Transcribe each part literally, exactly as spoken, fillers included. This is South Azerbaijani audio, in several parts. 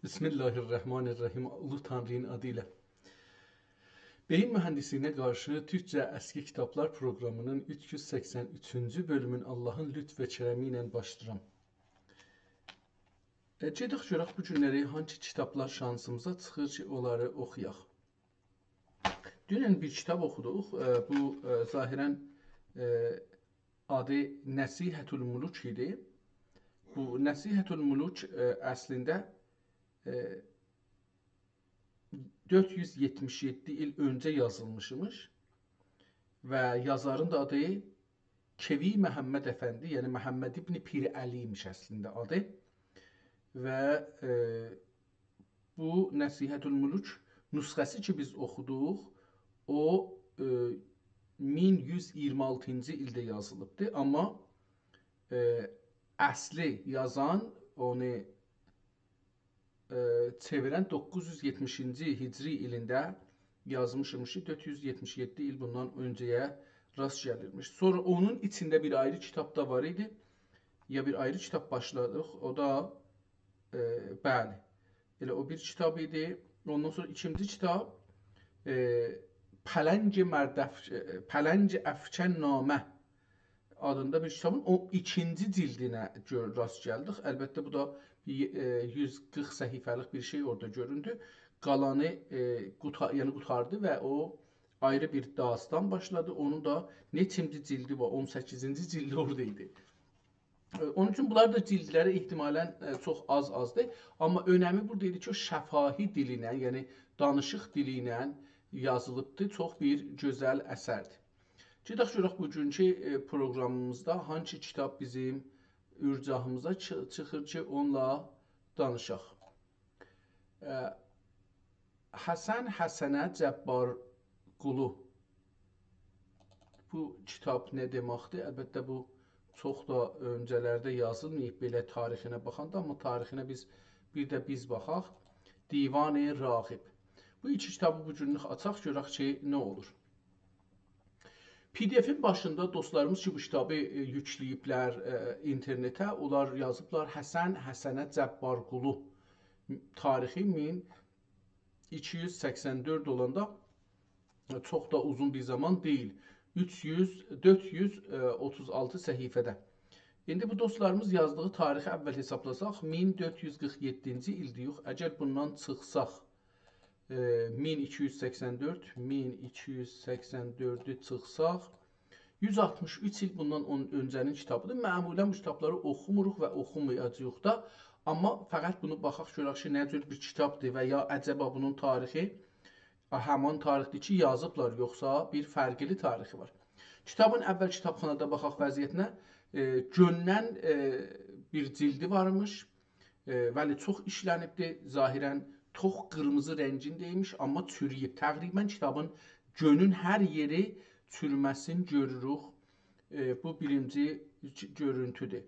بسم الله الرحمن الرحیم. اولو تانری‌نین آدی ایله. بئیین موهندیسلیگینه قارشی تورکجه اسکی کیتابلار پروقرامی‌نین اوچ یوز سکسن اوچونجو بؤلومون آللاهین لطف و کرمی ایله باشلاییرام. ائ، گئدک گؤرک بو گونلری هانسی کیتابلار شانسیمیزا چیخیر کی، اونلاری اوخویاق. دونن بیر کیتاب اوخودوق. ائ، بو، ائ، ظاهراً، ائ، آدی نصیحة الملوک ایدی. بو نصیحة الملوک، ائ، اصلینده، ائ، دؤرد یوز یئتمیش یئددی ایل اؤنجه یازیلمیشمیش و یازارین دا آدی کوی محمد افندی، یعنی محمد ابن پیرعلی ایمیش اصلینده آدی. و، ائ، بو نصیحة الملوک نسخه‌سی کی، بیز اوخودوق، او، ائ، مین یوز اییرمی آلتینجی ایلده یازیلیبدی. آمما، ائ، اصلی یازان، اونو، ائ، چئویرن دوققوز یوز یئتمیشینجی هجری ایلینده یازمیشمیش، دؤرد یوز یئتمیش یئددی ایل بوندان اؤنجه‌یه راست گلیرمیش. سونرا اونون ایچینده بیر آیری کیتاب دا وار ایدی. یا بیر آیری کیتاب باشلادیق، او دا، ائ، بلی، ائله او بیر کیتاب ایدی. اوندان سونرا ایکینجی کیتاب، ائ، پلنگ مردف-، ائ، پلنگ افکن نامه آدیندا بیر کیتابین او ایکینجی جلدینه گؤر-، راست گلدیک. البته، بو دا بیر، ائ، یوز قیرخ صفحه‌لیک بیر شئی اورادا گؤروندو. قالانی، ائ، قوتا-، یعنی قوتاردی و او آیری بیر داستان باشلادی. اونون دا نئچینجی جلدی وار؟ اون سککیزینجی جلدی اورادا ایدی. ائ، اونون اوچون بونلار دا جلدلری احتمالاً، ائ، چوخ آز-آزدیر. آمما اؤنمی بورادا ایدی کی، او شفاهی دیلی ایله، یعنی دانیشیق دیلی ایله یازیلیبدی. چوخ بیر گؤزل اثردیر. گئدک گؤرک بوگونکو، ائ، پروقرامیمیزدا هانسی کیتاب بیزیم اورجاهیمیزا چی-، چیخیر کی، اونونلا دانیشاق. ائ، حسن حسنه جبارقولو. بو کیتاب نه دئمکدیر؟ البته، بو چوخ دا اؤنجه‌لرده یازیلماییب بئله تاریخینه باخاندا، آمما تاریخینه بیز، بیر ده بیز باخاق. دیوان راغب. بو ایکی کیتابی بو گونلوک آچاق، گؤرک کی، نه اولور. پی دی افین باشیندا دوستلاریمیز کی، بو کیتابی، ائ، یوکله‌ییبلر، ائ، اینترنته، اونلار یازیبلار حسن حسنه جبارقولو، تاریخی مین ایکی یوز سکسن دؤرد اولاندا، ائ، چوخ دا اوزون بیر زامان دئییل. اوچ یوز، دؤرد یوز اوتوز آلتی صفحه‌ده. ایندی بو دوستلاریمیز یازدیغی تاریخی اول حسابلاساق، مین دؤرد یوز قیرخ یئددینجی ایلدیر. یوخ، اگر بوندان چیخساق، ائ، مین ایکی یوز سکسن دؤرد، مین ایکی یوز سکسن دؤردو چیخساق، یوز آلتمیش اوچ ایل بوندان اون-، اؤنجه‌نین کیتابیدیر. معمولاً بو کیتابلاری اوخوموروق و اوخومایاجاغیق دا. آمما فقط بونو باخاق گؤرک کی، نه جور بیر کیتابدیر و یا عجبا بونون تاریخی، آ، همان تاریخدیر کی، یازیبلار، یوخسا بیر فرقلی تاریخی وار. کیتابین اول کیتابخانادا باخاق وضعیتینه، ائ، گؤنونن، ائ، بیر جلدی وارمیش. ائ، بلی، چوخ ایشله‌نیبدی. ظاهراً توخ قیرمیزی رنگینده ایمیش، آمما چورویوب. تقریباً کیتابین گؤنون هر یئری چورومه‌سینی گؤروروک. ائ، بو بیرینجی گؤرونتودور.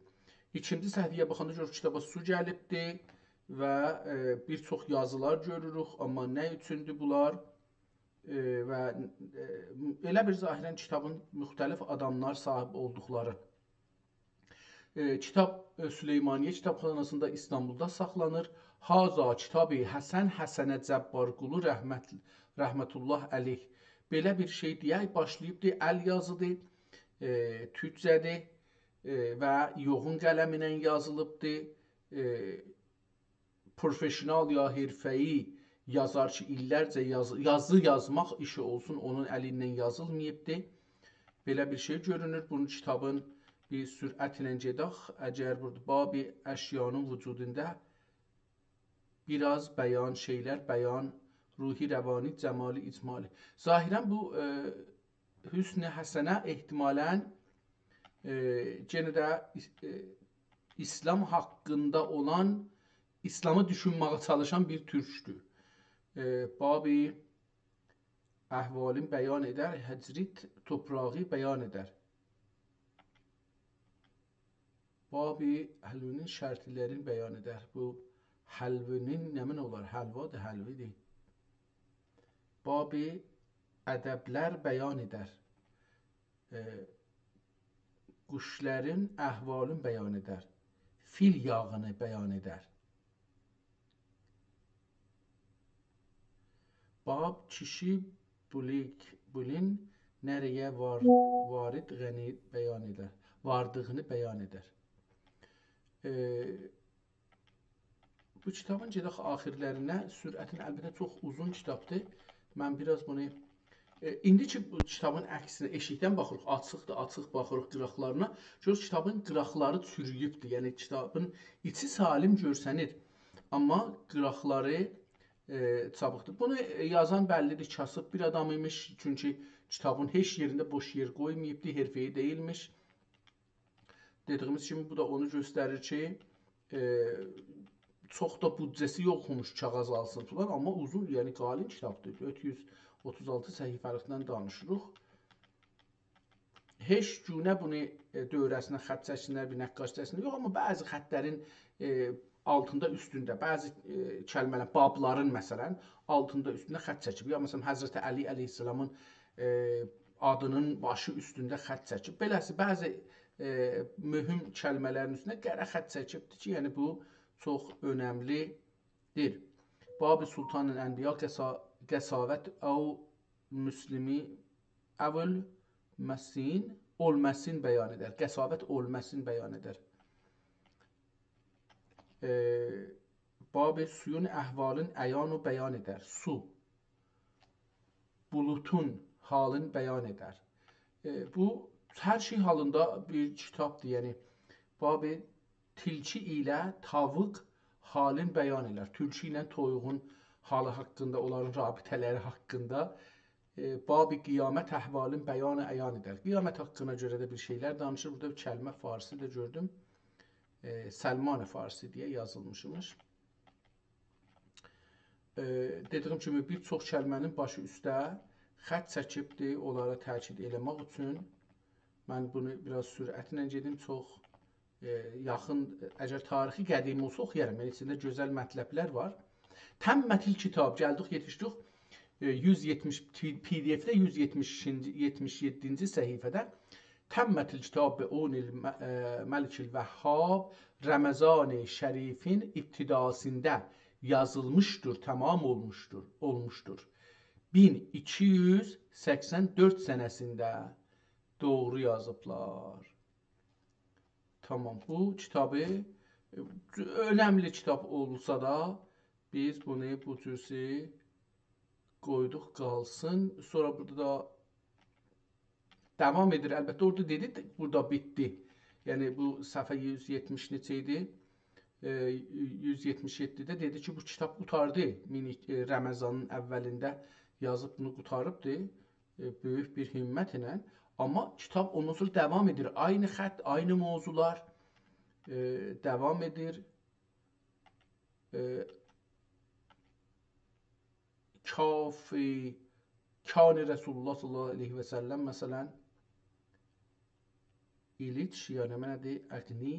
ایکینجی صفحه‌یه باخاندا گؤروروک کیتابا سو گلیبدی و، ائ، بیر چوخ یازیلار گؤروروک، آمما نه اوچوندور بونلار؟ ائ، و، ائ، ائله بیر ظاهراً کیتابین مختلف آداملار صاحیب اولدوقلاری. ائ، کیتاب، ائ، سلیمانیه کیتابخاناسیندا ایستانبولدا ساخلانیر. «هذا کتاب حسن حسنه جبارقولو رحمت-، رحمت الله علیه». بئله بیر شئی دئیک، باشلاییبدی، ال یازیدیر، ائ، تورکجه‌دیر، ائ، و یوغون قلمینن یازیلیبدی. ائ، پروفشنال یا حرفه‌ای یازار کی، ایللرجه یازی، یازی یازماق ایشی اولسون، اونون الیندن یازیلماییبدی. بئله بیر شئی گؤرونور. بونون کیتابین بیر سرعتله گئدک. اگر بورادا باب اشیانین وجودوندا بیر آز بیان شئیلر، بیان روحی، روانی، جمالی، اجمالی. ظاهراً بو، ائ، حسن حسنه احتمالاً، ائ، یئنه ده ایس-، ائ، ایسلام حاقیندا اولان، ایسلامی دوشونمه‌یه چالیشان بیر تورکدور. ائ، باب احوالین بیان ائدر، هجرت توپراغی بیان ائدر. باب حلوانین شرطلرین بیان ائدر. بو حلوانین نمنه اولار؟ حلوادیر، حلویدیر. باب ادبلر بیان ائدر. ائ، قوشلارین احوالین بیان ائدر. فیل یاغینی بیان ائدر. کیشی بولیک، بولین نه‌ره‌یه وار، واریدغینی بیان ائدر. واردیغینی بیان ائدر. ائ، بو کیتابین گئدک آخیرلرینه، سرعتینه، البته چوخ اوزون کیتابدیر. من بیر آز بونو، ائ، ایندی کی بو کیتابین عکسینه ائشیکدن باخیریق، آچیقدیر، آچیق باخیریق قیراقلارینا. گؤر، کیتابین قیراقلاری چورویوبدور، یعنی کیتابین ایچی سالم گؤرسنیر، آمما قیراقلاری، ائ، چابیقدیر. بونو، ائ، یازان بللیدیر، کاسیب بیر آدام ایمیش، چونکی کیتابین هئچ یئرینده بوش یئر قویماییبدی، حرفه‌ای دئییلمیش. دئدیییمیز کیمی، بو دا اونو گؤستریر کی، ائ، چوخ دا بودجه‌سی یوخموش کاغیذ آلسین فلان، آمما اوزون، یعنی قالین کیتابدیر. دؤرد یوز اوتوز آلتی صفحه‌لیکدن دانیشیریق. هئچ گونه بونو، ائ، دؤوره‌سینه خط چکسینلر، بیر نقاشچه‌سینه یوخ، آمما بعضی خطلرین، ائ، آلتیندا، اوستونده، بعضی، ائ، کلمه‌لر، بابلارین، مثلا، آلتیندا، اوستونده خط چکیب. یا، مثلا، حضرت علی علیه‌السلامین، ائ، آدینین باشی اوستونده خط چکیب. بئله‌سی، بعضی، ائ، مهم کلمه‌لرین اوستونه قره خط چکیبدیر کی، یعنی بو چوخ اؤنملیدیر. باب سلطان الانبیا قسا-، قساوت او مسلمی اول مسین، اولماسین بیان ائدر. قساوت اولماسین بیان ائدر. ائ، باب سویون احوالین عیان و بیان ائدر. سو، بولوتون حالین بیان ائدر. ائ، بو هر شئی حالیندا بیر کیتابدیر. یعنی، باب تیلکی ایله تاووق حالین بیان ائدر. تولکو ایله تویوغون حالی حاقیندا، اونلارین رابطه‌لری حاقیندا، ائ، باب قیامت احوالین بیان عیان ائدر. قیامت حاقینا گؤره ده بیر شئیلر دانیشیر. بورادا بیر کلمه فارسی ده گؤردوم. ائ، سلمان فارسی دئیه یازیلمیشمیش. ائ، دئدیییم کیمی، بیر چوخ کلمه‌نین باشی اوسته خط چکیبدیر، اونلارا تأکید ائله‌مک اوچون. من بونو بیر آز سرعتله گئدیم، چوخ، ائ، یاخین، اگر تاریخی قدیم اولسا اوخویارام، یعنی ایچینده گؤزل مطلبلر وار. تمت الکتاب، گلدیک، یئتیشدیک، ائ، یوز یئتمیش، پی-، پی‌دی‌اف‌ده یوز یئتمیش، یئتمیش یئددینجی صفحه‌ده. تمت الکتاب به عون الم-، ائ، ملک الوهاب، رمضان شریفین ابتداسیندا یازیلمیشدیر، تمام اولموشدور، اولموشدور. مین ایکی یوز سکسن دؤرد سنه‌سینده. دوغرو یازیبلار. تامام، بو کیتابی، ائ، اؤنملی کیتاب اولسا دا، بیز بونو بو جورسی قویدوق قالسین. سونرا بورادا دا داوام ائدیر. البته، اورادا دئدی، بورادا بیتدی. یعنی، بو صفحه یوز یئتمیش نئچه ایدی؟ ائ، یوز یئتمیش یئددیده دئدی کی، بو کیتاب قوتاردی. مین، ائ، رمضانین اولینده یازیب بونو قوتاریبدی. ائ، بؤیوک بیر همت ایله. آمما کیتاب اوندان سونرا داوام ائدیر. عینی خط، عینی موضوعلار، ائ، داوام ائدیر. ائ، کافی، کان رسول الله صلی الله علیه و سلم، مثلا، ایلیچ، یعنی، منه دئییر، اغنی،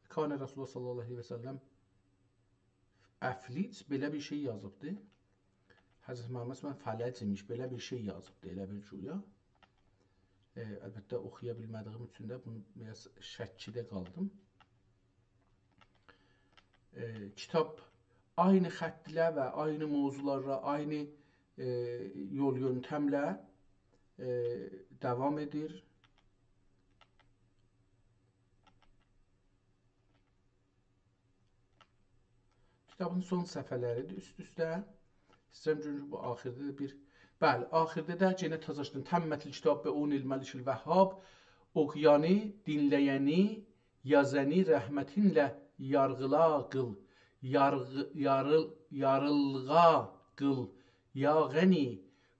کان رسول الله صلی الله علیه و سلم افلج، بئله بیر شئی یازیبدی. حضرت محمد، من، فلج ایمیش، بئله بیر شئی یازیبدی، ائله بیر گویا. ائ، البته، اوخویا بیلمه‌دیییم اوچون ده بونو بیر آز شکده قالدیم. ائ، کیتاب عینی خط ایله و عینی موضوعلارلا، عینی، ائ، یول یؤنتمله، ائ، داوام ائدیر. کیتابین سون صفحه‌لریدیر اوست-اوسته. ایسته‌ییرم گؤروم کی، بو آخیردا دا بیر، بلی، آخیردا دا یئنه تازاشدین. تمت الکتاب به عون الملک الوهاب، اوخویانی، دینله‌ینی، یازانی رحمتینله یارغیلا قیل، یارغی-، یاریل-، یاریلغا قیل، یا غنی،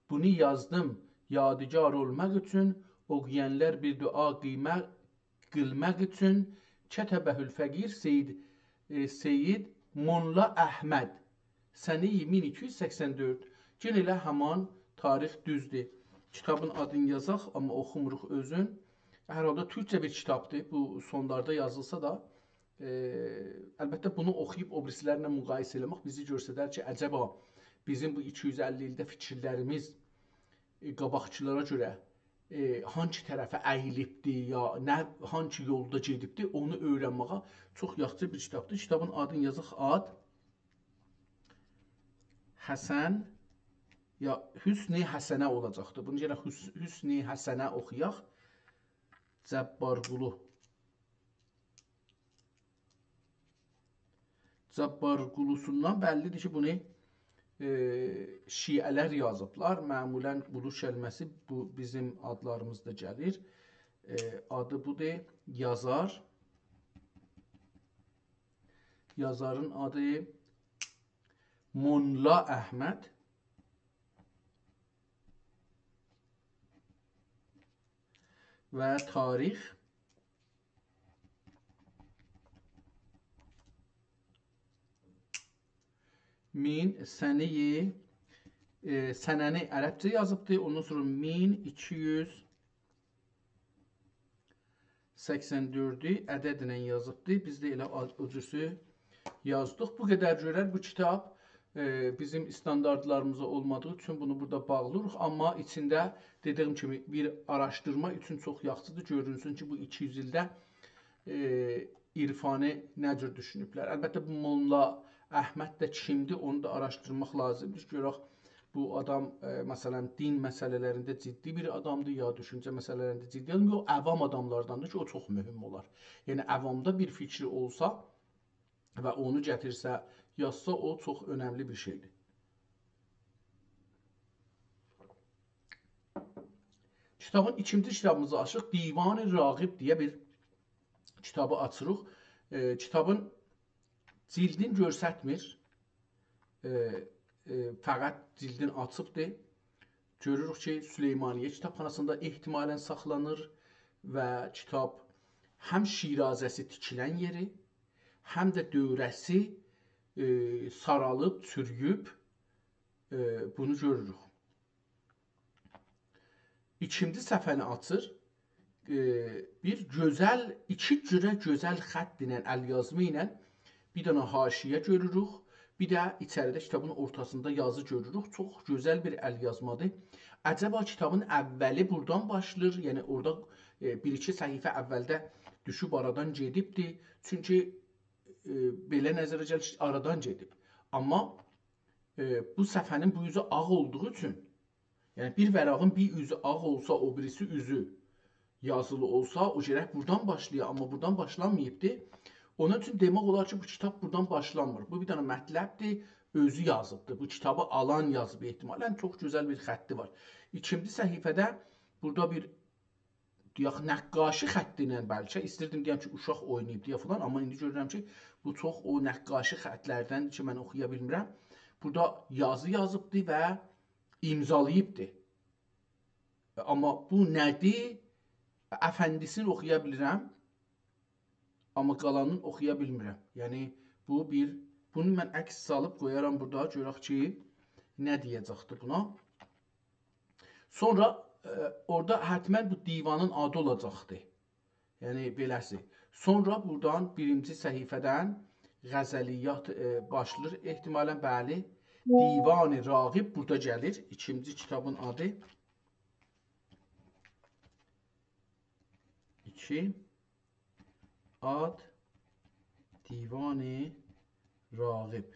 بونو یازدیم یادگار اولماق اوچون، اوخویانلار بیر دعا قیمه-، قیلماق اوچون، کتبه الفقیر سید، ائ، سید موللا احمد، سنه مین ایکی یوز سکسن دؤرد. یئنه ائله همان تاریخ دوزدور. کیتابین آدینی یازاق، آمما اوخوموروق اؤزون. هر حالدا تورکجه بیر کیتابدیر. بو سونلاردا یازیلسا دا، ائ، البته، بونو اوخویوب او بیریسیلرله مقایسه ائله‌مک بیزی گؤسترر کی، عجبا بیزیم بو ایکی یوز اللی ایلده فیکیرلریمیز، ائ، قاباقکیلارا گؤره، ائ، هانسی طرفه اییلیبدی، یا نه، هانسی یولدا گئدیبدی، اونو اؤیرنمه‌یه چوخ یاخشی بیر کیتابدیر. کیتابین آدینی یازاق، آد حسن یا حسن حسنه اولاجاقدیر. بونو یئنه حس-، حسن حسنه اوخویاق. جبارقولو. جبارقولوسوندان بللی‌دیر کی، بونو، ائ، شیعه‌لر یازیبلار. معمولاً قولو کلمه‌سی بو بیزیم آدلاریمیزدا گلیر. ائ، آدی بودور، یازار. یازارین آدی موللا احمد. و تاریخ مین سنه‌ی، ائ، سنه‌نی عربجه یازیبدی. اوندان سونرا مین ایکی یوز سکسن دؤردو عددله یازیبدی. بیز ده ائله آ-، او جورسو یازدیق. بو قدر گؤرر بو کیتاب، ائ، بیزیم استانداردلاریمیزا اولمادیغی اوچون بونو بورادا باغلیریق. آمما ایچینده، دئدیگیم کیمی، بیر آراشدیرما اوچون چوخ یاخشیدیر. گؤرونسون کی، بو ایکی یوز ایلده، ائ، عرفانی نه جور دوشونوبلر. البته، بو موللا احمد ده کیمدیر، اونو دا آراشدیرماق لازیمدیر. گؤرک، بو آدام، ائ، مثلاً، دین مسئله‌لرینده جدی بیر آدامدیر، یا دوشونجه مسئله‌لرینده جدی آدام، یوخ، عوام آداملارداندیر کی، او چوخ مهم اولار. یعنی، عوامدا بیر فیکری اولسا و اونو گتیرسه، یازسا، او چوخ اؤنملی بیر شئیدیر. کیتابین ایکینجی کیتابیمیزی آچیریق. دیوان راغب دئیه بیر کیتابی آچیریق. ائ، کیتابین جلدین گؤرستمیر. ائ، ائ، فقط جلدین آچیبدیر. گؤروروک کی، سلیمانیه کیتابخاناسیندا احتمالاً ساخلانیر و کیتاب هم شیرازه‌سی تیکیلن یئری، هم ده دؤوره‌سی، ائ، سارالیب، چورویوب، ائ، بونو گؤروروک. ایکینجی صفحه‌نی آچیر. ائ، بیر گؤزل، ایکی جوره گؤزل خط ایله، ال‌یازما ایله بیر دنه حاشیه گؤروروک. بیر ده ایچریده کیتابین اورتاسیندا یازی گؤروروک. چوخ گؤزل بیر ال‌یازمادیر. عجبا کیتابین اولی بورادان باشلاییر؟ یعنی اورادا، ائ، بیر-ایکی صفحه اولده دوشوب آرادان گئدیبدی. چونکی، ائ، بئله نظره گلیر کی، آرادان گئدیب. آمما، ائ، بو صفحه‌نین بو اوزو آغ اولدوغو اوچون، یعنی بیر ورقین بیر اوزو آغ اولسا، او بیریسی اوزو یازیلی اولسا، او گرک بورادان باشلایا، آمما بورادان باشلانماییبدی. اونون اوچون دئمک اولار کی، بو کیتاب بورادان باشلانمیر. بو بیر دنه مطلبدیر، اؤزو یازیبدیر. بو کیتابی آلان یازیب احتمالاً. چوخ گؤزل بیر خطی وار. ایکینجی صفحه‌ده بورادا بیر، دئیک، نقاشی خطی ایله بلکه، ایستیردیم دئیم کی، اوشاق اویناییب دئیه فلان، آمما ایندی گؤرورم کی، بو چوخ او نقاشی خطلردندیر کی، من اوخویا بیلمیرم. بورادا یازی یازیبدی و امضالاییبدی. آمما بو نه‌دیر؟ افندی‌سینی اوخویا بیلیرم، آمما قالانینی اوخویا بیلمیرم. یعنی، بو بیر، بونو من عکس سالیب قویارام بورادا، گؤرک کی، نه دئیه‌جکدی بونا. سونرا، ائ، اورادا حتماً بو دیوانین آدی اولاجاقدی. یعنی، بئله‌سی. سونرا بورادان بیرینجی صفحه‌دن غزلیات، ائ، باشلاییر احتمالاً، بلی. دیوان راغب بورادا گلیر. ایکینجی کیتابین آدی. ایکی. آد دیوان راغب.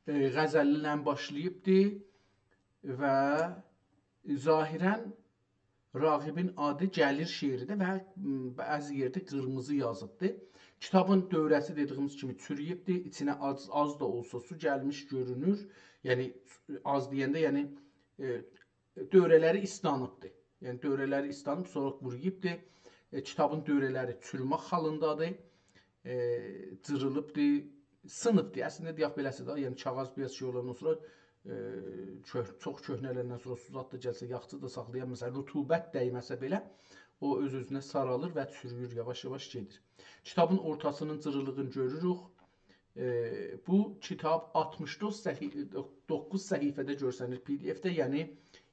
ائ، غزل ایله باشلاییبدی و ظاهراً راغبین آدی گلیر شعرده و، م، بعضی یئرده قیرمیزی یازیبدی. کیتابین دؤوره‌سی، دئدیگیمیز کیمی، چورویوبدی، ایچینه آز، آز دا اولسا سو گلمیش گؤرونور. یعنی، آز دئینده، یعنی، ائ، دؤوره‌لری ایسلانیبدی. یعنی، دؤوره‌لری ایسلانیب، سونرا قورویوبدی. ائ، کیتابین دؤوره‌لری چورمک حالیندادیر. ائ، جیریلیبدی، سینیبدی. اصلینده، دئیک، بئله‌سی ده، یعنی، کاغیذ بیر آز شئی اولاندان سونرا، ائ، کؤ-، چوخ کؤهنه‌لندن سونرا سو زاد دا گلسه، یاخچی دا ساخلایا، مثلاً، رطوبت دیمه‌سه بئله، او اؤز-اؤزونه سارالیر و چورویور، یاواش-یاواش گئدیر. کیتابین اورتاسینین جیریلیغینی گؤروروک. ائ، بو کیتاب آلتمیش دوققوز صفحه-، دوققوز صفحه‌ده گؤرسنیر پی دی اف‌ده، یعنی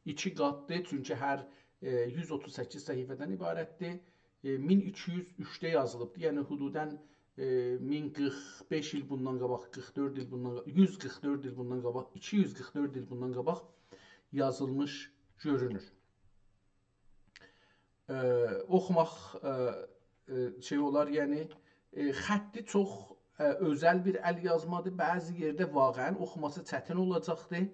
ایکی قاتدیر، چونکی هر، ائ، یوز اوتوز سککیز صفحه‌دن عبارتدیر. ائ، مین ایکی یوز اوچده یازیلیبدیر، یعنی حدوداً، ائ، مین قیرخ بئش ایل بوندان قاباق، قیرخ دؤرد ایل بوندان قا-، یوز قیرخ دؤرد ایل بوندان قاباق، ایکی یوز قیرخ دؤرد ایل بوندان قاباق یازیلمیش گؤرونور. ائ، اوخوماق، ائ، ائ، شئی اولار، یعنی، ائ، خطی چوخ ائ، اؤزل بیر ال یازمادیر. بعضی یئرده واقعاً اوخوماسی چتین اولاجاقدیر.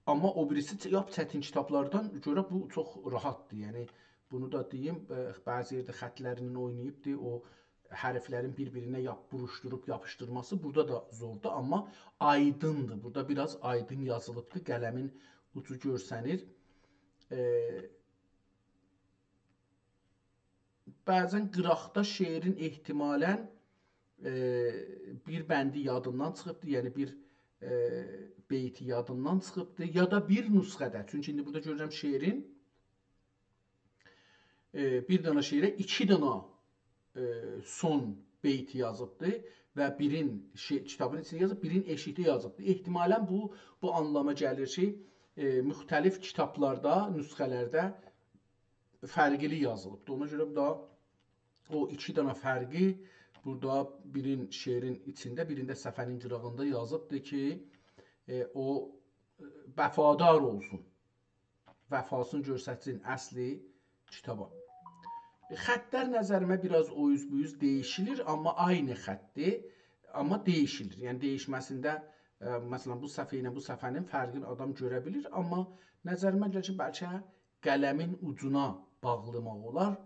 آمما او بیریسی چ-، لاپ چتین کیتابلاردان گؤره بو چوخ راحتدیر. یعنی، بونو دا دئییم، ائ، بعضی یئرده خطلرینن اویناییبدیر، او حرفلرین بیر-بیرینه یاپ-، بوروشدوروب یاپیشدیرماسی بورادا دا زوردور، آمما آیدیندیر. بورادا بیر آز آیدین یازیلیبدیر، قلمین اوجو گؤرسنیر. ائ، بعضاً قیراقدا شعرین احتمالاً، ائ، بیر بندی یادیندان چیخیبدی، یعنی بیر، ائ، بیتی یادیندان چیخیبدی، یا دا بیر نسخه‌ده. چونکی ایندی بورادا گؤرورم شعرین، ائ، بیر دنه شعره ایکی دنه، ائ، سون بیتی یازیبدی و بیرین شع-، کیتابین ایچینده یازیب، بیرین ائشیکده یازیبدی. احتمالاً بو، بو آنلاما گلیر کی، ائ، مختلف کیتابلاردا، نسخه‌لرده فرقلی یازیلیبدیر. اونا گؤره بو دا او ایکی دنه فرقی بورادا بیرین شعرین ایچینده، بیرینده صفحه‌نین قیراغیندا یازیبدیر کی، ائ، او، ائ، وفادار اولسون. وفاسینی گؤسترسین اصلی کیتابا. خطلر نظریمه بیر آز او اوز بو اوز دییشیلیر، آمما عینی خطدیر، آمما دییشیلیر. یعنی دییشمه‌سینده، ائ، مثلاً بو صفحه ایله بو صفحه‌نین فرقینی آدام گؤره بیلیر، آمما نظریمه گلیر کی، بلکه قلمین اوجونا باغلاماق اولار.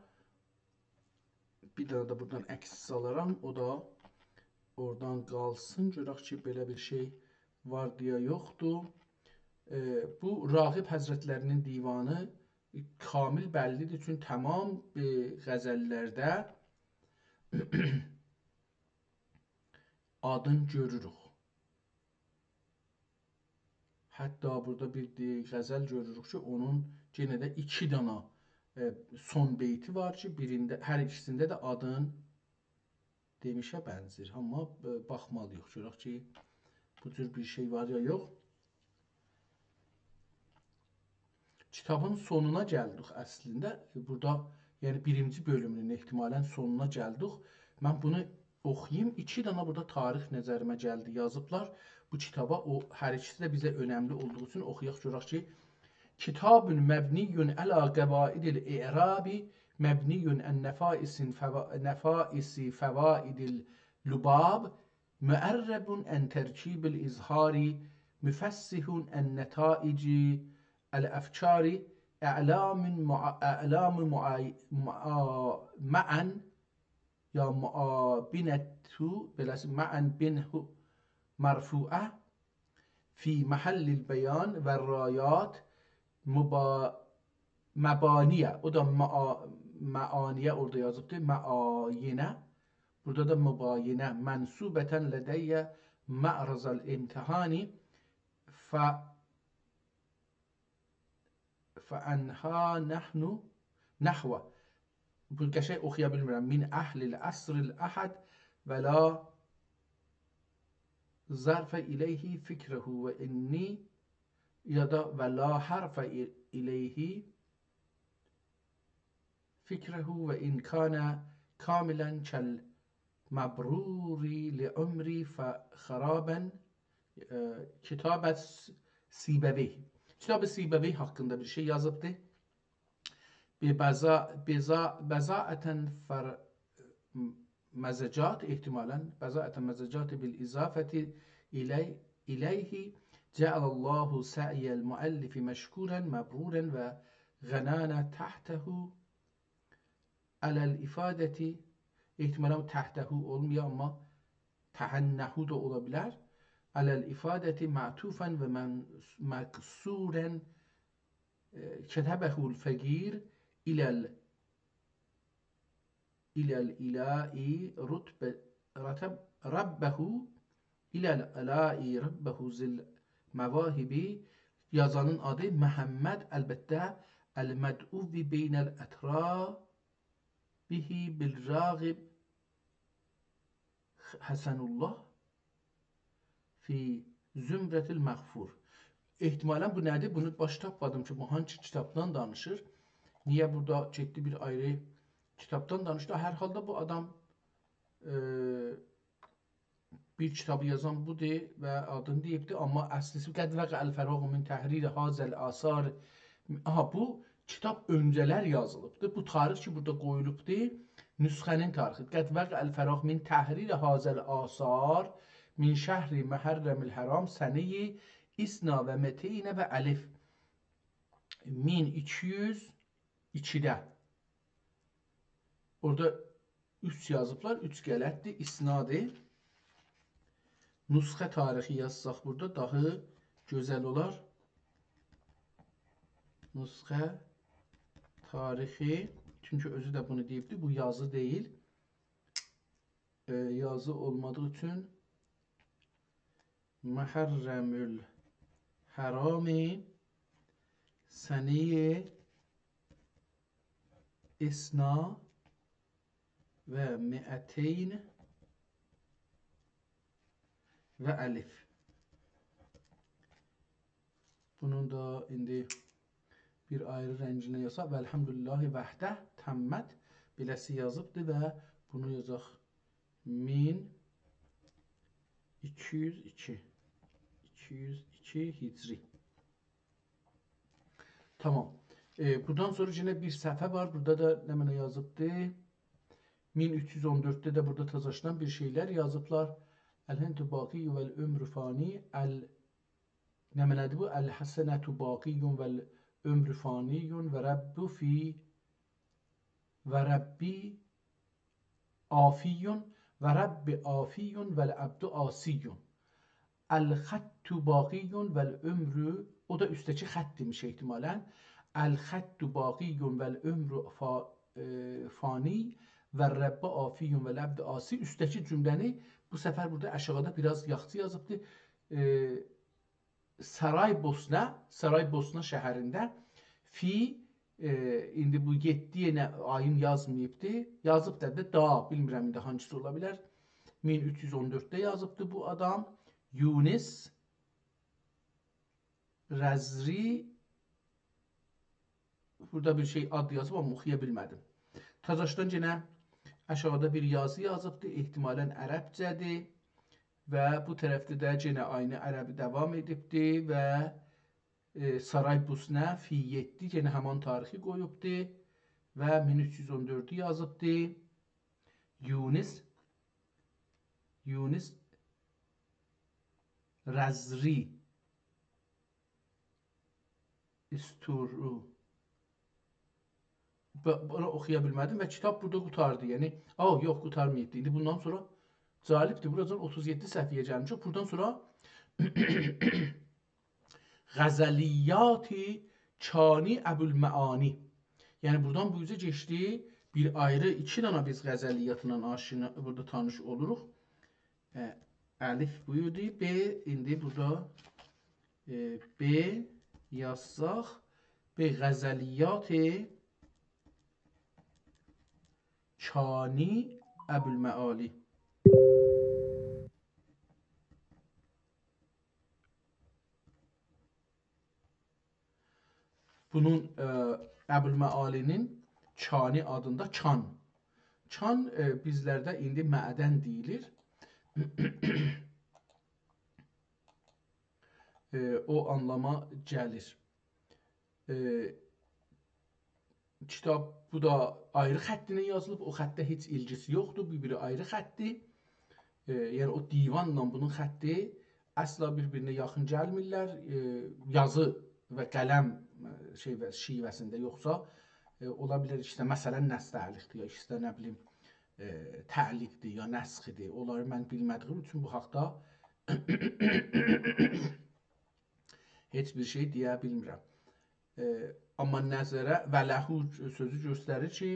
بیر دنه ده بورادان عکس سالارام، او دا اورادان قالسین. گؤرک کی، بئله بیر شئی واردی یا یوخدور. ائ، بو راغب حضرتلری‌نین دیوانی کامل بللی‌دیر، چون تمام، ائ، غزل‌لرده آدین گؤروروک. حتی بورادا بیر، ائ، غزل گؤروروک کی، اونون یئنه ده ایکی دانا، ائ، سون بیتی وار کی، بیرینده، هر ایکیسینده ده آدین دئمیشه بنزیر. آمما، ائ، باخمالی‌ییق، گؤرک کی، بو جور بیر شئی وار یا یوخ. کیتابین سونونا گلدیک اصلینده. بورادا، یعنی بیرینجی بؤلومونون احتمالاً سونونا گلدیک. من بونو اوخویوم. ایکی دانا بورادا تاریخ نظریمه گلدی، یازیبلار بو کیتابا. او، هر ایکیسی ده بیزه اؤنملی اولدوغو اوچون اوخویاق، گؤرک کی، کتاب مبنی علی قواعد الاعراب، مبنی علی نفائس فوا-، نفائس فوائد اللباب، معرب عن ترکیب الاظهار، مفصح عن نتائج الافکار، اعلام مع-، اعلام مع-، مع-، معاً، یا معابنة، بئله‌سی، معاً بنه مرفوعة، فی محل البیان و الرایات مبا-، مبانیه. او دا مع-، معانیه اورادا یازیبدیر، معاینه. بورادا دا مباینه. منصوبة لدی معرض الامتحان، ف-، فأنها نحن نحو. بو قشنگ اوخویا بیلمیرم. من اهل العصر الاحد و لا ظرف الیه فکره و انی، یا دا و لا حرف ای-، الیه فکره و ان کان کاملاً کالمبرور لعمری فخراباً، ائ، کتاب س-، سیبوی. کتاب سیبوی حاقیندا بیر شئی یازیبدی. ببضا-، بضا-، بضاعة فر-، مزجات، احتمالاً، بضاعة مزجات بالإضافة إلی-، إلیه، جعل الله سعی المؤلف مشکوراً مبروراً و غنانا تحته علی الافادة، احتمالاً تحته اولمایا، آمما تهنه ده اولا بیلر. علی الافادة معطوفاً و من-، مقصوراً، ائ، کتبه الفقیر الی ال-، الی العلاء رتب-، رتب-، ربه، الی العلاء ربه ذی المواهب، یازانین آدی محمد، البته، المدعو بین الاطراء به بالراغب حسن الله فی زمرة المغفور. احتمالاً بو نه‌دیر؟ بونو باش تاپمادیم کی، بو هانسی کیتابدان دانیشیر. نییه بورادا گئتدی بیر آیری کیتابدان دانیشدی؟ هر حالدا بو آدام، ائ، بیر کیتابی یازان بودور و آدینی دئییبدی، آمما اصلی‌سی قد وقع الفراغ من تحریر هذا الاثار. آها، بو کیتاب اؤنجه‌لر یازیلیبدی. بو تاریخ کی، بورادا قویولوبدو، نسخه‌نین تاریخی. «قد وقع الفراغ من تحریر هذا الآثار من شهر محرم الحرام سنهٔ اثنی و مئتین و الف.» مین ایکی یوز ایکیده. اورادا اوچ یازیبلار، اوچ غلطدیر، اثنی‌دیر. نسخه تاریخی یازساق بورادا داها گؤزل اولار. نسخه تاریخی، چونکی اؤزو ده بونو دئییبدی، بو یازی دئییل. ائ، یازی اولمادیغی اوچون محرم الحرام سنهٔ اثنی و مئتین و الف. بونون دا ایندی بیر آیری رنگینه یازساق، «والحمد لله وحده تمت»، بئله‌سی یازیبدی و بونو یازاق مین ایکی یوز ایکی، ایکی یوز ایکی هجری. تامام. ائ، بورادان سونرا یئنه بیر صفحه وار. بورادا دا نمنه یازیبدی؟ مین اوچ یوز اون دؤردده ده بورادا تازاشدان بیر شئیلر یازیبلار. «الهند باقی والعمر فانی، ال»، نمنه‌دیر بو؟ «الحسنة باقی والعمر فانی و رب فی، و ربی عافی، و رب عافی والعبد عاصی. الخط باقی والعمر»، او دا اوستده‌کی خط ایمیش احتمالاً. «الخط باقی والعمر فا-، ائ، فانی والرب عافی والعبد عاصی». اوستده‌کی جمله‌نی بو سفر بورادا آشاغیدا بیر آز یاخشی یازیبدی. ائ، سارای‌بوسنا، سارای‌بوسنا شهرینده فی، ائ، ایندی بو یئددی دنه آیین یازماییبدی. یازیب دا، دا، دا، بیلمیرم ایندی هانگیسی اولا بیلر. مین اوچ یوز اون دؤردده یازیبدی بو آدام. یونس رزری، بورادا بیر شئی، آد یازیب، آمما اوخویا بیلمه‌دیم. تازاشدان یئنه آشاغیدا بیر یازی یازیبدی، احتمالاً عربجه‌دیر. و بو طرفده ده یئنه عینی عربی داوام ائدیبدی و، ائ، سارای‌بوسنا فی یئددی، یئنه همان تاریخی قویوبدو و مین اوچ یوز اون دؤردو یازیبدی. یونس، یونس رزری استورو. ب-، بونو اوخویا بیلمه‌دیم و کیتاب بورادا قوتاردی. یعنی، آ، یوخ، قوتارماییبدی. ایندی بوندان سونرا جالبدیر، بوراجان اوتوز یئددی صفحه‌یه گلمیشیک. بورادان سونرا غزلیات چانی ابوالمعانی. یعنی، بورادان بو اوزه کئچدی، بیر آیری ایکی دنه بیز غزلیاتلا آشنا، بورادا تانیش اولوروق. ائ، الف بویوردو، ب، ایندی بورادا، ائ، ب یازساق، ب غزلیات چانی ابوالمعالی. بونون، ائ، ابوالمعالی‌نین چانی آدیندا چان. چان، ائ، بیزلرده ایندی معدن دئییلیر. ائ، او آنلاما گلیر. ائ، کیتاب، بو دا آیری خطینن یازیلیب، او خطده هئچ ایلگیسی یوخدور، بیر-بیری آیری خطدیر. ائ، یعنی او دیوانلا بونون خطی اصلا بیر-بیرینه یاخین گلمیرلر. ائ، یازی و قلم، ائ، شئی و شیوه‌سینده، یوخسا، ائ، اولا بیلر، ایکیسی ده، مثلا، نستعلیقدیر، یا ایکیسی ده، نه بیلیم، ائ، تعلیقدیر، یا نسخدیر. اونلاری من بیلمه‌دیییم اوچون بو حاقدا هئچ بیر شئی دئیه بیلمیرم. ائ، آمما نظره و له سؤزو گؤستریر کی،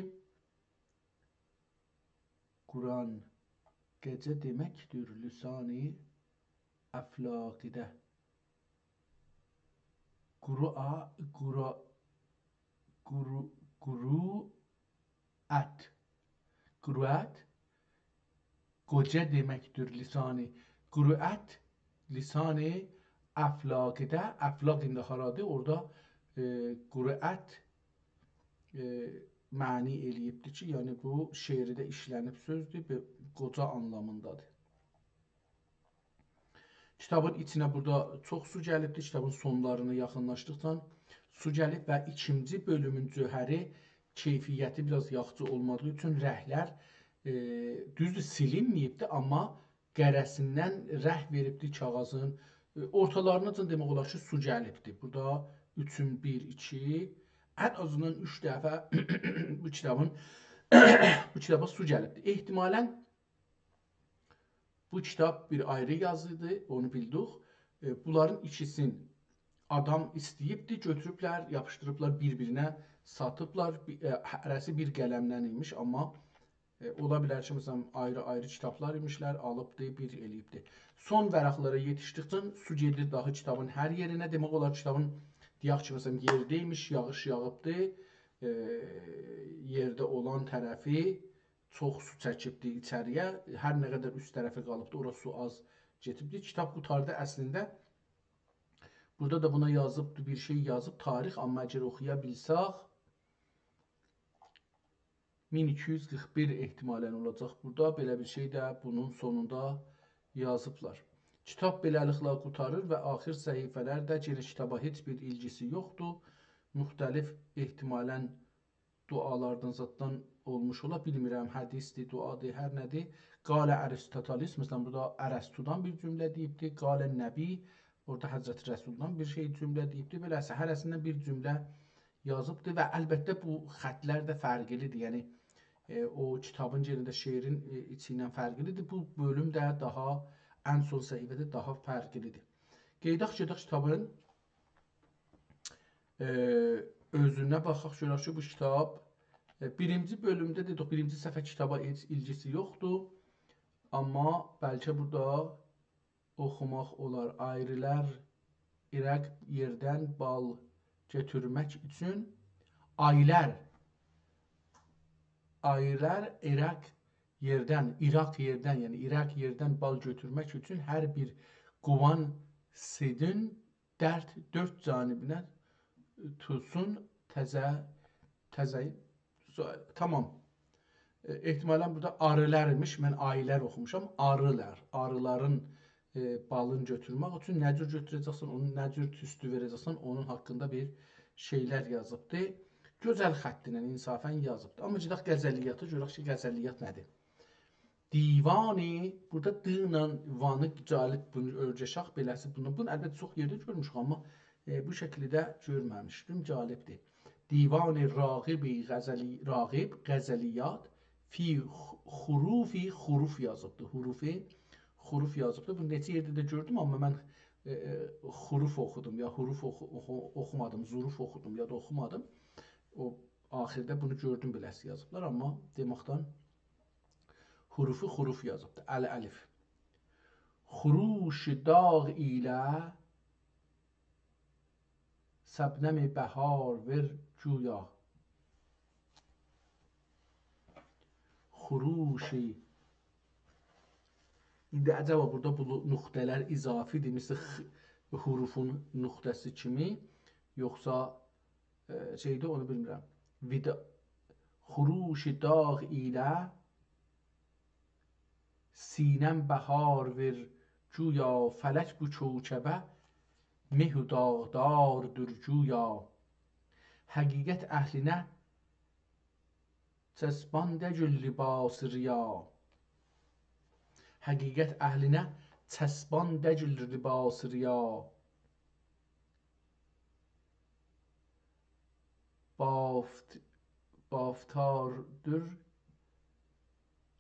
قرآن گئجه دئمکدیر لسان افلاکده. قرؤ-، قرؤ-، قرؤ-، قرؤت. قرؤت گوجه دئمکدیر لسان. قرؤت لسان افلاکده. افلاک ایندی هارادیر؟ اورادا، ائ، قرؤت، ائ، معنی ائله‌ییبدیر کی، یعنی بو شعرده ایشله‌نیب سؤزدور، بئ-، قوجا آنلامیندادیر. کیتابین ایچینه بورادا چوخ سو گلیبدیر، کیتابین سونلارینا یاخینلاشدیقجا سو گلیب و ایکینجی بؤلومون جوهری کیفیتی بیر آز یاخشی اولمادیغی اوچون رنگلر، ائ، دوزدور، سیلینمه‌ییبدی، آمما قره‌سیندن رنگ وئریبدی کاغیذین. ائ، اورتالاریناجان دئمک اولار کی، سو گلیبدی. بورادا اوچون بیر، ایکی، ان آزیندان اوچ دفعه بو کیتابین، بو کیتابا سو گلیبدی. احتمالاً بو کیتاب بیر آیری یازیدی، اونو بیلدیک. ائ، بونلارین ایکیسین آدام ایسته‌ییبدی، گؤتوروبلر، یاپیشدیریبلار بیر-بیرینه، ساتیبلار. بی-، ائ، هره‌سی بیر قلمدن ایمیش، آمما، ائ، اولا بیلر کی، مثلاً، آیری-آیری کیتابلار ایمیشلر، آلیبدی، بیر ائله‌ییبدی. سون ورقلره یئتیشدیکجه سو گئدیر داها کیتابین هر یئرینه. دئمک اولار، کیتابین، دئیک کی، مثلاً، یئرده ایمیش، یاغیش یاغیبدی، ائ، یئرده اولان طرفی چوخ سو چکیبدی ایچری‌یه. هر نه قدر اوست طرفی قالیبدی، اورا سو آز گئدیبدی. کیتاب قوتاردی اصلینده. بورادا دا بونا یازیبدی، بیر شئی یازیب، تاریخ، آمما اگر اوخویا بیلسک، مین ایکی یوز قیرخ بیر احتمالاً اولاجاق بورادا. بئله بیر شئی ده بونون سونوندا یازیبلار. کیتاب بئله‌لیکله قوتاریر و آخر صفحه‌لر ده یئنه کیتابا هئچ بیر ایلگیسی یوخدور. مختلف، احتمالاً دعالاردان زاددان اولموش اولا، بیلمیرم، حدیثدیر، دعادیر، هر نه‌دیر. قال ارسطوطالیس، مثلاً، بورادا ارسطودان بیر جمله دئییبدی، قال نبی، اورادا حضرت رسولدان بیر شئی، جمله دئییبدی. بئله‌سی، هره‌سیندن بیر جمله یازیبدی و البته بو خطلر ده فرقلیدیر. یعنی، ائ، او کیتابین یئرینده شعرین، ائ، ایچی ایله فرقلیدیر. بو بؤلوم ده داها، ان سون صفحه‌ده داها فرقلیدیر. قئییداق گئدک کیتابین ائ، اؤزونه باخاق، گؤرک کی، بو کیتاب، ائ، بیرینجی بؤلومده دئدیک، بیرینجی صفحه کیتابا هئچ ایلگیسی یوخدور. آمما بلکه بورادا اوخوماق اولار. آیریلر ایرق یئردن بال گؤتورمک اوچون، آیلر، آیلر ایرق یئردن، ایرق یئردن، یعنی ایرق یئردن بال گؤتورمک اوچون هر بیر قووان سیدین درد دؤرد جانبینه توسون تزه، تزه، تامام. ائ، احتمالاً بورادا آریلر ایمیش، من آیلر اوخوموشام. آریلر، آریلارین، ائ، بالین گؤتورمک اوچون نه جور گؤتوره‌جکسن، اونو نه جور توستو وئره‌جکسن، اونون حاقیندا بیر شئیلر یازیبدی. گؤزل خطی ایله انصافاً یازیبدی. آمما گئدک غزلیاتا، گؤرک کی، غزلیات نه‌دیر؟ دیوانی، بورادا د ایله وانی جالب، بونو اؤرگشک بئله‌سی بونو. بونو البته چوخ یئرده گؤرموشوک، آمما، ائ، بو شکیلده گؤرمه‌میشدیم، جالبدیر. دیوان راغبی غزلی، راغب غزلیات فی خ-، حروفی، حروف یازیبدی، حروفی، حروف یازیبدی. بونو نئچه یئرده ده گؤردوم، آمما من، ائ، ائ، حروف اوخودوم، یا حروف اوخو-، اوخو-، اوخومادیم، ظروف اوخودوم، یا دا اوخومادیم. او آخیرده بونو گؤردوم، بئله‌سی یازیبلار، آمما دئمکدن حروفو حروف یازیبدی. ال الف. خروش داغ ایله شبنم بهار وئر گویا. خروشی. ایندی عجبا بورادا بو نقطه‌لر اضافی‌دیر، مثل خ-، حروفون نقطه‌سی کیمی، یوخسا ائ، شئیدیر، اونو بیلمیرم. ودا-، خروش داغ ایله شبنم بهار وئر گویا، فلک بو کوکبه مه و داغداردیر گویا. حقیقت اهلینه چسبان دئگیل لباس ریا. حقیقت اهلینه چسبان دئگیل لباس ریا. بافت-، بافتاردیر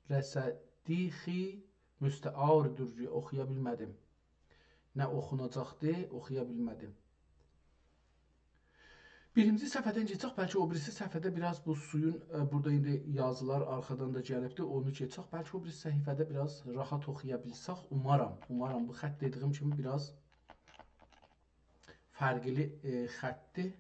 رصدی خوی مستعاردیر کی، اوخویا بیلمه‌دیم. نه اوخوناجاقدی، اوخویا بیلمه‌دیم. بیرینجی صفحه‌دن کئچک، بلکه او بیریسی صفحه‌ده بیر آز بو سویون، ائ، بورادا ایندی یازیلار آرخادان دا گلیبدی، اونو کئچک، بلکه او بیریسی صفحه‌ده بیر آز راحت اوخویا بیلسک، اومارام، اومارام. بو خط دئدیگیم کیمی بیر آز فرقلی، ائ، خطدیر.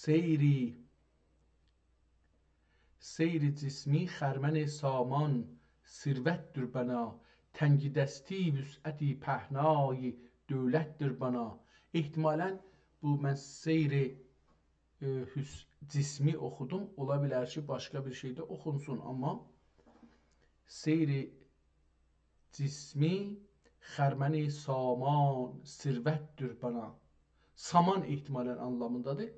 سیری، سیر جسمی خرمن سامان ثروتدیر بنا، تنگدستی وسعت پهنای دولتدیر بنا. احتمالاً بو من سیر ائ، حس-، جسمی اوخودوم. اولا بیلر کی، باشقا بیر شئی ده اوخونسون، آمما سیر جسمی خرمن سامان ثروتدیر بنا. سامان احتمالاً آنلامیندادیر.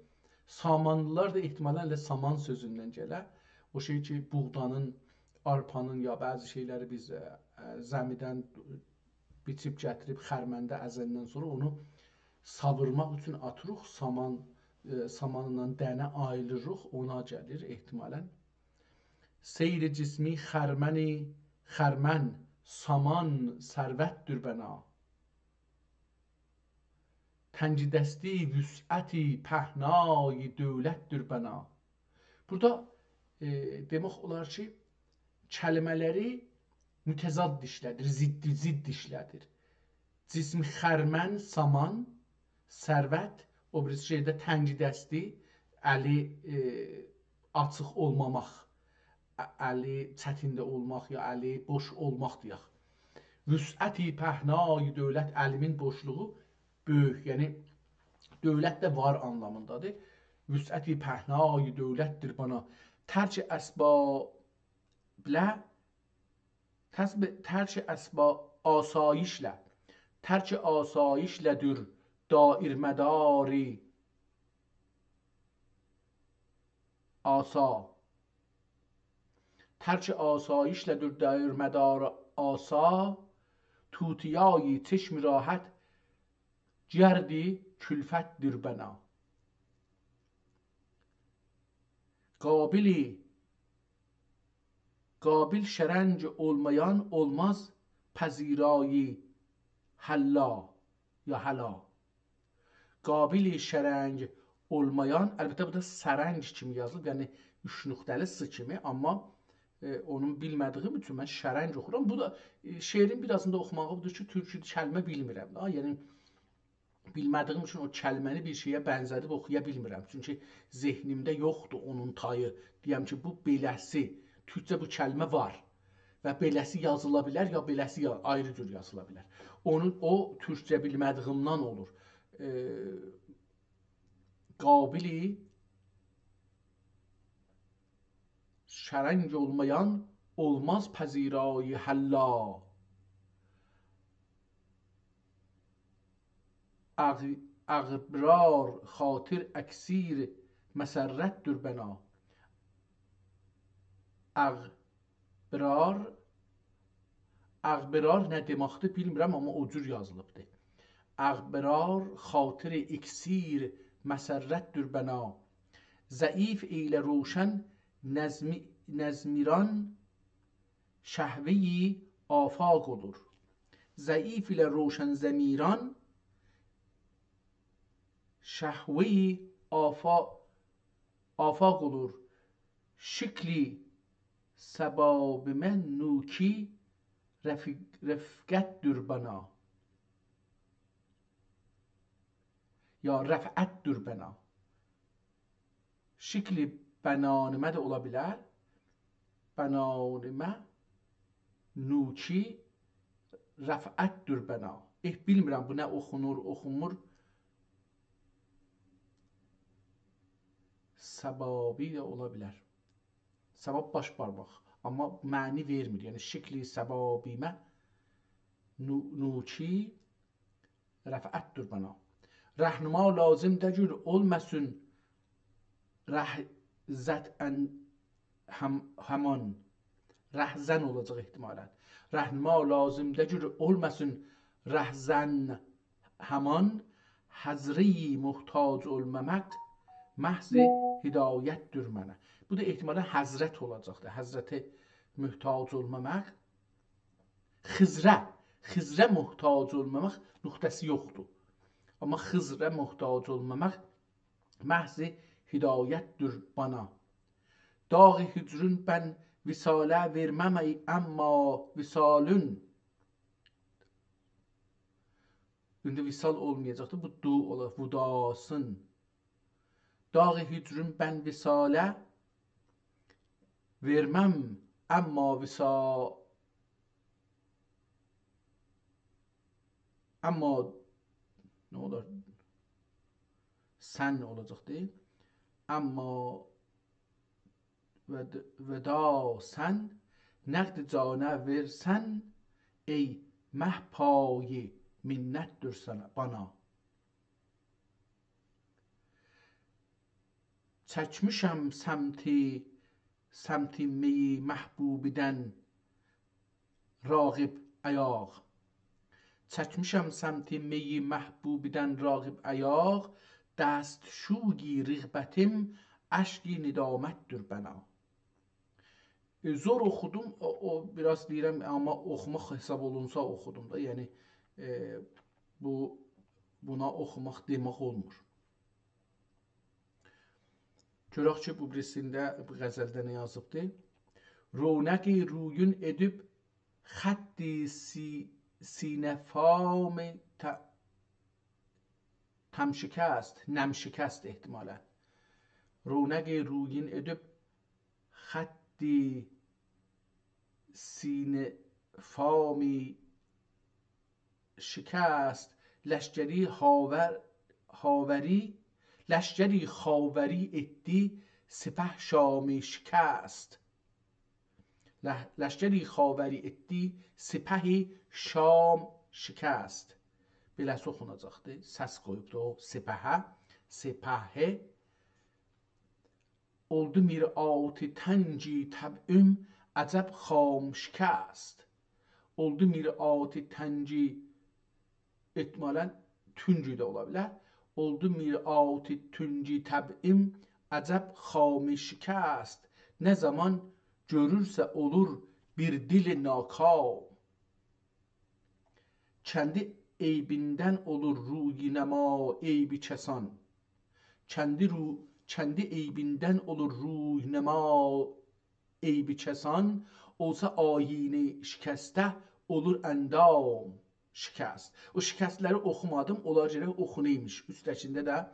سامانلیلار دا احتمالاً ائله سامان سؤزوندن گلر. او شئی کی، بوغدانین، آرپانین یا بعضی شئیلری بیز، ائ، ائ، زمیدن بیچیب گتیریب خرمنده ازندن سونرا اونو ساوورماق اوچون آتیریق، سامان، ائ، سامانلا دنه آییلیریق، اونا گلیر احتمالاً. سیر جسمی خرمن، خرمن سامان ثروتدیر بنا. تنگدستی وسعت پهنای دولتدیر بنا. بورادا، ائ، دئمک اولار کی، کلمه‌لری متضاد ایشله‌دیر، ضد، ضد ایشله‌دیر. جسم خرمن، سامان، ثروت، او بیریسی شئیده تنگدستی، الی، ائ، آچیق اولماماق، ا-، الی چتینده اولماق یا الی بوش اولماق دئیک. وسعت پهنای دولت، الیمین بوشلوغو بؤیوک، یعنی دولت ده وار آنلامیندادیر. وسعت پهنای دولتدیر بنا. ترک اسباب له، تسب-، ترک اسبا-، آسایشله، ترک آسایشله‌دیر دایرمداری آسا. ترک آسایشله‌دیر دایرمدار آسا، توتیای چشم راحت گرد کلفتدیر بنا. قابلی، قابل شرنگ اولمایان اولماز پذیرای حلا یا حلا. قابل شرنگ اولمایان، البته، بو دا سرنگ کیمی یازیلیب، یعنی اوچ نقطه‌لی س کیمی، آمما، ائ، اونو بیلمه‌دیییم اوچون من شرنگ اوخورام. بو دا، ائ، شعرین بیر آزیندا اوخوماغی بودور کی، تورکی کلمه بیلمیرم دا، یعنی بیلمه‌دیییم اوچون او کلمه‌نی بیر شئیه بنزه‌دیب اوخویا بیلمیرم. چونکی ذهنیمده یوخدور اونون تایی. دئیم کی، بو بئله‌سی، تورکجه بو کلمه وار و بئله‌سی یازیلا بیلر، یا بئله‌سی یا-، آیری جور یازیلا بیلر. اونون، او تورکجه بیلمه‌دیییمدن اولور. ائ، قابلی شرنگ اولمایان اولماز پذیرای حلا. اغ-، اغبرار خاطر اکسیر مسرتدیر بنا. اغبرار، اغبرار نه دئمکدیر بیلمیرم، آمما او جور یازیلیبدیر. اغبرار خاطر اکسیر مسرتدیر بنا. ضعیف ایله روشن نظمی-، نظمیران شهوه‌ی آفاق اولور. ضعیف ایله روشن ضمیران شهوه‌ی آفا-، آفاق اولور. شکل صبابیمه نوکی رفیق-، رفقتدیر بنا. یا رفعتدیر بنا. شکل بنانیمه ده اولا بیلر. بنانیمه نوکی رفعتدیر بنا. ائه، بیلمیرم، بو نه اوخونور، اوخونمور. صبابی ده اولا بیلر. صباب باش بارماق. آمما معنی وئرمیر. یعنی، شکل صبابیمه نو-، نوکی رفعتدیر بنا. رهنما لازم دئییل اولماسین رهزت ان هم-، همان. رهزن اولاجاق احتمالاً. رهنما لازم دئییل اولماسین رهزن همان. حضره‌ی محتاج اولماماق محض هدایتدیر منه. بو دا احتمالاً حضرت اولاجاقدیر. حضرته محتاج اولماماق. خضره، خضره محتاج اولماماق نقطه‌سی یوخدور. آمما خضره محتاج اولماماق محض هدایتدیر بنا. داغ هجرون بن وصاله وئرمم ای، اما وصالون. ایندی وصال اولمایاجاقدیر، بو دو اولار، وداسین. داغ هجرون بن وصاله وئرمم، اما وصا-، اما، نه اولار؟ سن اولاجاقدیر. اما ود-، وداع سن، نقد جانه وئرسن، ای مه پای منتدور سنه، بانا. چکمیشم سمت، سمت می محبوبیدن راغب ایاغ. چکمیشم سمت می محبوبیدن راغب ایاغ، دستشویی رغبتیم، اشکی ندامتدور بنا. ائ، زور اوخودوم، او، او، بیر آز دئییرم، آمما اوخوماق حساب اولونسا اوخودوم دا. یعنی، ائ، بو، بونا اوخوماق دئمک اولمور. گؤرک کی، بو بیریسینده، بو غزلده نه یازیبدی؟ رونق رویون ائدیب خط سی-، سینه فام ت-، تم شکست، نم شکست احتمالاً. رونق رویون ائدیب خط سینه فام شکست، لشکری خاور-، خاوری، لشکری خاوری ائتدی سپه شام شکست. لح-، لشکری خاوری ائتدی سپه شام شکست. بئله‌سی اوخوناجاقدی. سس قویوبدو او سپهه. سپه. اولدو میرآت تنگی طبعیم، عجب خام شکست. اولدو میرآت تنگی، احتمالاً تنگی ده اولا بیلر. اولدو میرآت تنگی طبعیم، عجب خام شکست. نه زامان گؤرورسه اولور بیر دل ناکام. کندی عیبیندن اولور روی نما عیب کسان. کندی رو-، کندی عیبیندن اولور روی نما عیب کسان، اولسا آیینه شکسته اولور اندام شکست. او شکستلری اوخومادیم، اونلار گرک اوخونایمیش. اوستده‌کینده ده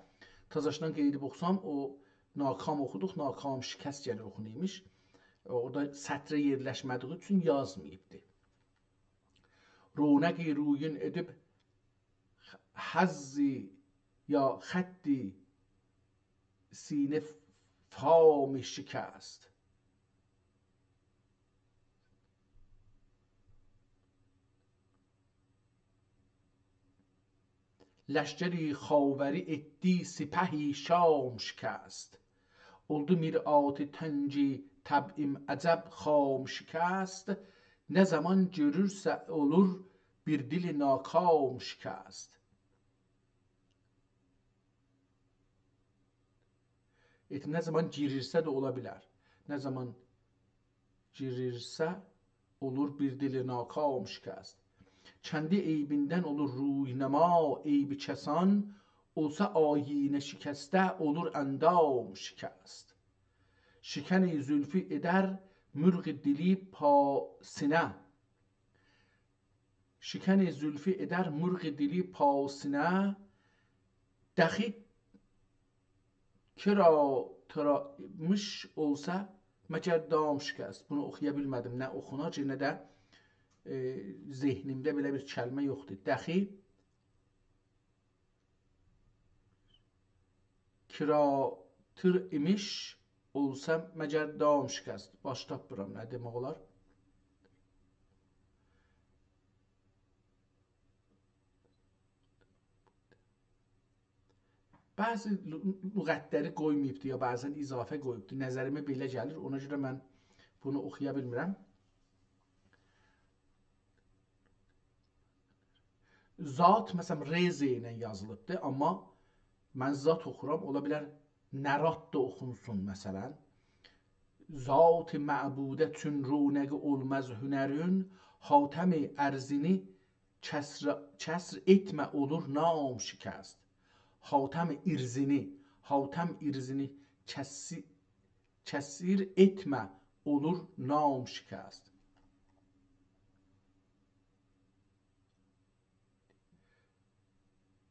تازاشدان قاییدیب اوخوسام، او ناکام اوخودوق، ناکام شکست گرک اوخونایمیش. اورادا سطره یئرلشمه‌دیگی اوچون یازماییبدی. رونق رویون ائدیب حظی یا خط سینه فام شکست. لشکری خاوری ائتدی سپه شام شکست. اولدو میرآت تنگی طبعیم عجب خام شکست، نه زامان گؤرورسه اولور بیر دل ناکام شکست. ائت، نه زامان گیریرسه ده اولا بیلر. نه زامان گیریرسه اولور بیر دل ناکام شکست. کندی عیبیندن اولور روی نما عیب کسان، اولسا آیینه شکسته اولور اندام شکست. شکن زلفی ائدر مرغ دلی پاسینه. شکن زلفی ائدر مرغ دلی پاسینه، دخی کراترمیش اولسا مگر دام شکست. بونو اوخویا بیلمه‌دیم، نه اوخونار، نه ده، ائ، ذهنیمده بئله بیر کلمه یوخدور. دخی کراتر ایمیش اولسا مگر دام شکست. باش تاپمیرام، نه دئمک اولار. بعضی لو-، لغتلری قویماییبدی، یا بعضاً اضافه قویوبدو. نظریمه بئله گلیر، اونا گؤره من بونو اوخویا بیلمیرم. ذات، مثلاً، ر ز ایله یازیلیبدی، آمما من ذات اوخورام، اولا بیلر نرات دا اوخونسون، مثلاً. ذات معبوده چون رونقی اولماز هنرین، حاتم ارزینی کسر، کسر ائتمه اولور نام شکست. حاتم ارزینی، حاتم ارزینی کسی-، کسر ائتمه اولور نام شکست.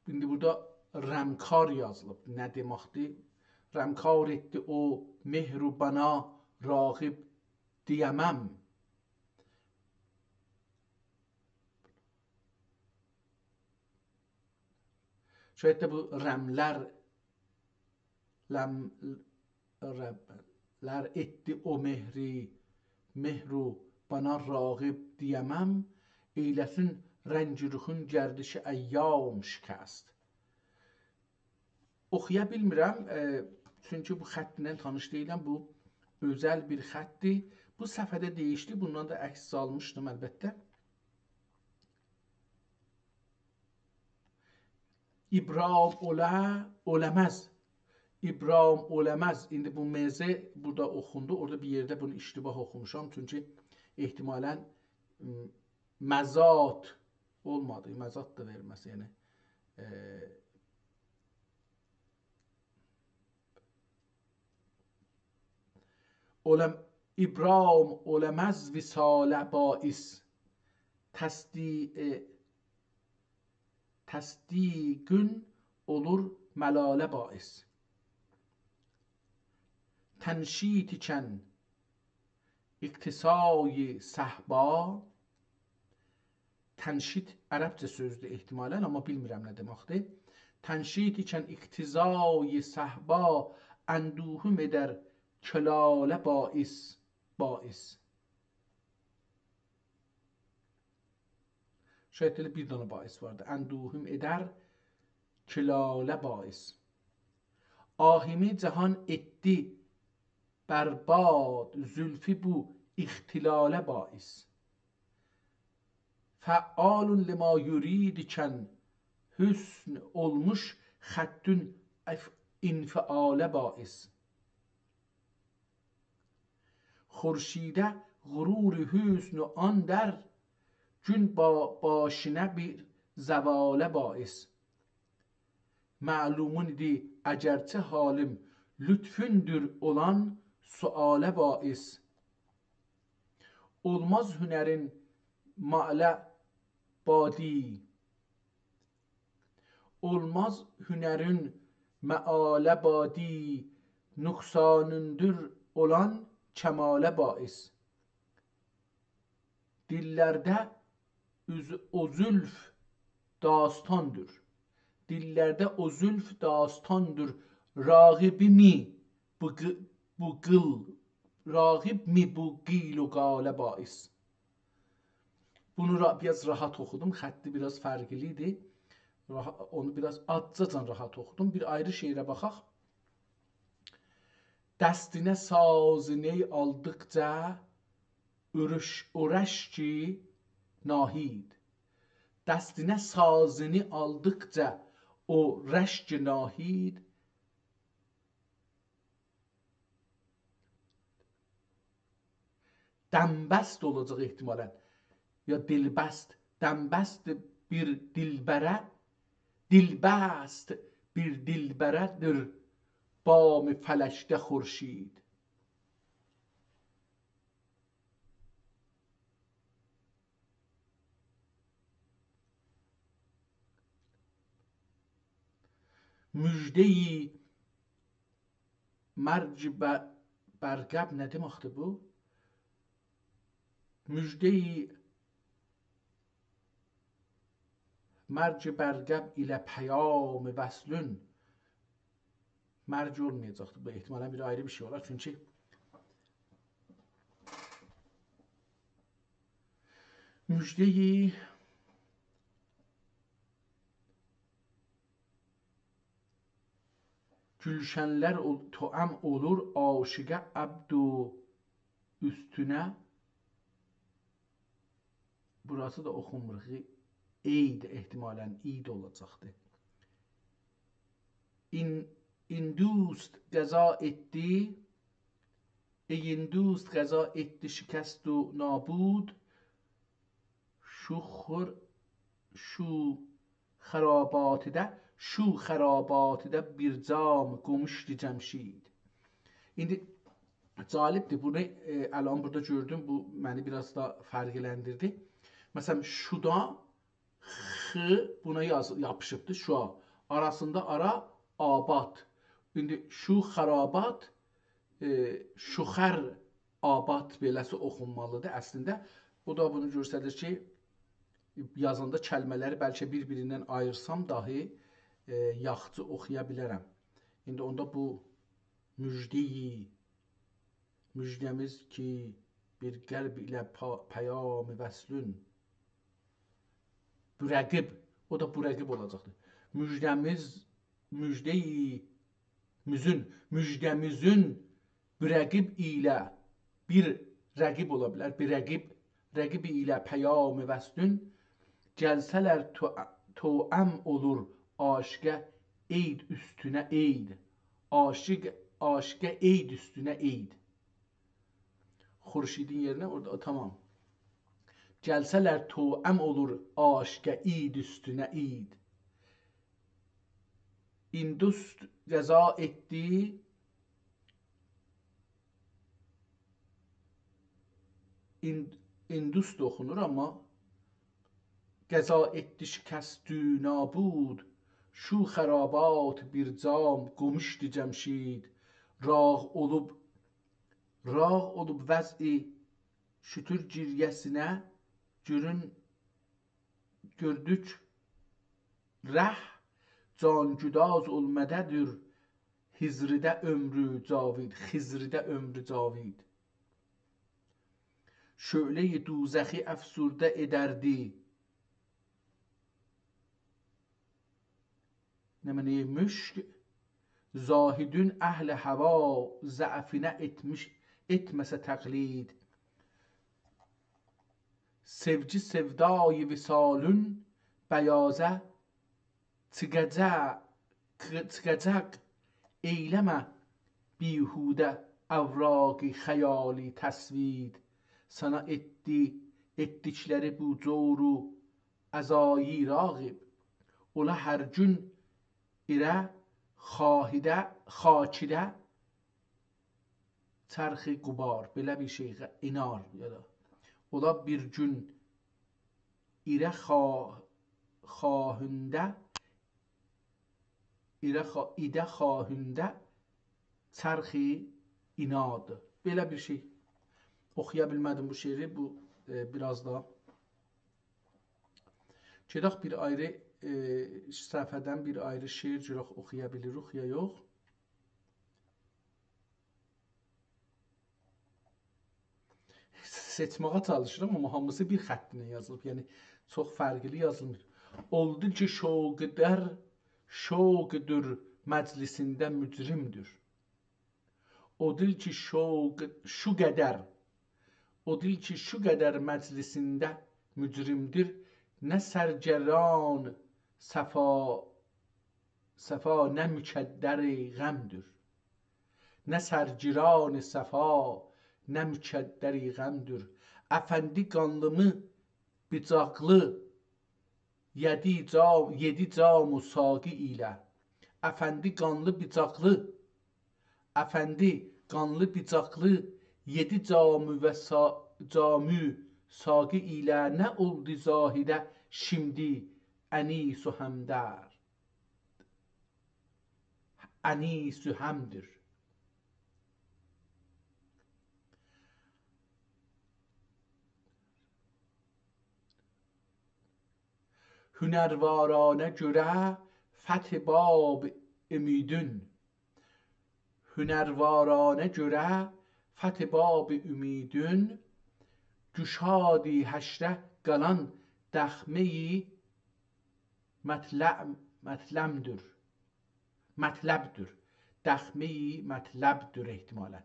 ایندی بورادا رمکار یازیلیب. نه دئمکدیر؟ رمکار ائتدی او مهر و بنا راغب دیه‌مم. شاید ده بو رملر، لم-، رب-، لر ائتدی او مهری، مهر و بانا راغب دئیه‌مم، ائیله‌سین رنگ رخون گردشی ایام شکست. اوخویا بیلمیرم، ائ، چونکی بو خطله تانیش دئییلم، بو اؤزل بیر خطدیر. بو صفحه‌ده دَییشدی، بوندان دا عکس سالمیشدیم البته. ابرام اوله، اوله‌مز. ابرام اوله‌مز. ایندی بو مزه بورادا اوخوندو. اورادا بیر یئرده بونو اشتباه اوخوموشام. چونکی احتمالاً، م، مزات اولمادی. مزات دا وئرمز، یعنی. ائ، اولم-، ابرام اوله‌مز وصاله باعث. تصدیق، تصدیقون اولور ملاله باعث. تنشیط ایکن اقتضای صهبا. تنشیط عربجه سؤزدور احتمالاً، آمما بیلمیرم نه دئمکدیر. تنشیط ایکن اقتضای صهبا، اندوهوم ائدر کلاله باعث، باعث. شاید ائله بیر دنه باعث واردی. اندوهوم ائدر کلاله باعث. آهیمی جهان ائتدی برباد، زلفی بو اختلاله باعث. فعال لما یرید ایکن حسن اولموش خدون اف-، انفعاله باعث. خورشیده غرور حسن و آن در، گون با-، باشینه بیر زواله باعث. معلومون ایدی اگرچه حالیم، لطفوندور اولان سؤاله باعث. اولماز هنرین مآله بادی، اولماز هنرین مآله بادی، نقصانوندور اولان کماله باعث. دیللرده اوز-، او زلف داستاندیر. دیللرده او زلف داستاندیر. راغبیمی بو قی-، بو قیل، راغبمی بو قیل و قاله باعث. بونو را-، بیر آز راحت اوخودوم. خطی بیر آز فرقلی ایدی. راح-، اونو بیر آز آزجاجان راحت اوخودوم. بیر آیری شعره باخاق. دستینه ساز نی آلدیقجا اورش-، او رشک ناهید. دستینه ساز نی آلدیقجا او رشک ناهید دمبست اولاجاق احتمالاً. یا دلبست. دمبست بیر دلبره، دلبست بیر دلبره‌دیر بام فلکده خورشید. مژده‌ی مرگ ب-، برقب نه دئمکدیر بو؟ مژده‌ی مرگ برقب ایله پیام وصلون. مرگ اولمایاجاقدیر. بو احتمالاً بیر آیری بیر شئی اولار. چونکی مژده‌ی گولشنلر اول-، توام اولور عاشیقه عبد و اوستونه. بوراسی دا اوخونمور. غی-، عید احتمالاً، عید اولاجاقدی. این، این دوست غذا ائتدی، ای این دوست غذا ائتدی شکست و نابود. شو خور-، شو خراباتیده، شو خراباتیده بیر جام قوموشدو جمشید. ایندی جالبدیر. بونو، ائ، الان بورادا گؤردوم. بو منی بیر آز دا فرقلندیردی. مثلاً، شودا خ بونا یاز-، یاپیشیبدیر، شوا. آراسیندا آرا، آباد. ایندی شو خرابات، ائ، شوخر آباد بئله‌سی اوخونمالیدیر اصلینده. او دا بونو گؤستریر کی، یازاندا کلمه‌لری بلکه بیر-بیریندن آییرسام داهی، ائ، یاخشی اوخویا بیلرم. ایندی اوندا بو مژده‌یی، مژده‌میز کی، بیر قلب ایله پا-، پیام وصلون. بو رقیب، او دا بو رقیب اولاجاقدیر. مژده‌میز، مژده‌یی، میزون، مژده‌میزون بو رقیب ایله، بیر رقیب اولا بیلر، بیر رقیب، رقیب ایله پیام وصلون، گلسه‌لر تو-، توأم اولور عاشقه عید اوستونه عید. عاشق، عاشقه عید اوستونه عید. خورشیدین یئرینه اورادا، تامام. گلسه‌لر توأم اولور عاشقه عید اوستونه عید. هندوست قضا ائتدی، هند-، هندوست اوخونور، آمما قضا ائتدی شکست و نابود، شو خرابات بیر جام قوموشدو جمشید. راغ اولوب، راغ اولوب وضع شتر گریه‌سینه، گؤرون، گؤردوک ره، جان‌گداز اولمادادیر هجرده عمر جاوید، هجرده عمر جاوید. شعله‌ی دوزخی افسرده ائدردی نمنه‌ی مشک، زاهدون اهل هوا ضعفینه ائتمیش، ائتمه‌سه تقلید. سئوگی سئودای وصالون بیازه چیخاجاق، چیخاجاق، ائیله‌مه بیهوده اوراق خیالی تسوید. سنه ائتدی، ائتدیکلری بو جور و اذایی راغب، اولا هر گون ایره خاهیده، خاکیده چرخ غبار، بئله بیر شئی، غ-، انار یا دا. اولا بیر گون ایره خا-، خاهینده، ایره خا-، ایده خاهینده چرخ انار. بئله بیر شئی. اوخویا بیلمه‌دیم بو شعری، بو، ائ، بیر آز دا گئدک بیر آیری، ائ، صفحه‌دن بیر آیری شعر گؤرک اوخویا بیلیریک یا یوخ. سئچمه‌یه چالیشیرام، آمما هامیسی بیر خطینن یازیلیب. یعنی، چوخ فرقلی یازیلمیر. اولدو کی شوق‌در، شوق‌دور مجلسینده مجرم‌دور. او دیل کی شوق، شو قدر، او دیل کی شو قدر مجلسینده مجرم‌دیر، نه سرگران صفا، صفا، نه مکدر غم‌دور. نه سرگران صفا، نه مکدر غم‌دور. افندی قانلیمی بیجاقلی، یئدی جام، یئدی جام و ساقی ایله. افندی قانلی بیجاقلی، افندی قانلی بیجاقلی، یئدی جامو و سا-، جامو ساقی ایله، نه اولدو زاهده شیمدی انیس و همدرد، انیس و هم‌دور. هنروارانه گؤره فتح باب امیدون، هنروارانه گؤره فتح باب امیدون، گشادی حشره قالان دخمه‌ی مطلع-، مطلع‌دور. مطلب‌دور. دخمه‌ی مطلب‌دور احتمالاً.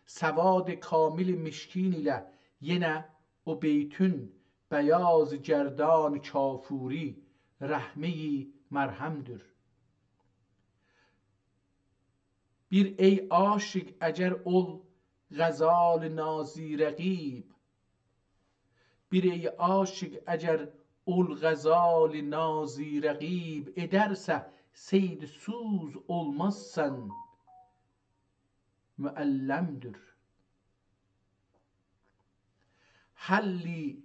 سواد کامل مشکین ایله یئنه او بیتون، بیاض گردان کافوری رحمه‌ی مرهم‌دور. بیر ای عاشق، اگر اول غزال نازی رقیب، بیر ای عاشق، اگر اول غزال نازی رقیب، ائدرسه صید سوز اولمازسان معلم‌دور. حلی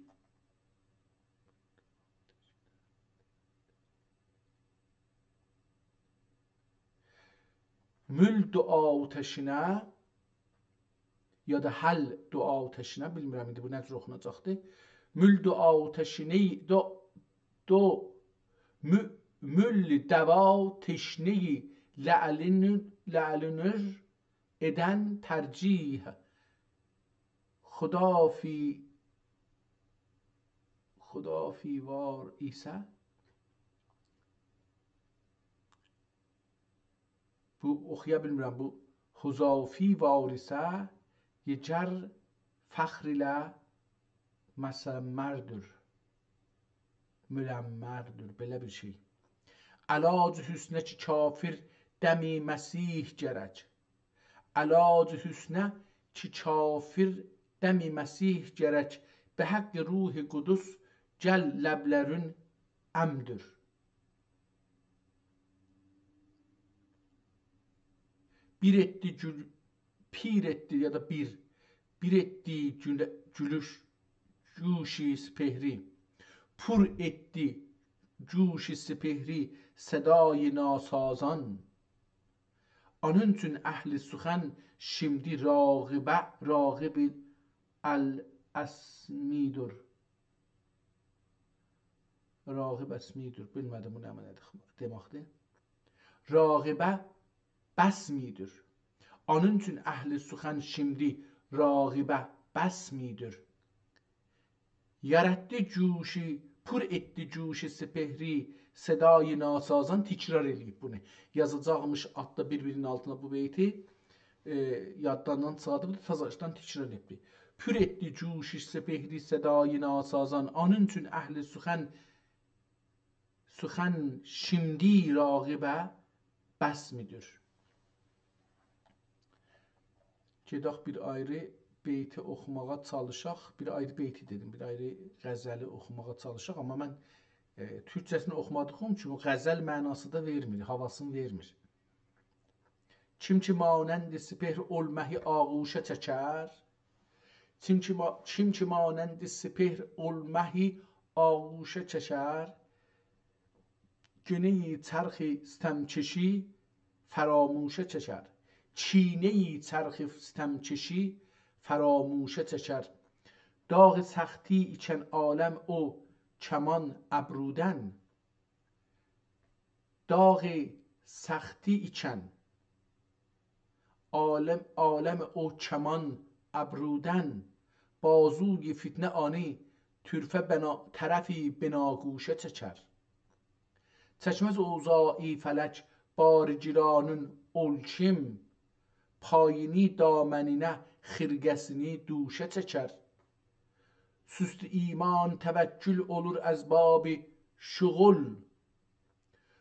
مول دعا آتشینه، یا دا حل دعا آتشینه، بیلمیرم ایندی بو نه جور اوخوناجاقدیر. مول دعا آتشینه، دو، دو، مو-، مول دوا تشنه‌ی لعلین، لعلینور ائدن ترجیح، خدافی، خدافی وار ایسه، بو اوخویا بیلمیرم، بو خزافی وار ایسه، یئجر فخر ایله مسمردور، ملمردور، بئله بیر شئی. علاج حسنه کی کافر دم مسیح گرک. علاج حسنه کی کافر دم مسیح گرک، به حق روح قدس گل لبلرین امدور. بیر ائتدی گول-، پیر ائتدی یا دا بیر، بیر ائتدی گول-، گولوش، گوش سپهری، پر ائتدی گوش سپهری صدای ناسازان. آنین اوچون اهل سخن شیمدی راغبه، راغب الاسمی‌دور. راغب اسمی‌دور. بیلمه‌دیم بو نه معنادیر، دئمکدیر. راغبه بسمی‌دور. آنین اوچون اهل سخن شیمدی راغبه بسمی‌دور. یاراتدی گوشی، پر ائتدی گوش سپهری صدای ناسازان، تکرار ائله‌ییب بونو. یازاجاقمیش آلتدا بیر-بیرینین آلتینا بو بیتی، ائ، یاددان چیخاردیب، تازا باشدان تکرار ائتدی. پر ائتدی گوش سپهری صدای ناسازان، آنین اوچون اهل سخن، سخن شیمدی راغبه بسمی‌دور. گئدک بیر آیری بیتی اوخوماغا چالیشاق. بیر آیری بیتی دئدیم، بیر آیری غزلی اوخوماغا چالیشاق. آمما من، ائ، تورکجه‌سینی اوخومادیغیم اوچون او غزل معناسی دا وئرمیر، هاواسینی وئرمیر. کیم کی مانند سپهر اول مهی آغوشه چکر، کیم کی ما-، کیم کی مانند سپهر اول مهی آغوشه چکر، گونه‌ی چرخ ستمکشی فراموشه چکر. کینه‌ی چرخ ستمکشی فراموشه چکر. داغ سختی ایکن عالم او کمان ابرودن. داغ سختی ایکن عالم، عالم او کمان ابرودن، بازوی فتنه آنی طرفه بنا-، طرف بناگوشه چکر. چکمز اوضاعی فلک بار گرانین اول کیم، پایینی دامنینه خرقه‌سینی دوشه چکر. سست ایمان توکل اولور از باب شغل،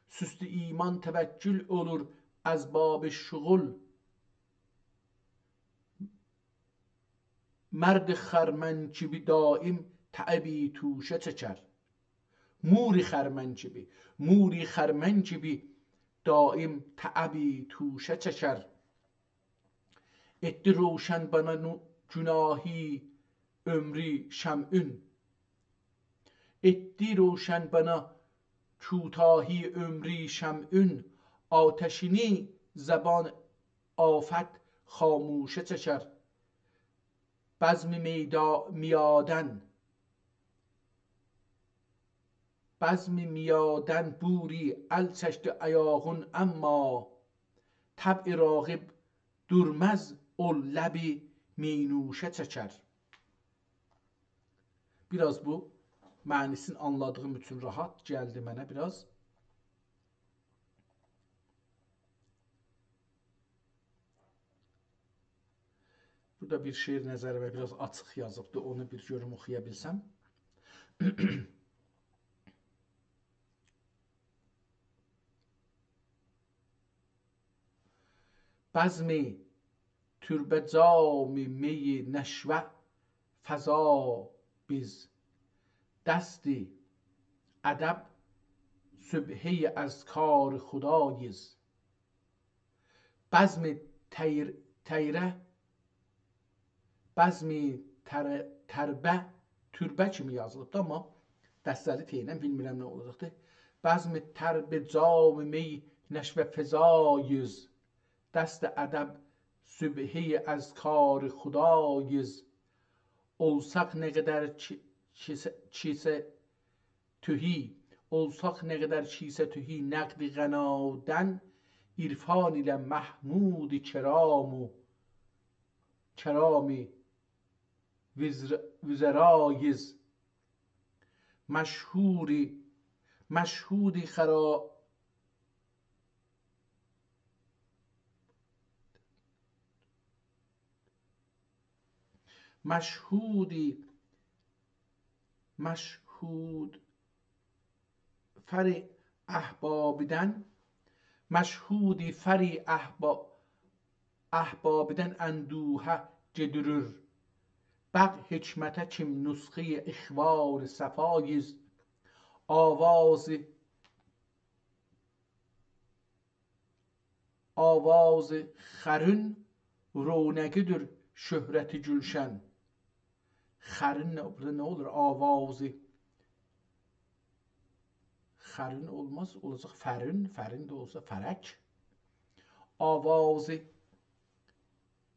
سست ایمان توکل اولور از باب شغل. مرد خرمن کیبی دایم تعبی توشه چکر. مور خرمن کیبی، مور خرمن کیبی دایم تعبی توشه چکر. ائتدی روشن بنا نو-، گوناهی عؤمرو شمعون. ائتدی روشن بنا کوتاهی عؤمرو شمعون، آتشینی زبان آفت خاموشه چکر. بزم میدا-، میادن، بزم میادن بوری ال چکدی آیاغون، اما طبع راغب دورمز اول لبی می‌نوشه چکر. بیر آز بو معنی‌سینی آنلادیغیم اوچون راحت گلدی منه بیر آز. بورادا بیر شعر نظریمه بیر آز آچیق یازیبدی، اونو بیر گؤروم اوخویا بیلسم. بزم تربه جام می نشوه فزا بیز، دست ادب سبحه‌ی اذکار خداییز. بزم تیر-، تیره، بزم تر-، تربه، تربه کیمی یازیلیبدی، آمما دسته‌لی ت ایله بیلمیرم نه اولاجاقدیر. بزم تربه جام می نشوه فزاییز، دست ادب سبحه‌ی اذکار خداییز. اولساق نه قدر کی-، کیسه، کیسه تهی، اولساق نه قدر کیسه تهی نقد غنادن، عرفان ایله محمود کرام و کرامی وزر-، وزراییز. مشهوری، مشهودی خرا-، مشهودی، مشهود فر احبابیدن، مشهودی فر احبا-، احبابیدن اندوهه گئدیریر. بق حکمته کیم نسخه‌ی اخوان صفاییز. آوازی آواز خرون رونقی‌دیر شهرت گلشن. خرون نه، بورادا نه اولور؟ آوازی خرون اولماز، اولاجاق فرون، فرون ده اولسا فرک. آوازی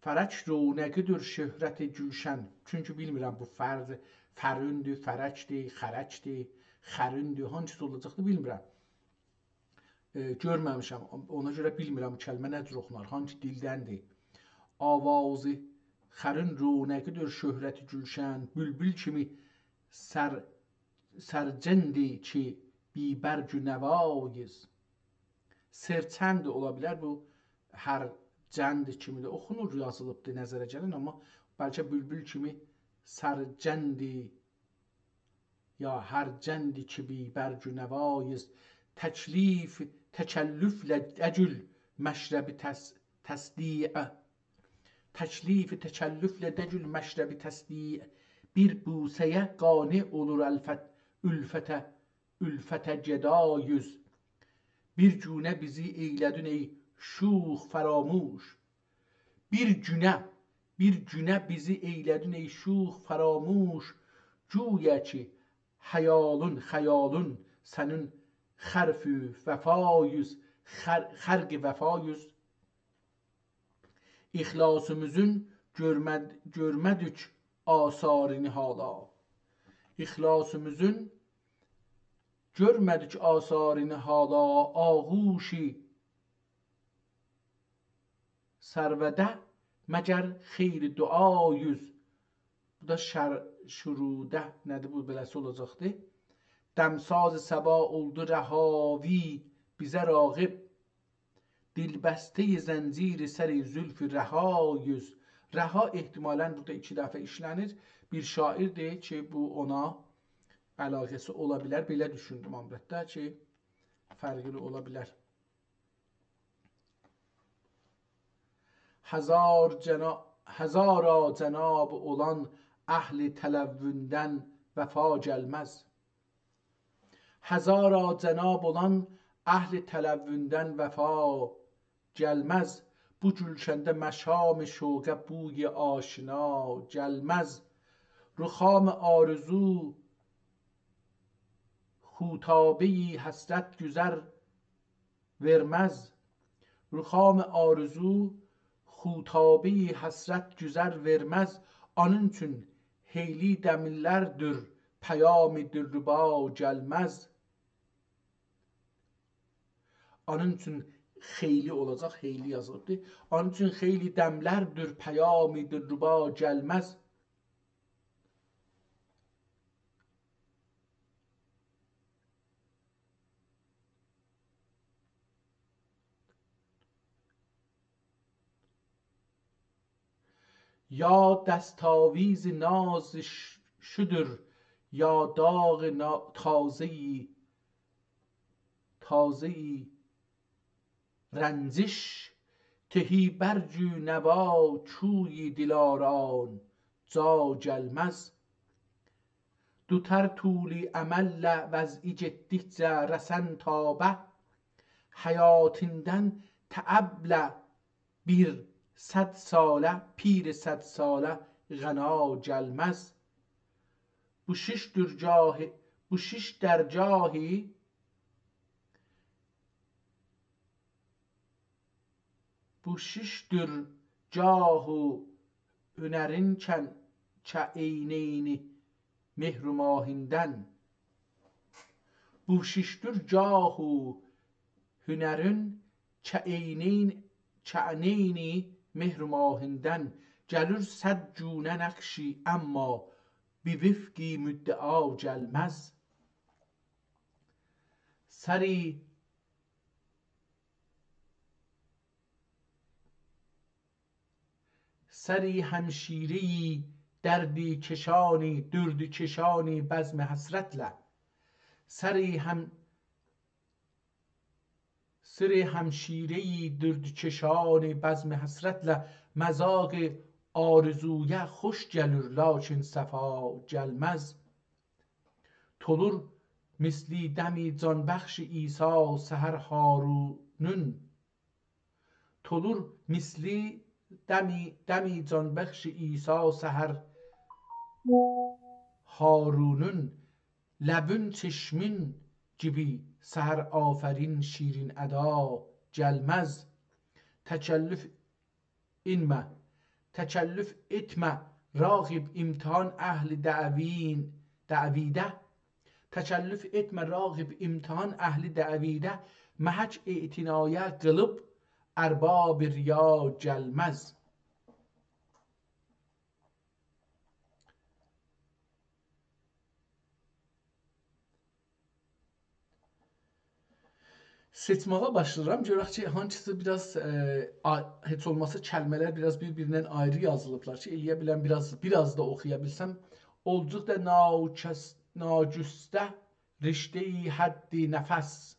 فرک رونقی‌دیر شهرت گلشن. چونکی بیلمیرم بو فرض، فروندور، فرکدیر، خرکدیر، خروندور، هانسیسی اولاجاقدیر، بیلمیرم. ائ، گؤرمه‌میشم، اونا گؤره بیلمیرم بو کلمه نه جور اوخونار، هانسی دیلدندیر. آوازی خرون رونقی‌دیر شهرت گلشن، بولبول کیمی سر-، سرجندی کی، بی‌برگ و نواییز. سرچند اولا بیلر، بو هر جند کیمی ده اوخونور، یازیلیبدیر نظره گلن، آمما بلکه بولبول کیمی سرجندی یا هر جندی کی بی‌برگ و نواییز. تکلیف تکلفله دگیل مشرب تس-، تصدیع. تکلیف تکلفله دگیل مشرب تصدیع. بیر بوسه‌یه قانع اولور الفت، الفته، الفته گداییز. بیر گونه بیزی ائیله‌دین ای شوخ فراموش. بیر گونه، بیر گونه بیزی ائیله‌دین ای شوخ فراموش، گویا کی خیالون، خیالون سنین خرف وفاییز، خر-، خرق وفاییز. اخلاصیمیزین گؤرمد-، گؤرمه‌دیک آثارینی حالا. اخلاصیمیزین گؤرمه‌دیک آثارینی حالا، آغوشی سروده مگر خیر دعاییز. بو دا شر-، شروده نه‌دیر؟ بو بئله‌سی اولاجاقدی. دمساز صبا اولدو رهاوی بیزه راغب، دل‌بسته‌ی زنجیر سر زلف رهاییز. رها احتمالاً بورادا ایکی دفعه ایشله‌نیر. بیر شاعیردیر کی، بو اونا علاقه‌سی اولا بیلر. بئله دوشوندوم، البته کی، فرقلی اولا بیلر. هزار جنا-، هزارا جناب اولان اهل تلوّندن وفا گلمز. هزارا جناب اولان اهل تلوّندن وفا گلمز. بو گلشنده مشام شوقه بوی آشنا گلمز. رخام آرزو خوطابه‌ی حسرت گذر وئرمز. رخام آرزو خوطابه‌ی حسرت گذر وئرمز. آنین اوچون خیلی دملردیر پیام دلربا گلمز. آنین اوچون خیلی اولاجاق، خیلی یازیلیبدیر. آنین اوچون خیلی دملردیر پیام دلربا گلمز. یا دستاویز ناز ش-، شدور، یا داغ نا-، تازه‌ی، تازه‌ی رنجش، تهی برگ و نوا کوی دلاران جا گلمز. دوتار طول املله وضعی گئتدیکجه رسن تابه، حیاتیندان تعبله بیر صد ساله، پیر صد ساله غنا گلمز. بو شیشدیر گاهی، بو شیش درگاهی بو شیشدیر گاه و هنرین کن-، که عینینی مهر و ماهیندن. بو شیشدیر گاه و هنرین کعینین، کعنین مهر و ماهیندن، گلیر صد گونه نقشی، اما به وفق مدعا گلمز. سری سری همشیره‌ی دردکشانی، دردکشانی بزم حسرتله. سری هم، سری همشیره‌ی دردکشانی بزم حسرتله، مذاق آرزویه خوش گلیر، لاکین صفا گلمز. تولور مثل دم جانبخش عیسی سحر هارونون، تولور مثل دم، دم جانبخش عیسی سحر هارونون، لبون چشمین کیمی سحر آفرین شیرین ادا گلمز. تکلف ائتمه، تکلف ائتمه راغب امتحان اهل دعوین، دعویده. تکلف ائتمه راغب امتحان اهل دعویده، محک اعتنایا قیلیب ارباب ریا گلمز. سئچمه‌یه باشلاییرام. گؤرک کی، هانسیسی بیر آز، ائ، آ-، هئچ اولماسا کلمه‌لر بیر آز بیر-بیریندن آیری یازیلیبلار کی، ائلیه بیلم بیر آز، بیر آز دا اوخویا بیلسم. اولدوقجا ناکس-، ناگسسته رشته‌ی حد نفس.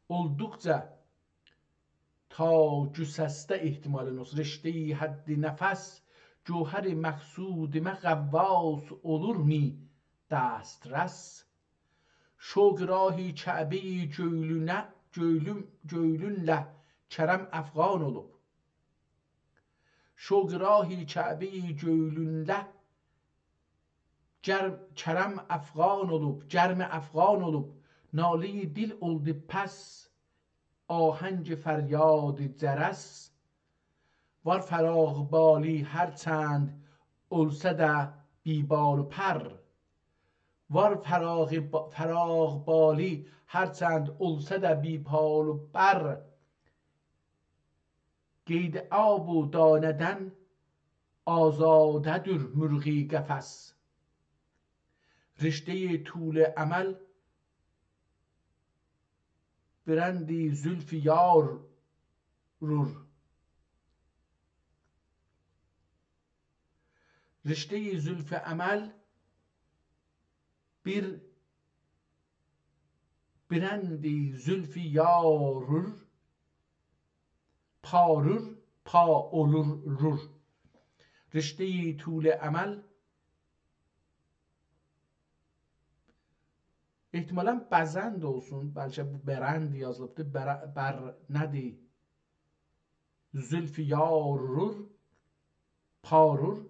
اولدوقجا، تا گسسته احتمالاً اولسون، رشته‌ی حد نفس، گوهر مقصودیمه غواص اولورمی دسترس؟ شوق راه کعبه‌ی گؤیلونه، گؤیلون، گؤیلونله کرم افغان اولوب. شوق راه کعبه‌ی گؤیلونله گر-، کرم افغان اولوب، گرم افغان اولوب، ناله‌ی دل اولدو پس، آهنگ فریاد جرس. وار فراق بالی هر چند اولسا دا بی بال و پر. وار فراق با-، فراق بالی هر چند اولسا دا بی بال و پر. قید آب و دانه‌دن آزاده‌دیر مرغ قفس. رشته‌ی طول امل برند زلف یار رور. رشته‌ی زلف امل بیر برند زلف یار رور، پا رور، پا اولور، رور. رشته‌ی طول امل، احتمالاً بزند اولسون، بلکه بو برند یازیلیبدیر، بر-، بر نه‌دیر؟ زلف یار رور، پا رور،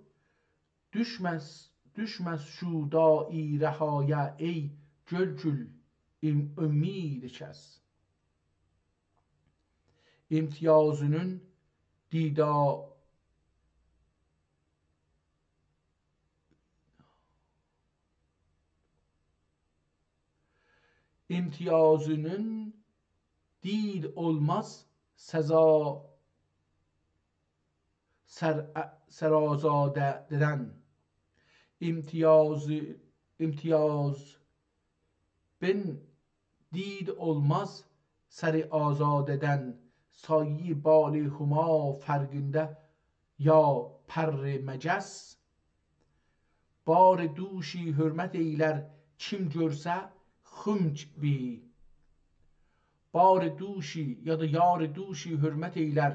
دوشمز، دوشمز شو دایره‌هایه، ای گؤل گول، ام-، امید کس. امتیازینین دیدا-، امتیازینین دید اولماز سزا سر-، سر آزاده‌دن. امتیاز، امتیاز بین دید اولماز سر آزاده‌دن، سایه بال هما فرقینده یا پر مگس. بار دوشی حرمت ائیلر کیم گؤرسه خم کیمی. بار دوشی یا دا یار دوشی حرمت ائیلر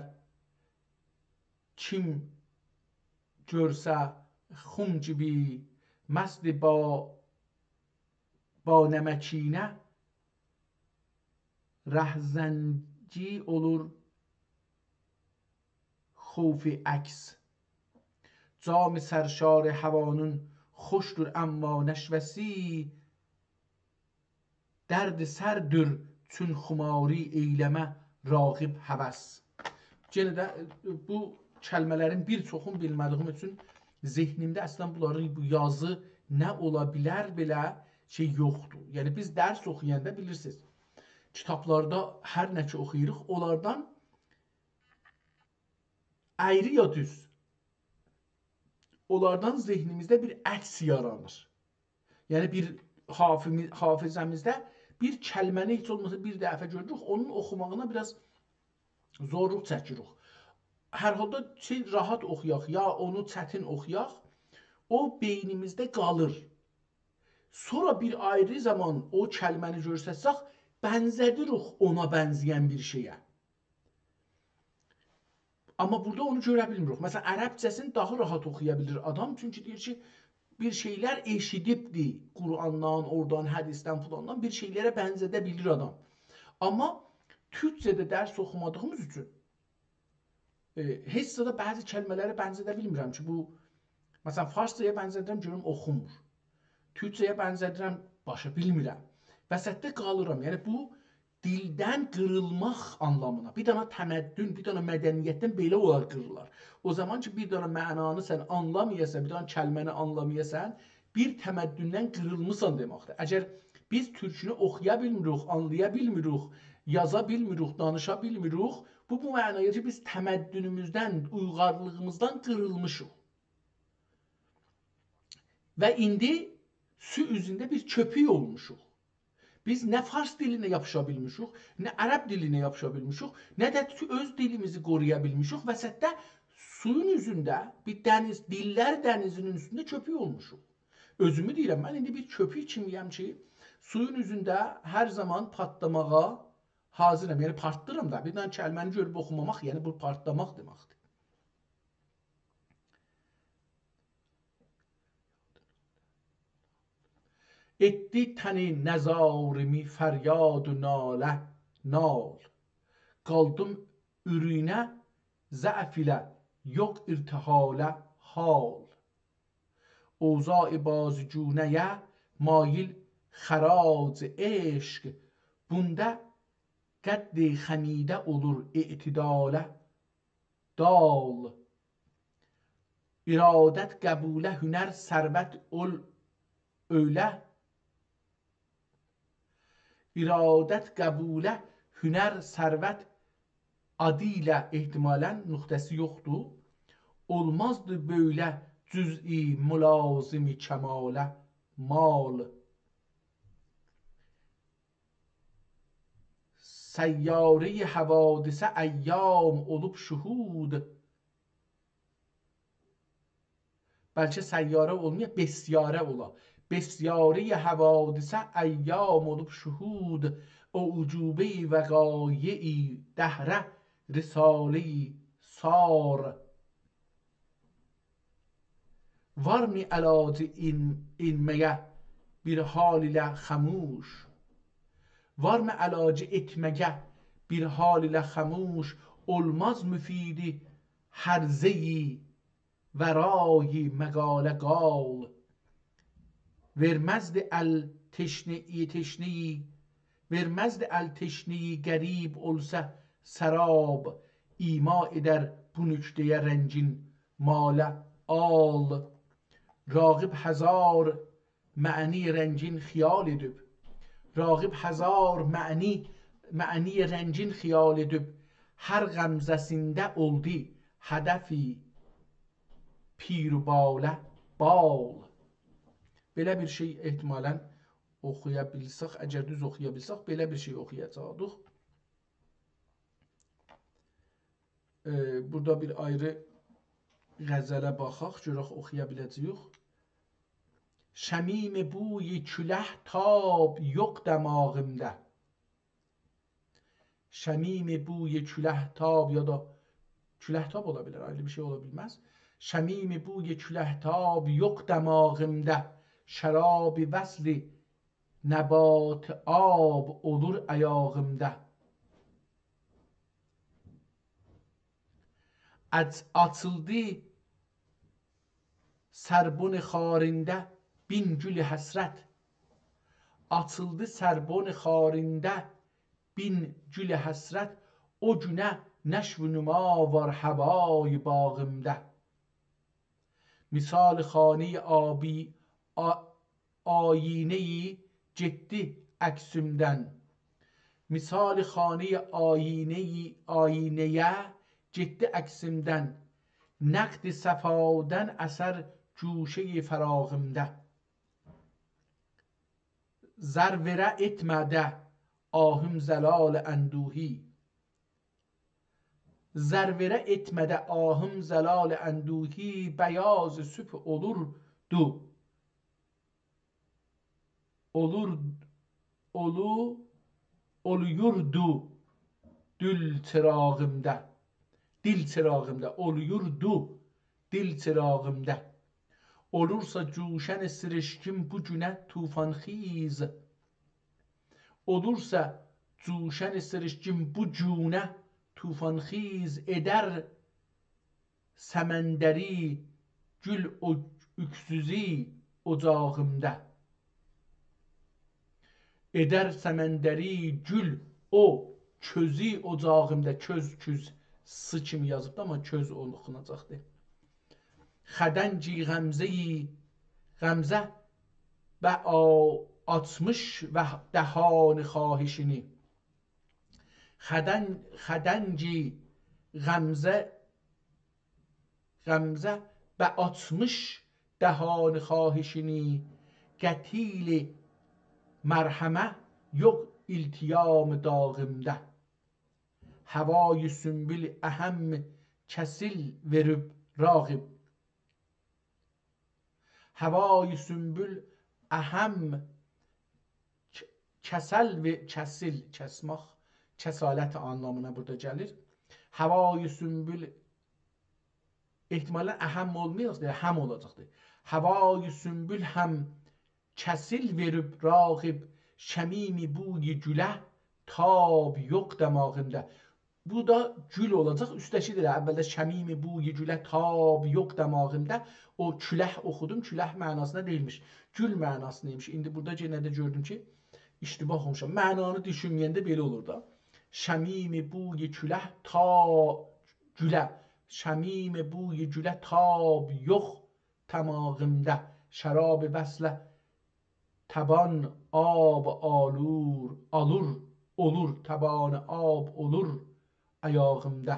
کیم گؤرسه خم کیمی. مست با، با نمکینه رهزنگی اولور خوف عکس. جام سرشار هوانین خوشدور، اما نشوه‌سی درد سردیر، چون خماری ائیله‌مه راغب هوس. یئنه ده، ائ، بو کلمه‌لرین بیر چوخون بیلمه‌دیییم اوچون ذهنیمده اصلاً بونلارین بو یازی نه اولا بیلر بئله شئی یوخدور. یعنی بیز درس اوخویاندا بیلیرسینیز، کیتابلاردا هر نه کی اوخویوروق، اونلاردان اَیری یا دوز، اونلاردان ذهنیمیزده بیر عکس یارانیر. یعنی بیر حافیمی-، حافظه‌میزده بیر کلمه‌نی هئچ اولماسا بیر دفعه گؤروروک، اونون اوخوماغینا بیر آز زورلوق چکیریک. هر حالدا شئی راحت اوخویاق، یا اونو چتین اوخویاق، او بئینیمیزده قالیر. سونرا بیر آیری زامان او کلمه‌نی گؤرسه‌سک، بنزه‌دیریک اونا بنزه‌ین بیر شئیه. آمما بورادا اونو گؤره بیلمیریک. مثلا، عربجه‌سینی داها راحت اوخویا بیلیر آدام، چونکی دئییر کی، بیر شئیلر ائشیدیبدی، قرآندان، اورادان، حدیثدن، فلاندان بیر شئیلره بنزه‌ده بیلیر آدام. آمما تورکجه‌ده درس اوخومادیغیمیز اوچون، ائ، هئچ زادا بعضی کلمه‌لری بنزه‌ده بیلمیرم کی، بو، مثلا، فارسجایا بنزه‌دیرم، گؤروم اوخومور. تورکجه‌یه بنزه‌دیرم، باشا بیلمیرم. وسطده قالیرام. یعنی، بو دیلدن قیریلماق آنلامینا. بیر دنه تمدن، بیر دنه مدنیتدن بئله اولار قیریلار. او زامان کی، بیر دنه معنانی سن آنلامایاسان، بیر دنه کلمه‌نی آنلامایاسان، بیر تمدندن قیریلمیسان دئمکدیر. اگر بیز تورکونو اوخویا بیلمیریک، آنلایا بیلمیریک، یازا بیلمیریک، دانیشا بیلمیریک، بو، بو معنایا کی، بیز تمدنوموزدن، اویغارلیغیمیزدان قیریلمیشیق. و ایندی سو اوزونده بیر کؤپوک اولموشوق. بیز نه فارس دیلینه یاپیشا بیلمیشیک، نه عرب دیلینه یاپیشا بیلمیشیک، نه ده تو-، اؤز دیلیمیزی قورویا بیلمیشیک. وسطده سویون اوزونده بیر دنیز، دیللر دنیزینین اوستونده کؤپوک اولموشوق. اؤزومو دئییرم، من ایندی بیر کؤپوک کیمی‌یم کی، سویون اوزونده هر زامان پارتلاماغا حاضرم. یعنی پارتلاییرام دا، بیر دنه کلمه‌نی گؤروب اوخوماماق، یعنی بو پارتلاماق دئمکدیر. ائتدی تنی نزاریمی فریاد و ناله، نال. قالدیم اورینه ضعف ایله، یوخ ارتحاله حال. اوضاع بازیگونه‌یه مایل خراج عشق، بوندا قد خمیده اولور اعتداله دال. ارادت قبوله هنر ثروت اول اؤیله. ارادت قبوله هنر ثروت آدی ایله، احتمالا نقطه‌سی یوخدور. اولمازدی بؤیله جزئی ملازم کماله مال. سیارهٔ حوادثه ایام اولوب شهود. بلکه سیاره اولمایا، بسیاره اولا. بسیارهٔ حوادثه ایام اولوب شهود، اعجوبهٔ وقایعی دهره رساله‌ای سار. وارمی علاجی ائن-، ائنمه‌یه بیر حال ایله خموش؟ وارمی علاجی ائتمه‌یه بیر حال ایله خموش؟ اولماز مفیدی هرزه‌ای ورای مقاله قال. وئرمزدی ال تشنه‌ای، تشنه‌ای، وئرمزدی ال تشنه‌ای غریب اولسا سراب، ایما ائدر بو نکته‌یه رنگین ماله آل. راغب هزار معنی رنگین خیال ائدیب. راغب هزار معنی، معنی رنگین خیال ائدیب، هر غمزه‌سینده اولدو هدفی پیر و باله بال. بئله بیر شئی احتمالا اوخویا بیلسک، اگر دوز اوخویا بیلسک، بئله بیر شئی اوخویاجاقدیق. ائ، بورادا بیر آیری غزله باخاق، گؤرک اوخویا بیله‌جه‌ییک. شمیم بوی کوله‌تاب یوخ دماغیمدا. شمیم بوی کوله‌تاب، یا دا کوله‌تاب اولا بیلر، آیری بیر شئی اولا بیلمز. شمیم بوی کوله‌تاب یوخ دماغیمدا، شراب وصل نبات آب اولور ایاغیمدا. آچ-، آچیلدی سربن خارینده بین گول حسرت. آچیلدی سربن خارینده بین گول حسرت، او گونه نشو و نما وار هوای باغیمدا. مثال خانهٔ آبی، آ-، آیینه‌ای گئتدی عکسیمدن. مثال خانهٔ آیینه‌ای، آیینه‌یه گئتدی عکسیمدن. نقد صفادن اثر گوشهٔ فراغیمده. زر وئره ائتمه‌ده آهیم زلال اندوهی. زر وئره ائتمه‌ده آهیم زلال اندوهی، بیاض صبح اولوردو. اولور، اولو، اولویوردو دل چراغیمده. دل چراغیمده، اولویوردو دل چراغیمده. اولورسا جوشن سرشکیم بو گونه طوفان‌خیز، اولورسا جوشن سرشکیم بو گونه طوفان‌خیز، ائدر سمندری گول او اوکسوزو اوجاغیمدا. ائدر سمندری گول او کؤزو اوجاغیمدا. کؤز، کوز، س کیمی یازیبدی، آمما کؤز اوخوناجاقدی. خدنگی غمزه‌ای، غمزه به آ-، آچمیش و دهان خواهشینی. خدن-، خدنگی غمزه، غمزه به آچمیش دهان خواهشینی، قتیل مرهمه یوخ التیام داغیمدا. هوای سنبل اهم کسیل وئریب راغب. هوای سنبل اهم ک-، کسل و کسیل، کسمک، کسالت آنلامینا بورادا گلیر. هوای سنبل احتمالاً اهم اولمایاجاقدیر، هم اولاجاقدیر. هوای سنبل هم کسیل وئریب راغب، شمیم بوی گوله تاب یوخ دماغیمدا. بو دا گول اولاجاق، اوسته‌کی ده اولده شمیم بوی گوله تاب یوخ دماغیمدا. او کولک اوخودوم، کولک معناسیندا دئییلمیش، گول معناسیندا ایمیش. ایندی بورادا یئنه ده گؤردوم کی، اشتباه اوخوموشام. معنانی دوشونمه‌ینده بئله اولور دا. شمیم بوی کولک تا گوله، شمیم بوی گوله تاب یوخ دماغیمدا. شراب وصله تبان آب آلور، آلور، اولور، تبان آب اولور آیاغیمدا.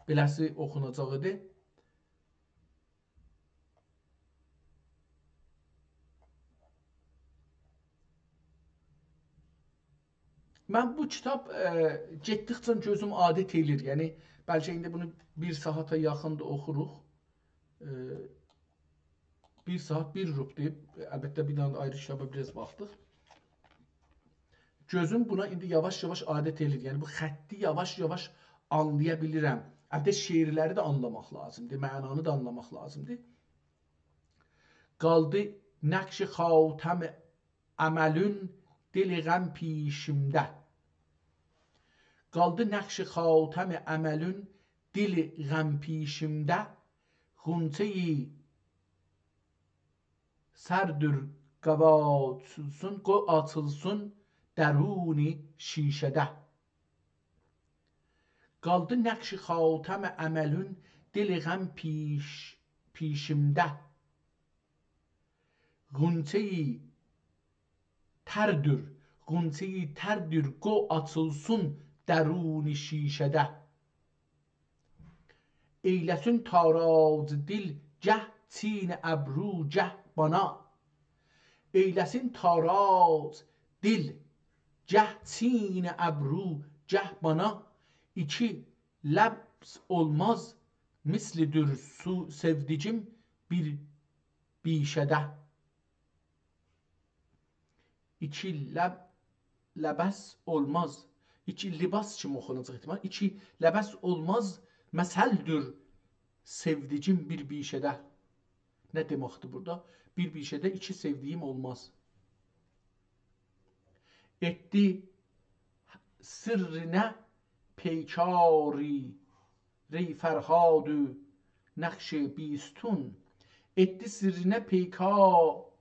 بئله‌سی اوخوناجاق ایدی. من بو کیتاب، ائ، گئتدیکجه گؤزوم عادت ائله‌ییر. یعنی، بلکه ایندی بونو بیر ساعاتا یاخین‌دیر اوخوروق. ائ، بیر ساعات، بیر ربعدیر. البته، بیر دنه ده آیری کیتابا بیر آز باخدیق. گؤزوم بونا ایندی یاواش-یاواش عادت ائله‌ییر. یعنی، بو خطی یاواش-یاواش آنلایا بیلیرم. البته، شعرلری ده آنلاماق لازیمدیر، معنانی دا آنلاماق لازیمدیر. قالدی نقش خاتم املون دل غم پیشیمده. قالدی نقش خاتم املون دل غم پیشیمده، غنچه‌ای سردور قو آچیلسین، قو آچیلسین درون شیشه‌ده. قالدی نقش خاتم املون دل غم پیش-، پیشیمده. غنچه‌ای تردور، غنچه‌ای تردور، قو آچیلسین درون شیشه‌ده. ائیله‌سین تاراج دل گه چین ابرو، گه بانا. ائیله‌سین تاراج دل گه چین ابرو، گه بانا. ایکی لبز اولماز مثلدور سو-، سئودیگیم بیر بیشه‌ده. ایکی لب-، لبس اولماز. ایکی لباس کیمی اوخوناجاق احتمال. ایکی لبس اولماز مثلدور سئودیگیم بیر بیشه‌ده. نه دئمکدیر بورادا؟ بیر بیشه‌ده ایکی سئودیگیم اولماز. ائتدی سرّینه پیکاری، ری فرهاد نقش بیستون. ائتدی سرّینه پیکا-،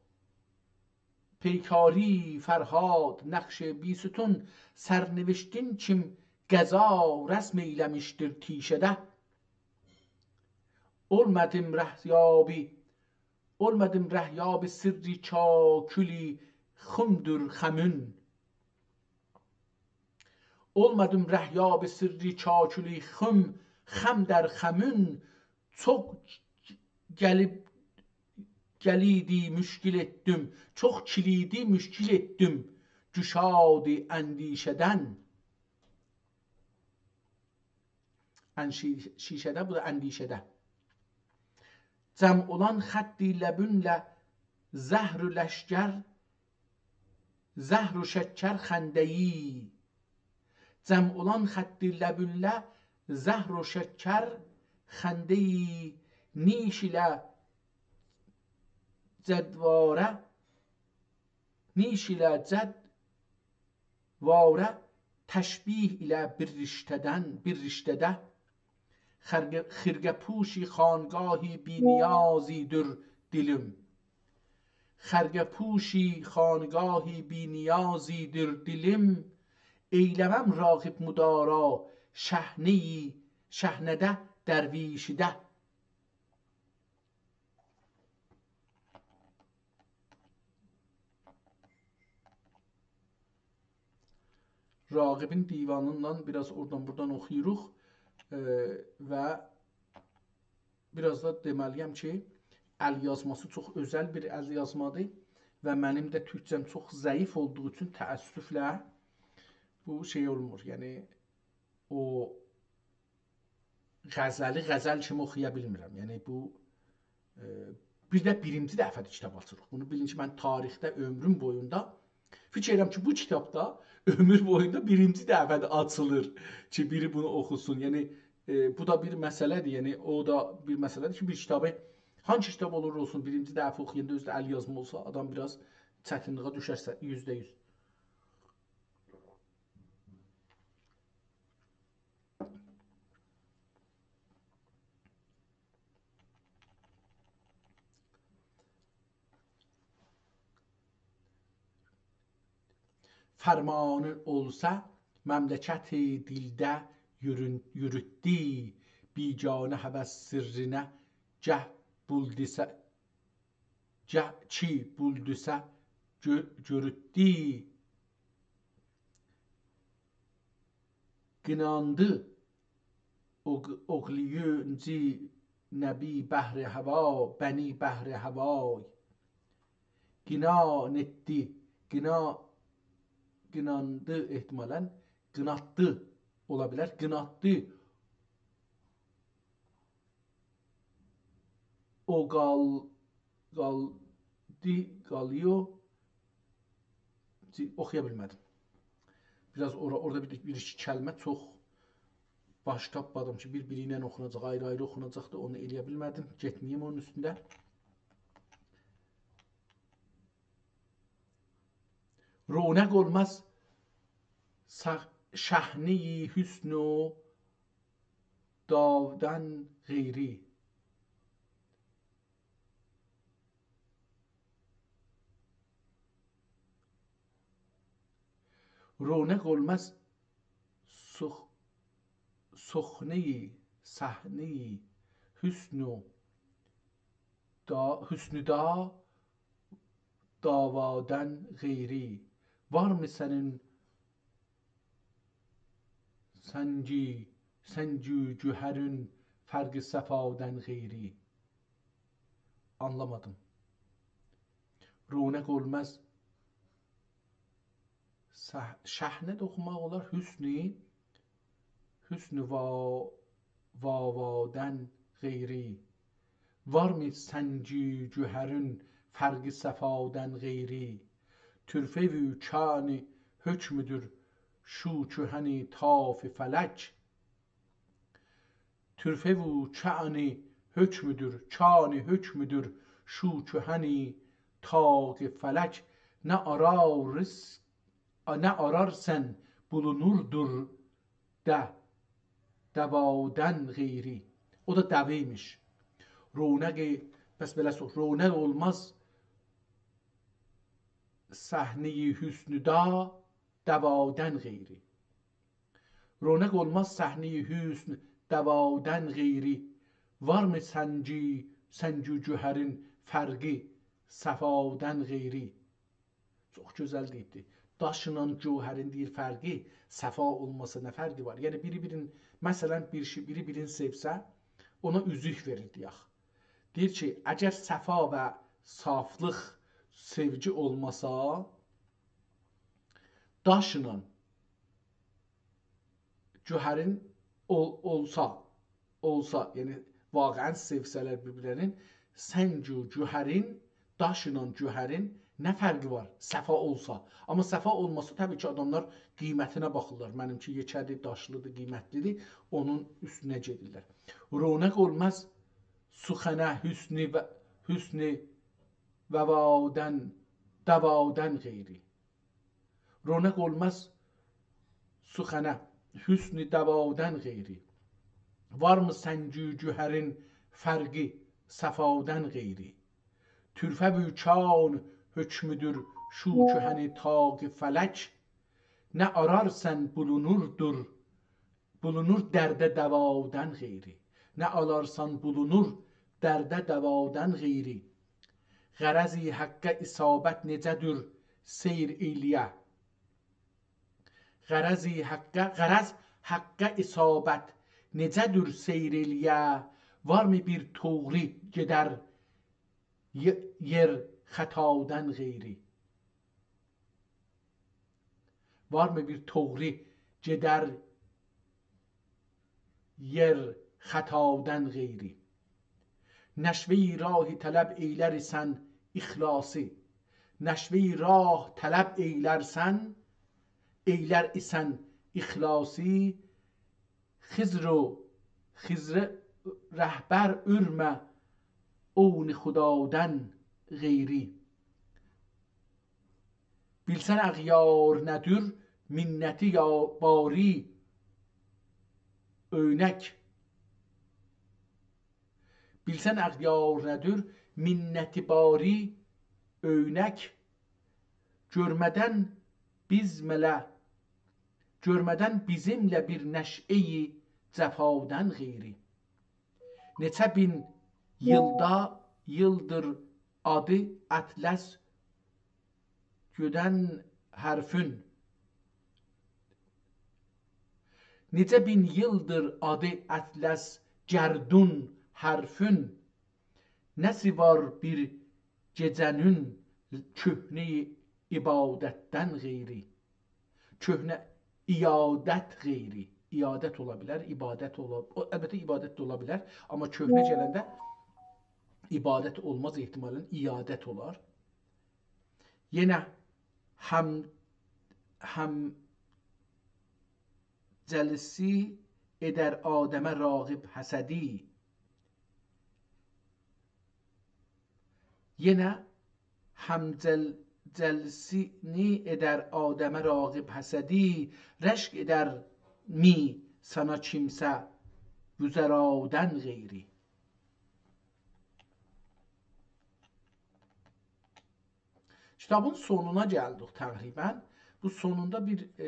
پیکاری فرهاد نقش بیستون، سرنوشتین کیم قضا رسم ائیله‌میشدیر تیشه‌ده. اولمادیم رهیابی اولمادیم رهیاب سرّ کاکولِ خمدور خمون. اولمادیم رهیاب سرّ کاکولِ خم، خم در خمون. چوخ گلیب، کلیدی مشکل ائتدیم، چوخ کلیدی مشکل ائتدیم گشادِ اندیشه‌دن. اندیشه‌ده، بو دا اندیشه‌ده. جمع اولان خطّ لبونله زهر و لشکر، زهر و شکر خنده‌یی. جمع اولان خطّ لبونله زهر و شکر خنده‌یی، نیش ایله جدواره، نیش ایله جدواره، تشبیه ایله بیر رشته‌دن، بیر رشته‌ده. خرقه، خرقه‌پوشِ خانقاهِ بی‌نیازی‌دیر دیلیم. خرقه‌پوشِ خانقاهِ بی‌نیازی‌دیر دیلیم، ائیله‌مم راغب مدارا شحنه‌یی، شحنه‌ده درویشیده. راغبین دیوانیندان بیر آز اورادان بورادان اوخویوروق، ائ، و بیر آز دا دئمه‌لی‌یم کی، ال‌یازماسی چوخ اؤزل بیر ال‌یازمادیر و منیم ده تورکجه‌م چوخ ضعیف اولدوغو اوچون تأسفله بو شئی اولمور. یعنی، او غزلی غزل کیمی اوخویا بیلمیرم. یعنی بو، ائ، بیر ده بیرینجی دفعه‌دیر کیتاب آچیریق. بونو بیلین کی، من تاریخده عؤمروم بویوندا، فیکیر ائدیرم کی، بو کیتاب دا عؤمور بویوندا بیرینجی دفعه‌دیر آچیلیر کی، بیری بونو اوخوسون. یعنی، ائ، بو دا بیر مسئله‌دیر. یعنی او دا بیر مسئله‌دیر کی، بیر کیتابی، هانسی کیتاب اولور اولسون، بیرینجی دفعه اوخویاندا، اؤزو ده ال‌یازما اولسا، آدام بیر آز چتینلیگه دوشر، یوزده یوز. فرمانین اولسا مملکتی دیلده یورون-، یوروتدو، بیگانه هوس سرّینه گه بولدوسا، گه کی بولدوسا گؤ-، گؤروتدو. قیناندی اوغ-، اوغلویونجو نبی بحر هوا، بنی بحر هوای. قینان ائتدی، قینا-، قیناندی احتمالاً، قیناتدی اولا بیلر، قیناتدی. او قال-، قالدی، قالیو، اوخویا بیلمه‌دیم. بیر آز اورا، اورادا بیر، بیر ایکی کلمه چوخ باش تاپمادیم کی، بیر-بیری ایله اوخوناجاق، آیری-آیری اوخوناجاقدی، اونو ائلیه بیلمه‌دیم. گئتمه‌ییم اونون اوستونده. رونق اولماز صح-، شحنه‌ی حسن و دادن غیری. رونق اولماز سخ-، سخنه‌ی، صحنه‌ی حسن و دا-، حسن و دا-، دادن غیری. وارمی سنین سنگی، سنگ و گوهرین فرق صفادن غیری؟ آنلامادیم. رونق اولماز صح-، شحنه ده اوخوماق اولار، حسنی، حسن وا-، واوادن غیری. وارمی سنگ و گوهرین فرق صفادن غیری؟ طرفه و کان حکمدور شو کهن طاق فلک. طرفه و کان حکمدور، کان حکمدور شو کهن طاق فلک. نه آرار، نه آرارسان بولونوردور ده-، دوادن غیری. او دا دوه ایمیش. رونق، پس بئله سوروش، رونق اولماز صحنه‌ی حسن و دا-، دوادن غیری. رونق اولماز صحنه‌ی حسن دوادن غیری. وارمی سنگی، سنگ و گوهرین فرقی صفادن غیری. چوخ گؤزل دئییبدی. داشلا گوهرین، دئییر، فرقی، صفا اولماسا نه فرقی وار؟ یعنی بیری بیرین، مثلا، بیر شئی، بیری بیرینی سئوسه، اونا اوزوک وئریر دئیک. دئییر کی، اگر صفا و صافلیق، سئوگی اولماسا، داشلا گوهرین اول-، اولسا، اولسا، یعنی واقعا سئوسه‌لر بیر-بیرلرین، سنگ و گوهرین، داشلا گوهرین نه فرقی وار؟ صفا اولسا. آمما صفا اولماسا، طبیعی کی، آداملار قیمتینه باخیرلار. منیمکی یئکه‌دیر، داشلیدیر، قیمتلیدیر، اونون اوستونه گئدیرلر. رونق اولماز سخنه حسن و، حسن ووادن، دوادن غیری. رونق اولماز سخنه حسن دوادن غیری. وارمی سنگ و گوهرین فرقی صفادن غیری؟ طرفه و کان حکمودور شو کهن طاق فلک، نه آرارسان بولونوردور، بولونور درده دوادن غیری. نه آرارسان بولونور درده دوادن غیری. غرض حقه اصابت نئجه‌دور سیر ائله‌یه؟ غرض حقه، غرض حقه اصابت نئجه‌دور سیر ائله‌یه؟ وارمی بیر طغری گئدر یئ-، یئر خطادن غیری؟ وارمی بیر طغری گئدر یئر خطادن غیری؟ نشوه‌ی راهی طلب ائیلر ایسن اخلاصی، نشوه‌ی راه طلب ائیلرسن، ائیلر ایسن اخلاصی، خضر و، خضر رهبر اورمه عون خدادن غیری. بیلسن اغیار نه‌دور، منتی یا باری اؤینک. بیلسن اغیار نه‌دور، منتی باری اؤینک. گؤرمه‌دن بیزمله، گؤرمه‌دن بیزیمله بیر نشئه‌ی جفادن غیری. نئچه مین ییلدا، ییلدیر آدی اطلس گؤدن حرفین. نئچه مین ییلدیر آدی اطلس گردون حرفین، نه‌سی وار بیر گئجه‌نین کهنه عبادتدن غیری؟ کهنه عیادت غیری. عیادت اولا بیلر، عبادت اولا، او، البته، عبادت ده اولا بیلر، آمما کهنه گلنده عبادت اولماز، احتمالاً عیادت اولار. یئنه هم، همجلسی ائدر آدمه راغب حسدی. یئنه همجل-، جلسینی ائدر آدمه راغب حسدی، رشک ائدرمی سانا کیمسه وزرادن غیری؟ کیتابین سونونا گلدیک تقریباً. بو سونوندا بیر، ائ،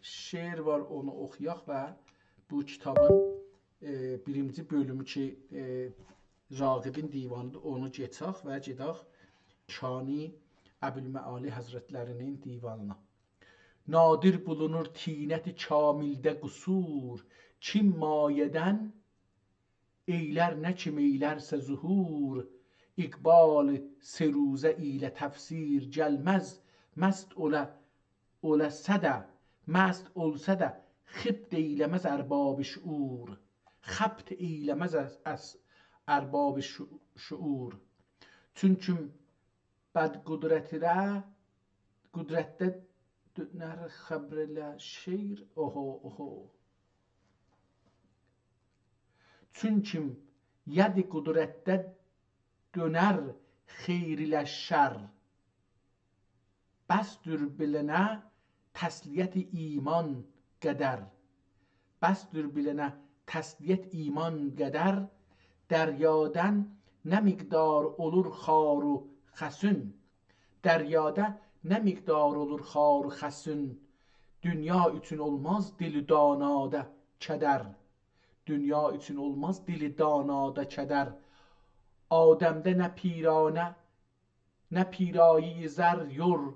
شعر وار، اونو اوخویاق و بو کیتابین، ائ، بیرینجی بؤلومو کی، ائ، راغبین دیوانیدیر، اونو کئچک و گئدک شانی ابوالمعالی حضرتلری‌نین دیوانینا. نادر بولونور طینت کاملده قصور، کیم مایه‌دن ائیلر نه کیم ائیلرسه ظهور، اقبال سه روزه ایله تفسیر گلمز، مست اولا، اولسا دا، مست اولسا دا، خبط ائیله‌مز ارباب شعور، خبط ائیله‌مز از، از ارباب شع-، شعور. چونکی بد قدرتیره، قدرتده دؤنر خبر ایله شیر، اوهو، اوهو. چونکی ید قدرتده دؤنر خیر ایله شر. بسدیر بیلنه تسلیت ایمان قدر. بسدیر بیلنه تسلیت ایمان قدر، دریادن نه مقدار اولور خار و خسون. دریادا نه مقدار اولور خار و خسون، دونیا اوچون اولماز دل دانادا کدر. دونیا اوچون اولماز دل دانادا کدر. آدمده نه پیرانه، نه پیرایهٔ زر یور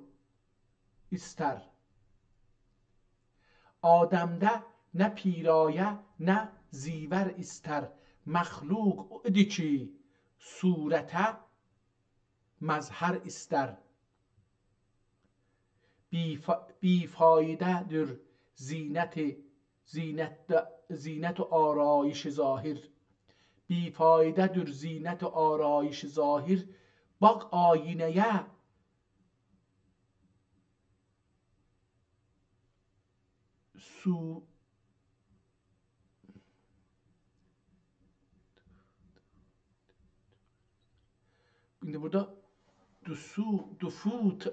ایستر. آدمده نه پیرایه، نه زیور ایستر. مخلوق اودور کی، صورته مظهر ایستر. بی‌فا-، بی‌فایده‌دیر زینت، زینت، زینت و آرایش ظاهر. بی‌فایده‌دیر زینت و آرایش ظاهر. باخ آیینه‌یه، سو-، ایندی بورادا دو سو-، دو فوت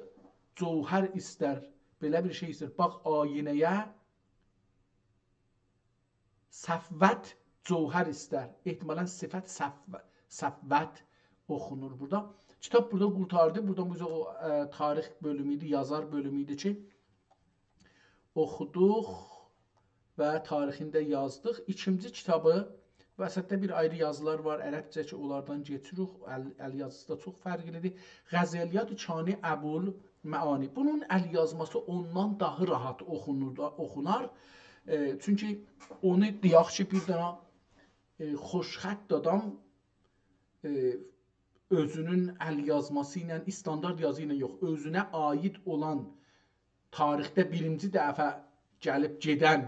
جوهر ایستر. بئله بیر شئی ایستر. باخ آیینه‌یه، صفوت جوهر ایستر. احتمالاً صفت صف-، صفوت اوخونور بورادا. کیتاب بورادا قورتاردی. بورادان بو او، ائ، تاریخ بؤلومو ایدی، یازار بؤلومو ایدی کی، اوخودوق و تاریخینی ده یازدیق. ایکینجی کیتابی، وسطده بیر آیری یازیلار وار عربجه کی، اونلاردان کئچیریک. ال، ال یازیسی دا چوخ فرقلی‌دیر. غزلیات چانی ابوالمعانی. بونون ال یازماسی اوندان داها راحت اوخونور دا، اوخونار. ائ، چونکی اونو دئیک کی، بیر دنه، ائ، خوشخط آدام، ائ، اؤزونون ال یازماسی ایله، استاندارد یازی ایله یوخ، اؤزونه عایید اولان، تاریخده بیرینجی دفعه گلیب گئدن،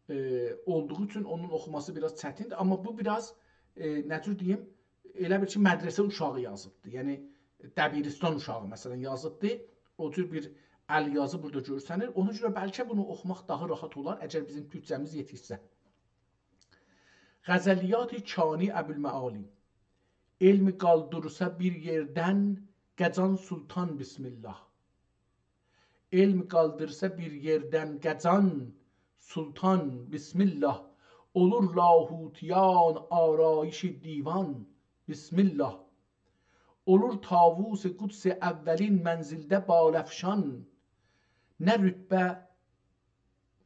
ائ، اولدوغو اوچون اونون اوخوماسی بیر آز چتیندیر. آمما بو بیر آز، ائ، نه جور دئییم، ائله بیل کی، مدرسه اوشاغی یازیبدی. یعنی، دبیرستان اوشاغی، مثلا، یازیبدی. او جور بیر ال یازی بورادا گؤرسنیر. اونا گؤره بلکه بونو اوخوماق داها راحت اولار، اگر بیزیم تورکجه‌میز یئتیشسه. غزلیات چانی ابوالمعالی. علم قالدیرسا بیر یئردن، قاجان سلطان، بسم الله. علم قالدیرسا بیر یئردن، قاجان سلطان، بسم الله. اولور لاهوتیان آرایش دیوان، بسم الله. اولور طاووس قدس اولین منزلده بالافشان، نه رتبه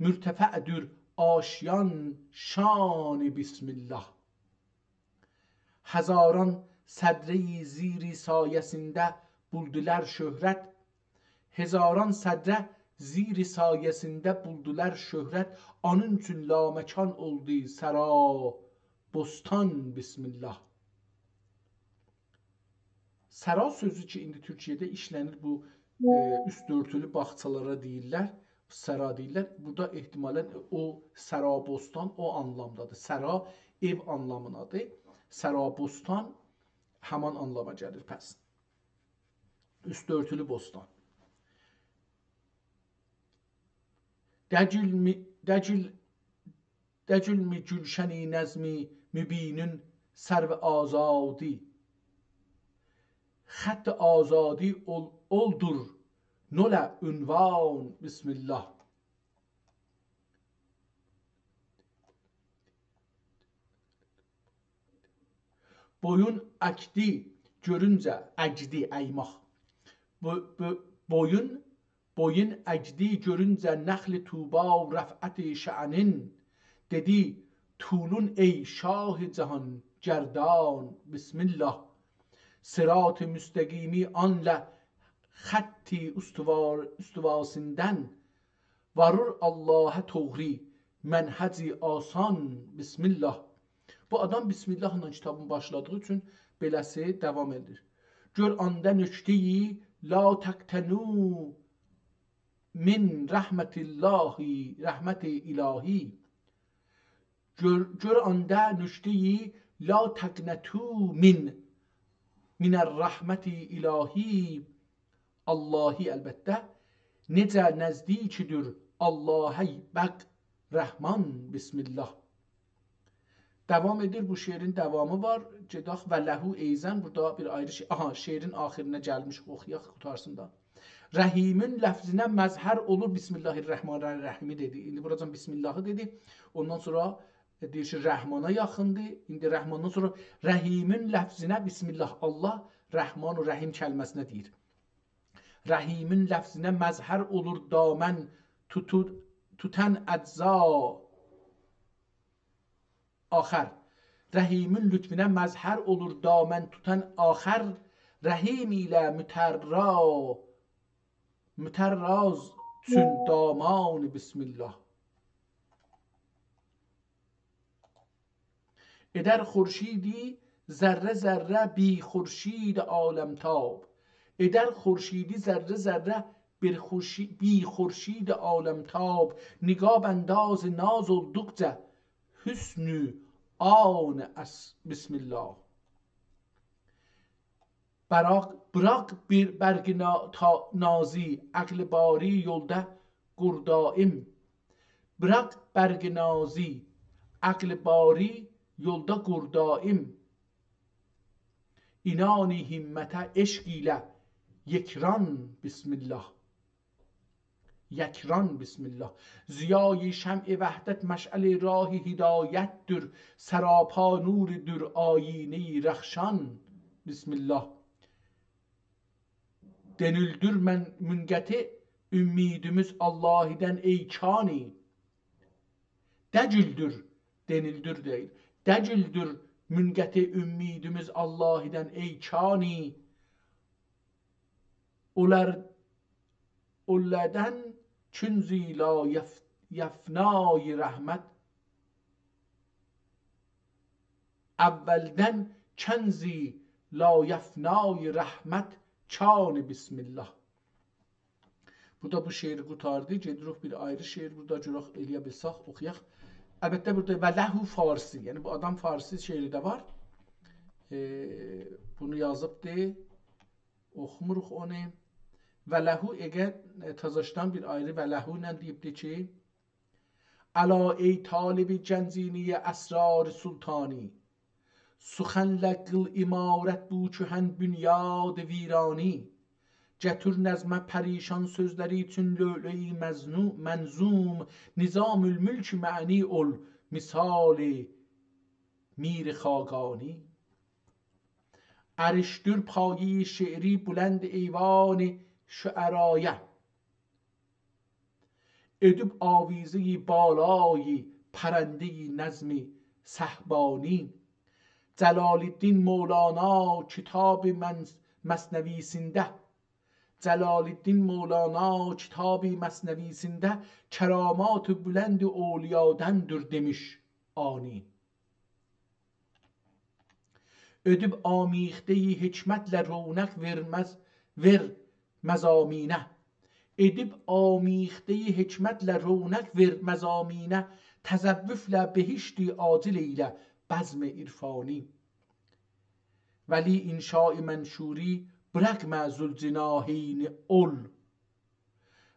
مرتفع‌دور آشیان شان، بسم الله. هزاران صدره‌ی زیر سایه‌سینده بولدولار شهرت. هزاران صدره زیر سایه‌سینده بولدولار شهرت. اونون اوچون لامکان اولدو سرا بستان، بسم الله. سرا سؤزو کی، ایندی تورکیه‌ده ایشله‌نیر، بو، ائ، اوست اؤرتولو باغچالارا دئییرلر، سرا دئییرلر. بورادا احتمالاً او سرابستان او آنلامدادیر. سرا ائو آنلامینادیر. سرابستان همان آنلاما گلیر پس. اوست اؤرتولو بوستان. دگیل می-، دگیل دگیلمی گولشنی نظمی مبینین سرو آزادی؟ خط آزادی اول-، اولدور نوله عنوان، بسم الله. بویون اکدی گؤرونجه، اکدی، ایماق. بو، بو، بویون بویون اکدی گؤرونجه نخل طوبی رفعت شأنین، دئدی: «طولون ای شاه جهان گردان، بسم الله.» صراط مستقیمی آنله خط استوا-، استواسیندن، وارور آللاها طوغری منهج آسان، بسم الله. بو آدام بسم الله‌لا کیتابین باشلادیغی اوچون بئله‌سی داوام ائدیر. گؤر آندا نکته‌یی لا تقنطوا من رحمة الله، رحمت الهی. گؤر، گؤر آندا نکته‌یی لا تقنطوا من، من الرحمة الهی، آللاهی البته، نئجه نزدیکدیر آللاها بق رحمان، بسم الله. داوام ائدیر، بو شعرین داوامی وار. گئدک و له ایضا، بورادا بیر آیری شئی. آها، شعرین آخیرینه گلمیشیک، اوخویاق، قوتارسین دا. رحیمین لفظینه مظهر اولور، بسم الله الرحمن الرحیمی دئدی. ایندی بوراجان بسم اللهی دئدی. اوندان سونرا دئییر کی، رحمانا یاخیندیر. ایندی رحماندان سونرا رحیمین لفظینه بسم الله، الله رحمان و رحیم کلمه‌سینه دئییر. رحیمین لفظینه مظهر اولور دامن توتو-، توتان اجزا آخر. رحیمین لطفینه مظهر اولور دامن توتان آخر، رحیم ایله مترا، متراز چون دامان بسم الله. ائدر خورشیدی ذره ذره بی خورشید عالم‌تاب. ائدر خورشیدی ذره ذره بیر خورشی-، بی خورشید عالم‌تاب. نقاب‌انداز ناز اولدوقجا حسن آن اس-، بسم الله. براق، براق بیر برق نا-، تا-، نازی، عقل باری یولدا قور دایم. براق برق نازی، عقل باری یولدا قور دایم. عنان همته عشق ایله یکران بسم الله. یکران بسم الله. ضیای شمع وحدت مشعل راه هدایت‌دور، سراپا نوردور آیینه‌ی رخشان بسم الله. دئنیلدیر من منقطع امیدیمیز اللهیدن ای کانی. دگیلدیر، دئنیلدیر دئییل. دگیلدیر منقطع امیدیمیز اللهیدن ای کانی. اولار، اولدن کنزی لا یف-، یفنای رحمت. اولدن کنزی لا یفنای رحمت کانی بسم الله. بورادا بو شعری قوتاردی. گئدیریک بیر آیری شعر بورادا گؤرک، ائلیه بیلسک، اوخویاق. البته، بورادا «و له» فارسی، یعنی بو آدام فارسی شعری ده وار. ائ، بونو یازیبدی. اوخوموروق اونو. «و له»، اگر، ائ، تازاشدان بیر آیری «و له» ایله دئییبدی کی: «الا ای طالب گنجینه‌ی اسرار سلطانی، سخن له قیل عمارت بو کهن بنیاد ویرانی. گتیر نظمه پریشان سؤزلری چون لؤلؤی مظنو-، منظوم، نظام‌الملک معنی اول مثال میر خاقانی. عرش‌دور پایه‌ی شعری، بلند ایوان شعرایا، ائدیب آویزه‌ی بالای پرنده‌ی نظم سحبانی. جلال‌الدین مولانا کتاب من-، مثنوی‌سینده، جلال‌الدین مولانا کتاب مثنوی‌سینده کرامات بلند اولیادندیر دئمیش عانی. ائدیب آمیخته‌ی حکمتله رونق وئرمز، وئر مضامینه. ائدیب آمیخته‌ی حکمتله رونق وئر مضامینه، تصوفله بهشتی عاجل ائیله بزم عرفانی. ولی انشای منشوری براکما ذوالجناحین اول.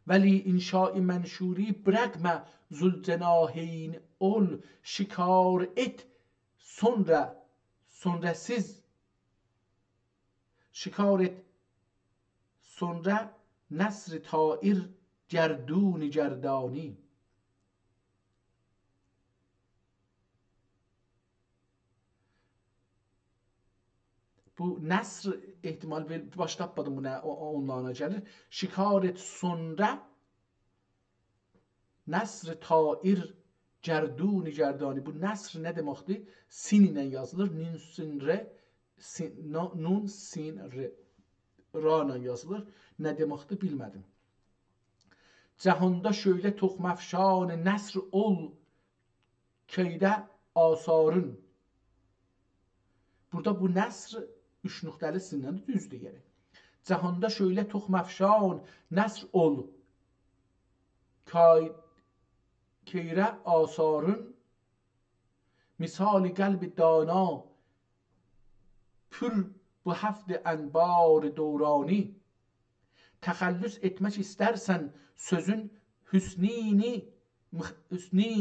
ولی انشای منشوری براکما ذوالجناحین اول، شکار ائت سونرا، سونرا سیز، شکار ائت سونرا نسر طایر گردون گردانی. بو نسر احتمال وئر-، باش تاپمادیم بو نه، او، او، اونلارا گلیر. شکار ائت سونرا نسر طایر گردون گردانی. بو نسر نه دئمکدیر؟ سین ایله یازیلیر. نون، سین، ر، سین، نو-، نون، سین، ر. را ایله یازیلیر. نه دئمکدیر، بیلمه‌دیم. جهاندا شعله تخم‌افشان نسر اول، کیده آثارین. بورادا بو نسر اوچ نقطه‌لی سیندن دوزدور، یعنی. جهاندا شعله تخم‌افشان نسر اول، کای-، کیده آثارین، مثال قلب دانا پر بو هفت انبار دورانی. تخلص ائتمک ایسترسن سؤزون حسنینی، مخ-، حسنی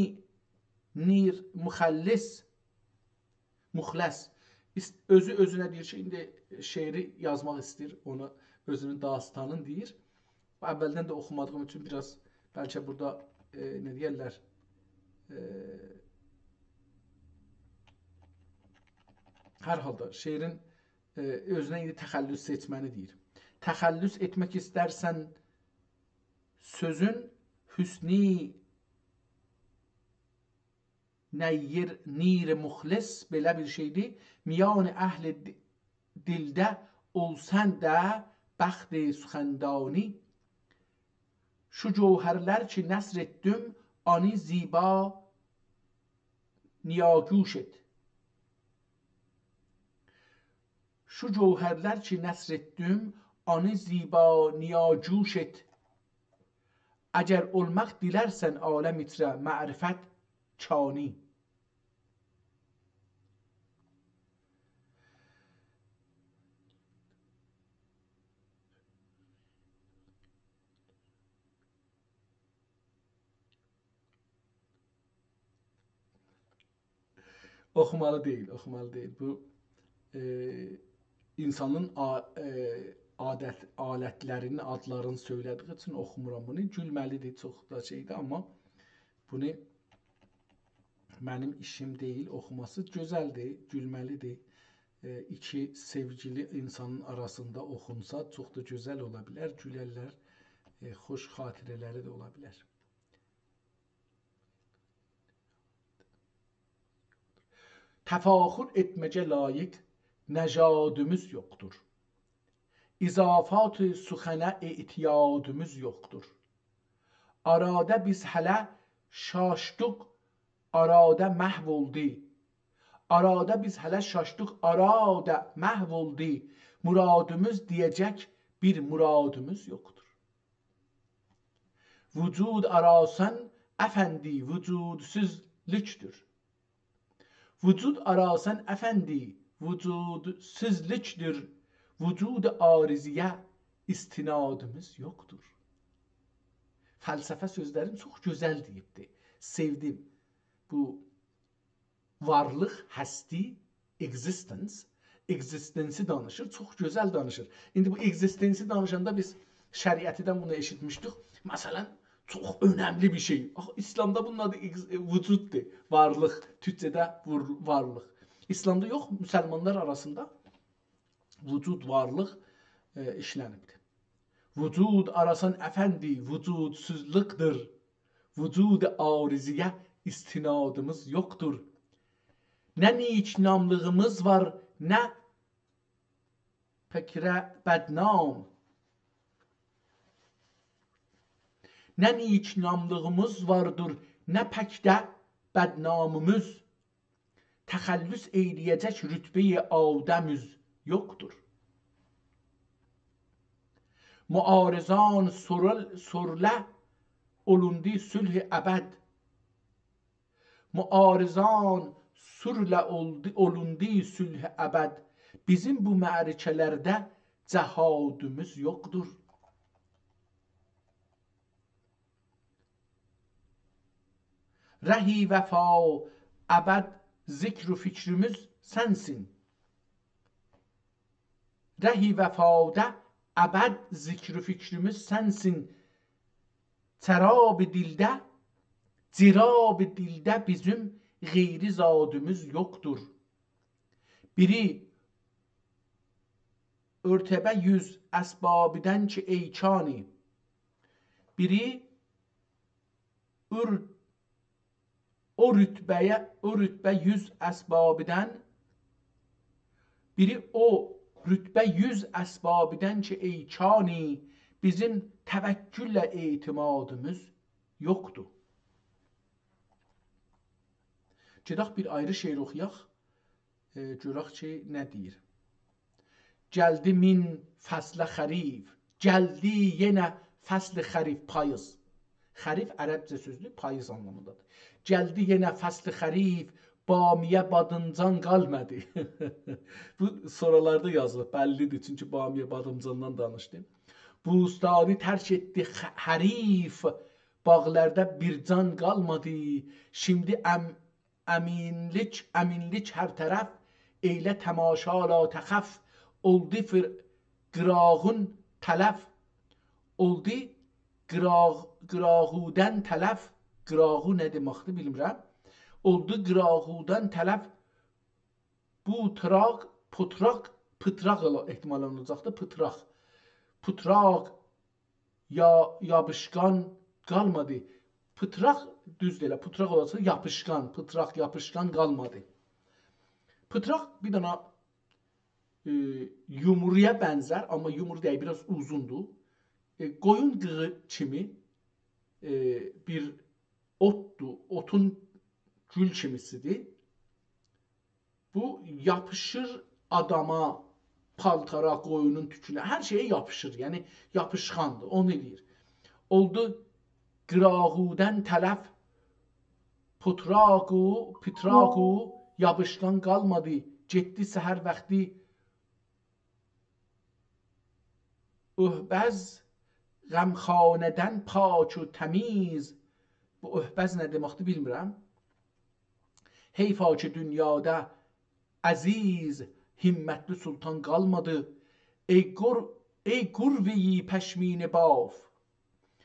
نیر مخلص، مخلص. ایس-، اؤزو اؤزونه دئییر کی، ایندی شعری یازماق ایسته‌ییر، اونو اؤزونون داستانینی دئییر. اولدن ده اوخومادیغیم اوچون بیر آز بلکه بورادا، ائ، نه دئیرلر، ائ، هر حالدا شعرین، ائ، اؤزونه ایندی تخلص ائتمه‌نی دئییر. تخلص ائتمک ایسترسن سؤزون حسنی نیر، نیر مخلص بئله بیر شئیدیر. میان اهل د-، دیلده اولسان دا بخت سخندانی. شو جوهرلر کی نثر ائتدیم، آنی زیبا نیاگوش ائت. شو جوهرلر کی نثر ائتدیم، آنی زیبا نیاگوش ائت. اگر اولماق دیلرسن عالم ایچره معرفت کانی. اوخومالی دئییل، اوخومالی دئییل. بو، ائ، اینسانین آ-، ائ، عادت، آلتلرینین آدلارینی سؤیله‌دیگی اوچون اوخومورام بونو. گولمه‌لیدیر، چوخ دا شئیدیر، آمما بونو منیم ایشیم دئییل اوخوماسی. گؤزلدیر، گولمه‌لیدیر. ائ، ایکی سئوگیلی اینسانین آراسیندا اوخونسا، چوخ دا گؤزل اولا بیلر، گولرلر، ائ، خوش خاطره‌لری ده اولا بیلر. تفاخر ائتمه‌یه لایق نژادیمیز یوخدور. اضافات سخنه اعتیادیمیز یوخدور. آرادا بیز هله شاشدیق، آرادا محو اولدو. آرادا بیز هله شاشدیق، آرادا محو اولدو. مرادیمیز دئیه‌جک بیر مرادیمیز یوخدور. وجود آراسان افندی، وجودسوزلوکدور. وجود آراسان افندی، وجودسوزلوکدور. وجود عارضه‌یه استنادیمیز یوخدور. فلسفه سؤزلرین چوخ گؤزل دئییبدی. سئودیم. بو وارلیق، هستی، existence، existence-ی دانیشیر، چوخ گؤزل دانیشیر. ایندی بو existence-ی دانیشاندا بیز شریعتی‌دن بونو ائشیتمیشدیک. مثلا، چوخ اؤنملی بیر شئی. آخی، ایسلامدا بونون آدی اگز-، ائ، وجوددور، وارلیق. تورکجه‌ده وور-، وارلیق. ایسلامدا یوخ، مسلمانلار آراسیندا وجود، وارلیق، ائ، ایشله‌نیبدیر. وجود آراسان افندی، وجودسوزلوکدور. وجود عارضه‌یه استنادیمیز یوخدور. نه نیکناملیغیمیز وار، نه پکده بدنام. نه نیکناملیغیمیز واردیر، نه پکده بدنامیمیز. تخلص ائیله‌یه‌جک رتبه‌ی آدمیز یوخدور. معارضان سورل-، سورله اولوندو صلح ابد. معارضان سورله اولدو، اولوندو صلح ابد. بیزیم بو معرکه‌لرده جهادیمیز یوخدور. ره وفا ابد ذکر و فکریمیز سنسین. ره وفادا ابد ذکر و فکریمیز سنسین. چراب دیلده، جراب دیلده بیزیم غیری زادیمیز یوخدور. بیری ارتبه یوز اسبابیدن کی ای کانی. بیری ار-، او رتبه‌یه، او رتبه یوز اسبابیدن، بیری او رتبه یوز اسبابیدن کی ای کانی، بیزیم توکلله اعتمادیمیز یوخدور. گئدک بیر آیری شعر اوخویاق. ائ، گؤرک کی نه دئییر. گلدی مین فصله خریف. گلدی یئنه فصل خریف، پاییز. خریف عربجه سؤزدور، پاییز آنلامیندادیر. گلدی یئنه فصل خریف، بامیه بادیمجان قالمادی. بو سورالاردا یازیلیب، بللیدیر، چونکی بامیه بادیمجاندان دانیشدی. بوستانی ترک ائتدی خ-، حریف، باغلاردا بیر جان قالمادی. شیمدی ام-، امینلیک، امینلیک هر طرف، ائیله تماشا لا تخف، اولدو فر-، قیراغون تلف، اولدو قیراغ-، قیراغودن تلف، قیراغو نه دئمکدیر بیلمیرم، اولدو قیراغودن تلف، بو تراق، پوتراق، پیتراق اولا-، احتمالاً اولاجاقدیر، پیتراق، پوتراق، یا-، یابیشقان قالمادی. پیتراق، دوزدور ائله، پیتراق اولسا یاپیشقان، پیتراق، یاپیشقان قالمادی. پیتراق بیر دنه، ائ، یومرویا بنزر، آمما یومرو دئییل، بیر آز اوزوندور. ائ، قویون قیغی کیمی، ائ، بیر اوتدور، اوتون گول کیمیسیدیر. بو یاپیشیر آداما، پالتارا، قویونون توکونه، هر شئیه یاپیشیر. یعنی یاپیشقاندیر، اونو ائله‌ییر. اولدو قیراغودن تلف، پتراغو، پتراغو، یاپیشقان قالمادی. گئتدی سحر واختی اهبز، غمخانه‌دن پاک و تمیز. بو اهبز نه دئمکدیر، بیلمیرم. حیفا که دنیادا عزیز، همتلی سلطان قالمادی. ای قر-، ای قروه‌ی پشمینه باف.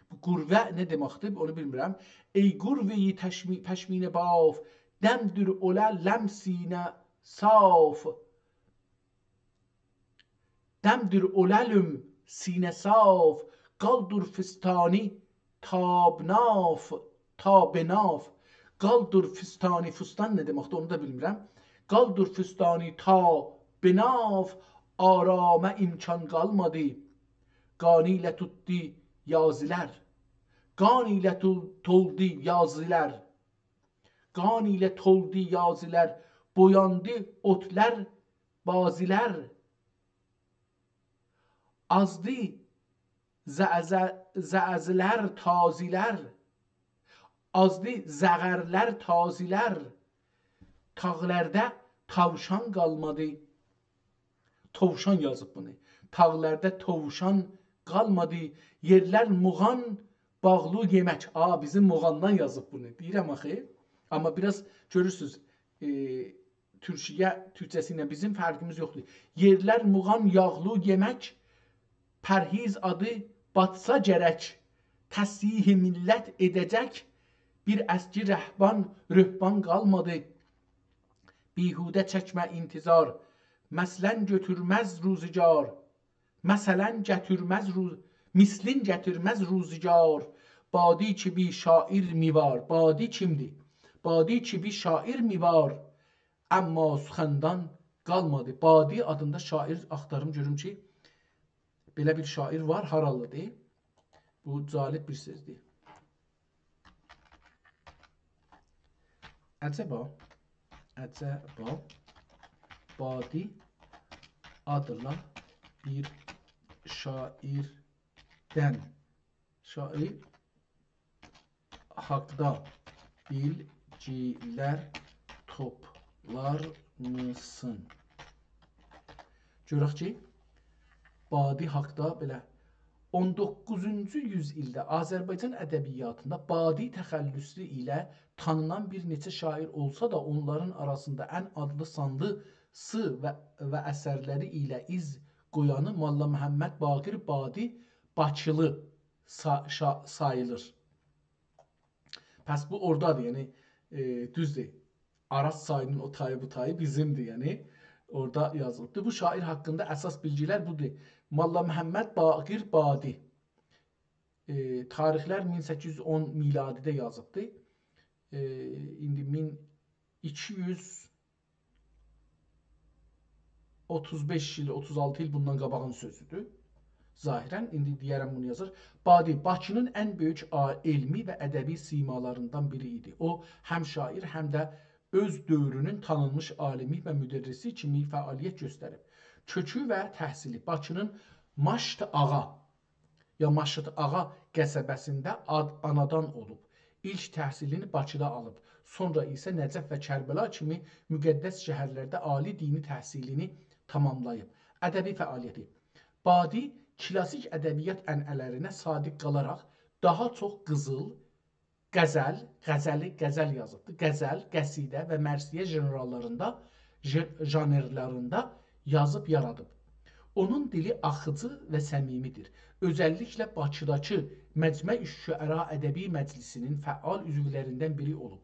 بو قروه نه دئمکدیر، اونو بیلمیرم. ای قروه‌ی تشمی-، پشمینه باف، دمدور اوله لم سینه صاف. دمدور اوللم سینه صاف، قالدیر فستانی تا بناف، تا بناف. قالدیر فستانی، فستان نه دئمکدیر، اونو دا بیلمیرم. قالدیر فستانی تا بناف، آراما امکان قالمادی. قانی ایله توتدو یازیلر، قان ایله تول-، تولدو یازیلر. قان ایله تولدو یازیلر، بویاندی اوتلار، بازیلر. آزدی زعزع-، زعزعه‌لر، تازیلر. آزدی زغرلر، تازیلر. تاغلاردا تاوشان قالمادی. تووشان یازیب بونو. تاغلاردا تووشان قالمادی. یئرلر موغان، باغلو یئمک. آ، بیزیم موغاندان یازیب بونو. دئییرم آخی. آمما بیر آز گؤرورسونوز، ائ، تورکیه، تورکجه‌سی ایله بیزیم فرقیمیز یوخدور. یئرلر موغان، یاغلو یئمک، پرهیز آدی باتسا گرک، تصحیح ملت ائده‌جک بیر اسکی رهبان، رهبان قالمادی. بیهوده چکمه انتظار، مثلا گؤتورمز روزگار. مثلا گتیرمز روز-، مثلین گتیرمز روزگار. بادی کیمی شاعر می وار؟ بادی کیمدیر؟ بادی کیمی شاعر می وار؟ اما سخندان قالمادی. بادی آدیندا شاعر آختاریم گؤروم کی، بئله بیر شاعر وار، هارالیدیر؟ بو جالب بیر سؤزدور. عجبا، عجبا، بادی آدلی بیر شاعردن، شاعر حاقدا بیلگیلر توپلارمیسین؟ گؤرک کی، بادی حاقدا بئله. اون دوققوزونجو یوز ایلده آذربایجان ادبیاتیندا بادی تخلصو ایله تانینان بیر نئچه شاعر اولسا دا، اونلارین آراسیندا ان آدلی سانلیسی و، و اثرلری ایله ایز قویانی ملا محمد باقر بادی باکیلی سا-، شا-، ساییلیر. پس بو اورادادیر، یعنی، ائ، دوزدور. آراز چایینین او تایی بو تایی بیزیمدیر، یعنی اورادا یازیلیبدیر. بو شاعر حاقیندا اساس بیلگیلر بودور. ملا محمد باقر بادی. ائ، تاریخلر مین سککیز یوز اون میلادیده یازیبدیر. ائ، ایندی مین ایکی یوز اوتوز بئش ایل، اوتوز آلتی ایل بوندان قاباغین سؤزودور. ظاهرا، ایندی دئیه‌رم بونو یازیر. بادی، باکی‌نین ان بؤیوک آ-، علمی و ادبی سیمالاریندان بیری ایدی. او، هم شاعر، هم ده اؤز دؤورونون تانینمیش عالیمی و مدرسی کیمی فعالیت گؤستریب. کؤکو و تحصیلی: باکی‌نین ماشت آغا یا ماشت آغا قصبه‌سینده آد-، آنادان اولوب. ایلک تحصیلینی باکیدا آلیب. سونرا ایسه نجف و کربلا کیمی مقدس شهرلرده عالی دینی تحصیلینی تماملاییب. ادبی فعالیتی: بادی کلاسیک ادبیات عنعنه‌لرینه صادق قالاراق داها چوخ غزل، غزل، غزلی، غزل یازیبدی، غزل، قصیده و مرثیه ژانرلاریندا، ژ-، ژانرلاریندا یازیب یارادیب. اونون دیلی آخیجی و صمیمی‌دیر. اؤزللیکله باکیداکی مجمع الشعرا ادبی مجلیسینین فعال عضولریندن بیری اولوب.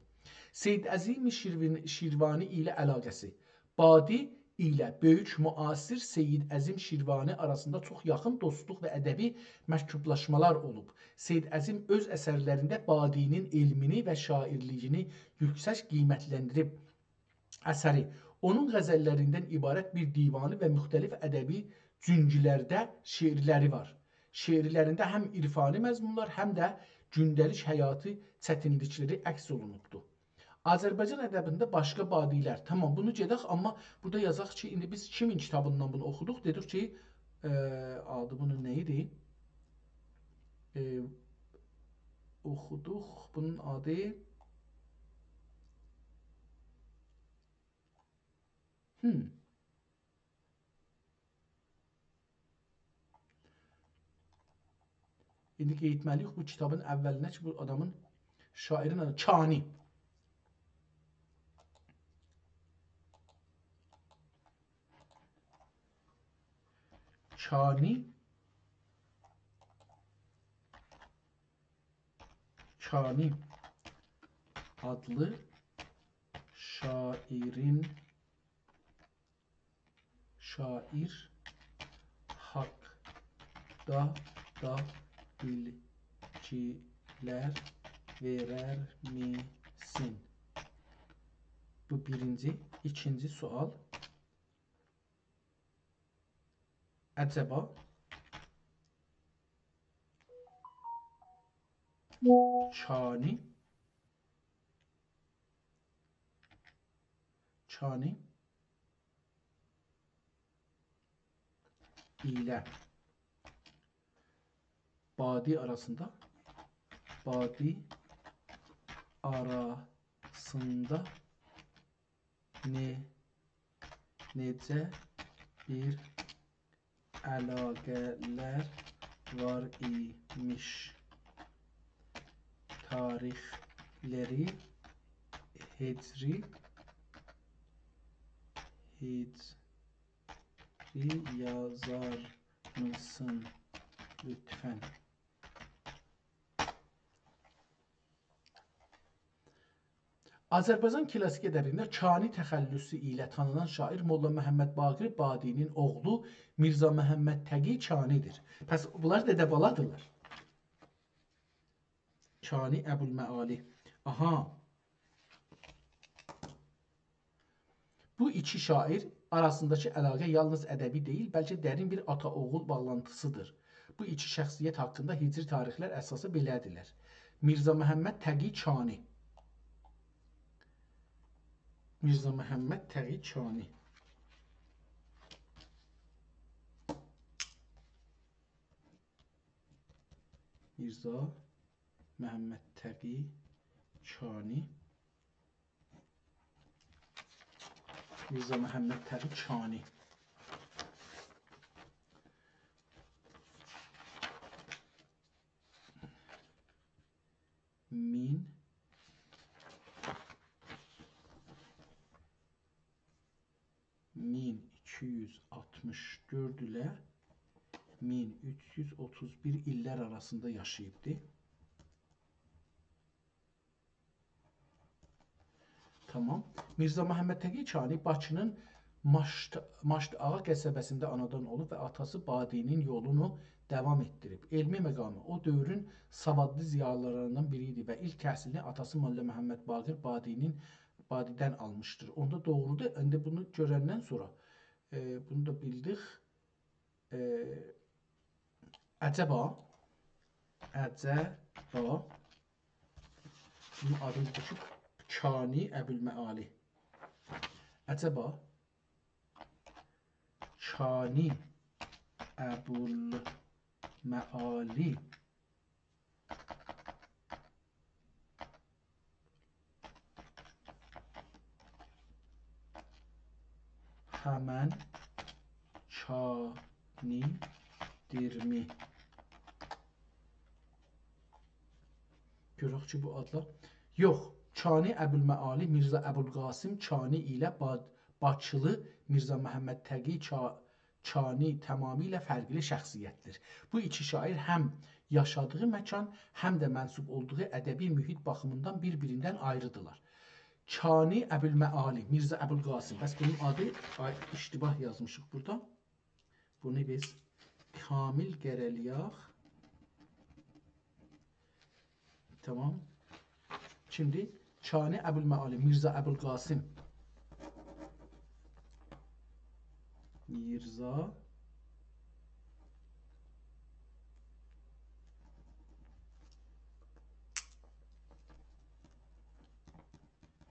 سید عظیم شیروین-، شیروانی ایله علاقه‌سی: بادی ایله بؤیوک معاصر سید عظیم شیروانی آراسیندا چوخ یاخین دوستلوق و ادبی مکتوبلاشمالار اولوب. سید عظیم اؤز اثرلرینده بادینین علمینی و شاعرلیگینی یوکسک قیمتلندیریب. اثری، اونون غزللریندن عبارت بیر دیوانی و مختلف ادبی جونگولرده شعرلری وار. شعرلرینده هم عرفانی مضمونلار، هم ده گونده‌لیک حیاتی چتینلیکلری عکس اولونوبدور. آذربایجان ادبینده باشقا بادی‌لر. تامام، بونو گئدک، آمما بورادا یازاق کی، ایندی بیز کیمین کیتابیندان بونو اوخودوق؟ دئدیک کی، ائ، آدی بونون نه ایدی؟ ائ، اوخودوق. بونون آدی، هم. ایندی قاییتمالی‌ییق بو کیتابین اوّلینه کی، بو آدامین، شاعرین آدی کانی. کانی، کانی آدلی شاعرین، شاعر حاقدا دا بیلگی‌لر وئررمیسین؟ بو بیرینجی. ایکینجی سؤال. عجبا کانی، کانی ایله بادی آراسیندا، بادی آراسیندا نه، نئجه بیر علاقه‌لر وار ایمیش؟ تاریخلری هجری، هجری یازارمیسین لطفاً؟ آذربایجان کلاسیک ادبینده کانی تخلصو ایله تانینان شاعر ملا محمد باقر بادینین اوغلو میرزا محمد تقی کانی‌دیر. پس بونلار دده-بالادیرلار. کانی ابوالمعالی. آها. بو ایکی شاعر آراسینداکی علاقه یالنیز ادبی دئییل، بلکه درین بیر آتا-اوغول باغلانتیسی‌دیر. بو ایکی شخصیت حاقیندا هجری تاریخلر اساسا بئله‌دیرلر. میرزا محمد تقی کانی. میرزا محمد تقی کانی. میرزا محمد تقی کانی. میرزا محمد تقی کانی. مین، مین ایکی یوز آلتمیش دؤرد ایله مین اوچ یوز اوتوز بیر ایللر آراسیندا یاشاییبدی. تامام. میرزا محمد تقی کانی باکی‌نین ماشت، ماشت آغا قصبه‌سینده آنادان اولوب و آتاسی بادینین یولونو داوام ائتدیریب. علمی مقامی، او دؤورون سوادلی ضیالی‌لاریندان بیری ایدی و ایلک تحصیلینی آتاسی ملا محمد باقر بادینین، بادیدن آلمیشدیر. اوندا دوغرودور. ایندی بونو گؤرندن سونرا، ائ، بونو دا بیلدیک. ائ، عجبا، عجبا، بونون آدینی بودور کی، کانی ابوالمعالی. عجبا کانی ابوالمعالی همن کانی‌دیرمی؟ گؤرک کی، بو آدلار. یوخ، کانی ابوالمعالی میرزا ابوالقاسم کانی ایله با، باکیلی میرزا محمد تقی کا، کانی تمامیله فرقلی شخصیت‌دیر. بو ایکی شاعر هم یاشادیغی مکان، هم ده منسوب اولدوغو ادبی محیط باخیمیندان بیر-بیریندن آیری‌دیرلار. کانی ابوالمعالی، میرزا ابوالقاسم. پس بونون آدی، آی، اشتباه یازمیشیق بورادا. بونو بیز کامل قره‌لییاق. تامام. کیمدیر؟ کانی ابوالمعالی، میرزا ابوالقاسم. میرزا،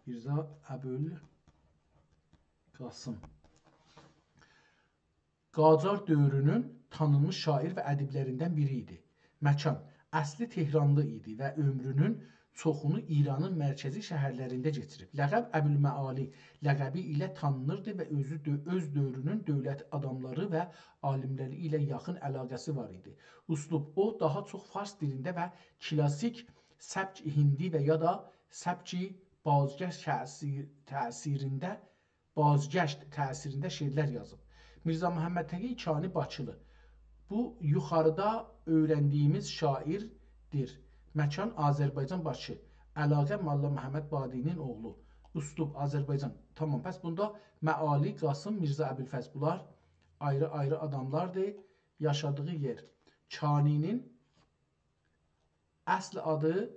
میرزا ابوالقاسم. قاجار دؤورونون تانینمیش شاعر و ادیبلریندن بیری ایدی. مکان، اصلی تهرانلی ایدی و عؤمرونون چوخونو ایرانین مرکزی شهرلرینده کئچیریب. لقب ابوالمعالی لقبی ایله تانینیردی و اؤزو دؤ-، اؤز دؤورونون دؤولت آداملاری و عالیملری ایله یاخین علاقه‌سی وار ایدی. اسلوب، او داها چوخ فارس دیلینده و کلاسیک سبک هندی و یا دا سبک بازگشت تأثیر-، تأثیرینده بازگشت تأثیرینده شعرلر یازیب. میرزا محمد تقی کانی باکیلی. بو یوخاریدا اؤیرندیگیمیز شاعردیر. مکان آذربایجان، باکی. علاقه ملا محمد بادینین اوغلو. اسلوب آذربایجان. تامام، پس بوندا معالی، قاسم، میرزا ابوالفضل، بونلار آیری-آیری آداملاردیر. یاشادیغی یئر. کانی‌نین اصل آدی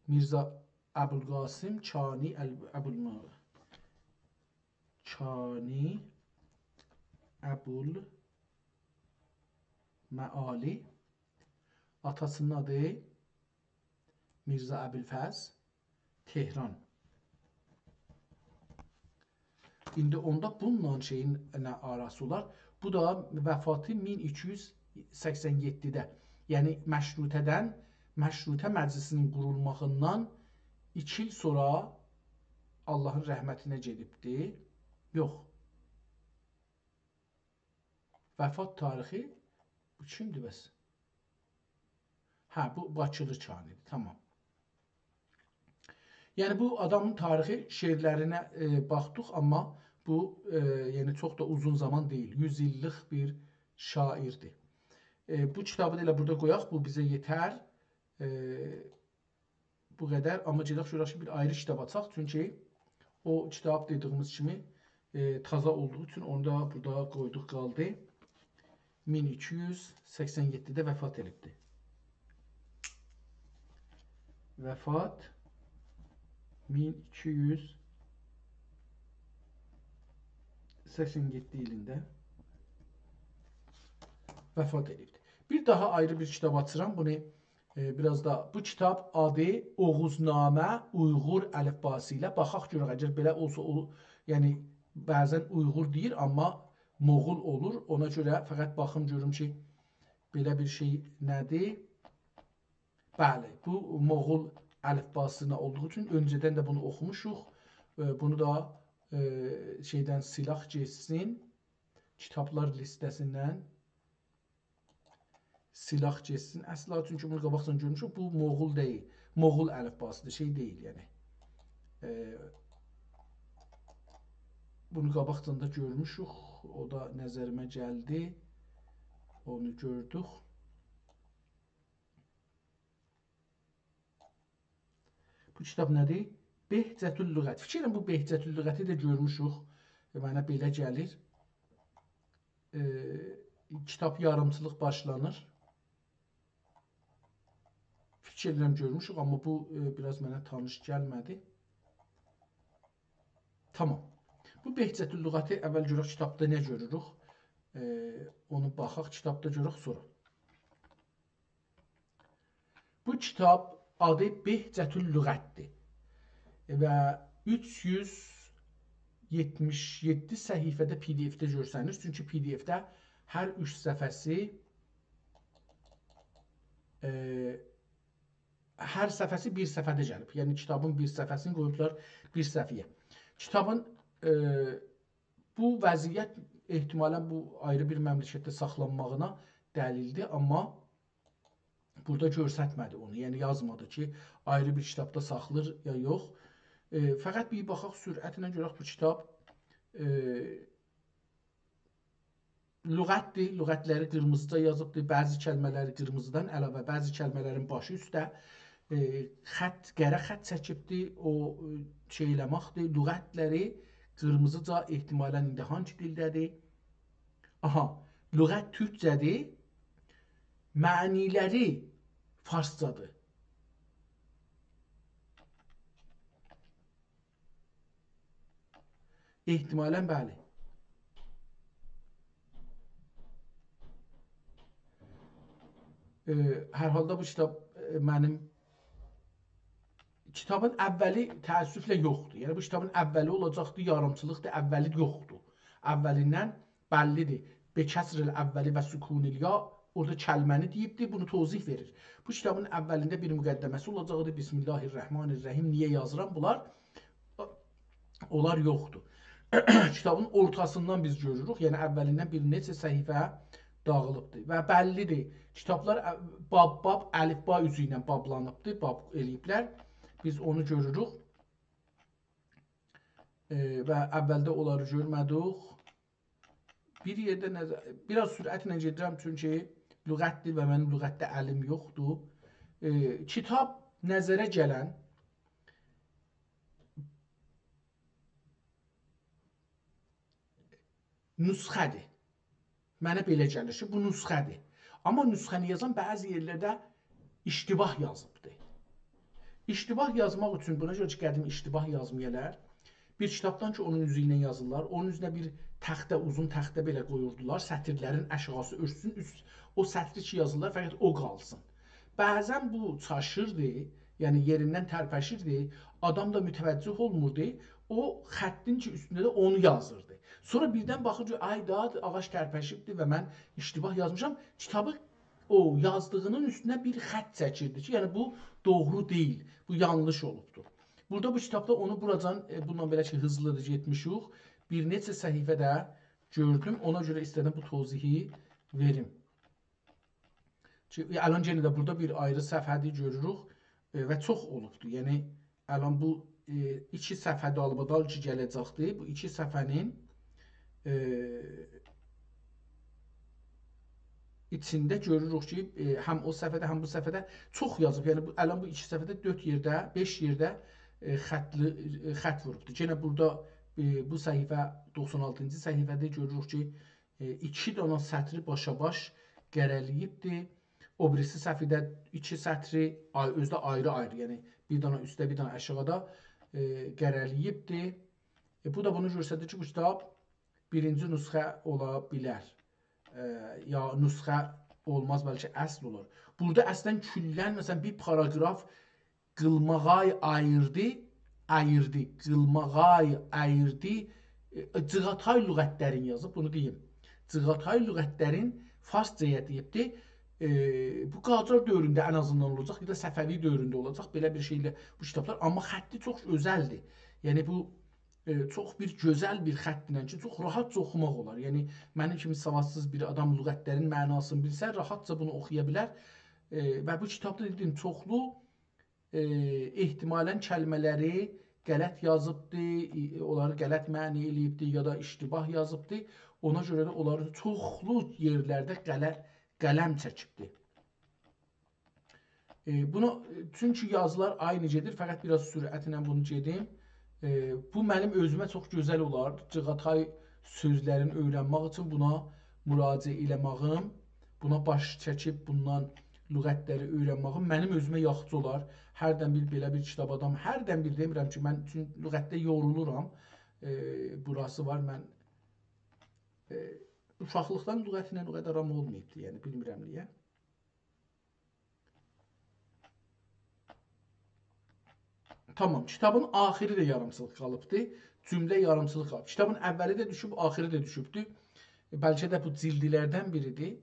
میرزا ابوالقاسم کانی ال-، ابوالم-، کانی ابوالمعالی. آتاسی‌نین آدی میرزا ابوالفضل، تهران. ایندی اوندا بونونلا شئیین نه آراسی اولار؟ بو دا وفاتی مین ایکی یوز سکسن یئددیده. یعنی مشروطه‌دن، مشروطه مجلیسی‌نین قورولماغیندان ایکی ایل سونرا آللاهین رحمتینه گئدیبدی. یوخ. وفات تاریخی بو کیمدیر بس؟ هه، بو باکیلی کانی‌دیر. تامام. یعنی بو آدامین تاریخی شعرلرینه، ائ، باخدیق، آمما بو، ائ، یعنی چوخ دا اوزون زامان دئییل. یوز ایللیک بیر شاعردیر. ائ، بو کیتابی دا ائله بورادا قویاق، بو بیزه یئتر. ائ، بو قدر. آمما گئدک گؤرک کی، بیر آیری کیتاب آچاق، چونکی او کیتاب دئدیگیمیز کیمی، ائ، تازا اولدوغو اوچون اونو دا بورادا قویدوق، قالدی. مین ایکی یوز سکسن یئددیده وفات ائدیبدی. وفات مین ایکی یوز سکسن یئددی ایلینده وفات ائدیبدی. بیر داها آیری بیر کیتاب آچیرام. بونو، ائ، بیر آز دا، بو کیتاب آدی اوغوزنامه اویغور الفباسی ایله. باخاق گؤرک، اگر بئله اولسا، او، یعنی بعضا اویغور دئییر، آمما موغول اولور. اونا گؤره فقط باخیم گؤروم کی، بئله بیر شئی نه‌دیر؟ بلی، بو موغول الفباسینا اولدوغو اوچون اؤنجه‌دن ده بونو اوخوموشوق. ائ، بونو دا، ائ، شئیدن سیلاخ گئتسین، کیتابلار لیسته‌سیندن سیلاخ گئتسین. اصلا، چونکی بونو قاباقجادان گؤرموشوک، بو موغول دئییل. موغول الفباسی‌دیر، شئی دئییل، یعنی. ائ، بونو قاباقجادان دا گؤرموشوک، او دا نظریمه گلدی، اونو گؤردوک. بو کیتاب نه‌دیر؟ بهجت‌اللغت. فیکیر ائلیرم، بو بهجت‌اللغتی ده گؤرموشوک. ائ، منه بئله گلیر. ائ، کیتاب یاریمچیلیق باشلانیر. فیکیر ائلیرم، گؤرموشوک، آمما بو، ائ، بیر آز منه تانیش گلمه‌دی. تامام. بو بهجت‌اللغتی اول گؤرک کیتابدا نه گؤروروک. ائ، اونو باخاق، کیتابدا گؤرک سونرا. بو کیتاب آدی بهجت‌اللغت‌دیر و اوچ یوز یئتمیش یئددی صفحه‌ده پی دی اف‌ده گؤرسنیر. چونکی پی دی اف‌ده هر اوچ صفحه‌سی، ائ، هر صفحه‌سی بیر صفحه‌ده گلیب. یعنی کیتابین بیر صفحه‌سینی قویوبلار بیر صفحه‌یه. کیتابین، ائ، بو وضعیت احتمالا بو آیری بیر مملکتده ساخلانماغینا دلیل‌دیر، آمما بورادا گؤرستمه‌دی اونو. یعنی یازمادی کی، آیری بیر کیتابدا ساخلیر یا یوخ. ائ، فقط بیر باخاق سرعتله گؤرک بو کیتاب، ائ، لغت‌دیر، لغت‌لری قیرمیزیجا یازیبدیر، بعضی کلمه‌لری قیرمیزیدان علاوه، بعضی کلمه‌لرین باشی اوسته، ائ، خط، قره خط چکیبدی، او، ائ، شئی ائله‌مکدیر، لغتلری قیرمیزیجا احتمالاً ایندی هانسی دیلده‌دیر؟ آها، لغت تورکجه‌دیر، معنی‌لری فارسجادیر. احتمالاً، بلی. ائ، هر حالدا بو کیتاب، ائ، منیم کیتابین اوّلی تأسفله یوخدور. یعنی بو کیتابین اوّلی اولاجاقدی، یاریمچیلیقدیر، اوّلی یوخدور. اوّلیندن بللیدیر. «به کسر الاول و سکون الیا»، اورادا کلمه‌نی دئییبدی، بونو توضیح وئریر. بو کیتابین اوّلینده بیر مقدمه‌سی اولاجاقدی. بسم الله الرحمن الرحیم، نییه یازیرام بونلار؟ اونلار یوخدور. کیتابین اورتاسیندان بیز گؤروروک، یعنی اوّلیندن بیر نئچه صفحه داغیلیبدیر. و بللیدیر، کیتابلار، ا، باب، باب، الفبا اوزو ایله بابلانیبدیر، باب ائله‌ییبلر. بیز اونو گؤروروک. ائ، و اوّلده اونلاری گؤرمه‌دیک. بیر یئرده نظر، بیر آز سرعتله گئدیرم، چونکی لغتدیر و منیم لغتده الیم یوخدور. ائ، کیتاب نظره گلن نسخه‌دیر. منه بئله گلیر کی، بو نسخه‌دیر. آمما نسخه‌نی یازان بعضی یئرلرده اشتباه یازیبدی. اشتباه یازماق اوچون، بونا گؤره کی، قدیم اشتباه یازمایالار، بیر کیتابدان کی، اونون اوزو ایله یازیرلار، اونون اوزونه بیر تخته، اوزون تخته بئله قویوردولار، سطیرلرین آشاغیسی اؤرتسون، اوست، او سطری کی یازیرلار، فقط او قالسین. بعضاً بو چاشیردی، یعنی یئریندن ترپشیردی، آدام دا متوجه اولموردو، او خطین کی اوستونده ده اونو یازیردی. سونرا بیردن باخیر کی، آی، دا آغاج ترپشیبدی و من اشتباه یازمیشام. کیتابی او یازدیغینین اوستونه بیر خط چکیردی کی، یعنی بو دوغرو دئییل، بو یانلیش اولوبدور. بورادا بو کیتابدا اونو بوراجان، ائ، بوندان بئله کی، هیزلیدیر، گئتمیشیک. بیر نئچه صفحه‌ده گؤردوم، اونا گؤره ایسته‌دیم بو توضیحی وئریم. کی، الان یئنه ده بورادا بیر آیری صفحه‌دیر گؤروروک، ائ، و چوخ اولوبدور. یعنی، الان بو، ائ، ایکی صفحه دالبادال کی گله‌جکدیر، بو ایکی صفحه‌نین، ائ، ایچینده گؤروروک کی، ائ، هم او صفحه‌ده، هم بو صفحه‌ده چوخ یازیب. یعنی، بو، الان بو ایکی صفحه‌ده دؤرد یئرده، بئش یئرده، ائ، خطلی، ائ، خط ووروبدور. یئنه بورادا، ائ، بو صفحه، دوخسان آلتینجی صفحه‌ده گؤروروک کی، ائ، ایکی دانا سطری باشاباش قره‌له‌ییبدی. او بیریسی صفحه‌ده ایکی سطری آی-، اؤزو ده آیری-آیری، یعنی بیر دانا اوسته، بیر دانا آشاغیدا، ائ، قره‌له‌ییبدی. ائ، بو دا بونو گؤستریر کی، بو کیتاب بیرینجی نسخه اولا بیلر. ائ، یا نسخه اولماز، بلکه اصل اولار. بورادا اصلاً کلاً، مثلاً، بیر پاراگراف قیلماغای آییردی، آییردی، قیلماغای آییردی، ائ، جیغاتای لغتلرین یازیب، بونو دئییم. جیغاتای لغتلرین فارسجایا دئییبدی. ائ، بو قاجار دؤورونده ان آزیندان اولاجاق، یا دا صفوی دؤورونده اولاجاق، بئله بیر شئیله بو کیتابلار. آمما خطی چوخ گؤزلدیر. یعنی بو، ائ، چوخ بیر گؤزل بیر خطله کی، چوخ راحتجا اوخوماق اولار. یعنی منیم کیمی سوادسیز بیر آدام لغتلرین معناسینی بیلسه، راحتجا بونو اوخویا بیلر. ائ، و بو کیتابدا دئدیم، چوخلو ائ، احتمالاً کلمه‌لری غلط یازیبدی، ای-، اونلاری غلط معنی ائله‌ییبدی، یا دا اشتباه یازیبدی. اونا گؤره ده اونلاری چوخلو یئرلرده قله-، قلم چکیبدی. ائ، بونو، چونکی یازیلار عینی گئدیر، فقط بیر آز سرعتله بونو گئدیم. ائ، بو منیم اؤزومه چوخ گؤزل اولار. جیغاتای سؤزلرین اؤیرنمک اوچون بونا مراجعه ائله‌مه‌ییم، بونا باش چکیب بوندان لغتلری اؤیرنمه‌ییم منیم اؤزومه یاخشی اولار. هردن بیر بئله بیر کیتاب آدام، هردن بیر دئمیرم کی، من چون لغتده یورولورام. ائ، بوراسی وار، من، ائ، اوشاقلیقدان لغتله او قدر آرام اولماییبدی، یعنی بیلمیرم نییه. تامام، کیتابین آخیری ده یاریمچیلیق قالیبدی. جمله یاریمچیلیق قالیب. کیتابین اوّلی ده دوشوب، آخیری ده دوشوبدو. ائ، بلکه ده بو جلدلردن بیریدیر.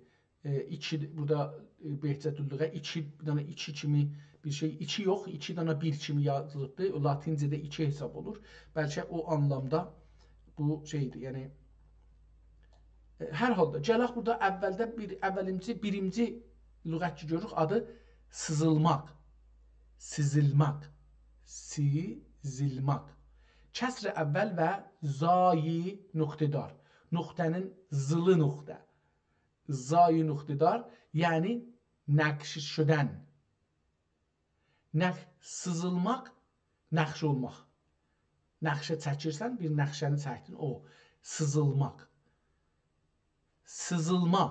ائ، ایکی، بورادا، ائ، بهجت اللغت ایکی، بیر دنه ایکی کیمی بیر شئی، ایکی یوخ، ایکی دنه بیر کیمی یازیلیبدی. او لاتینجه‌ده ایکی حساب اولور. بلکه او آنلامدا بو شئیدیر، یعنی، ائ، هر حالدا، گلک بورادا اوّلده بیر، اوّلینجی، بیرینجی لغت کی گؤروروک، آدی سیزیلماق. سیزیلماق. سیزیلماق. کسر اول و زای نقطه‌دار. نقطه‌نین زیلی نقطه. زای نقطه‌دار، یعنی نقش شدن. نقش، سیزیلماق، نقش اولماق. نقشه چکیرسن، بیر نقشه‌نی چکدین، او. سیزیلماق. سیزیلما.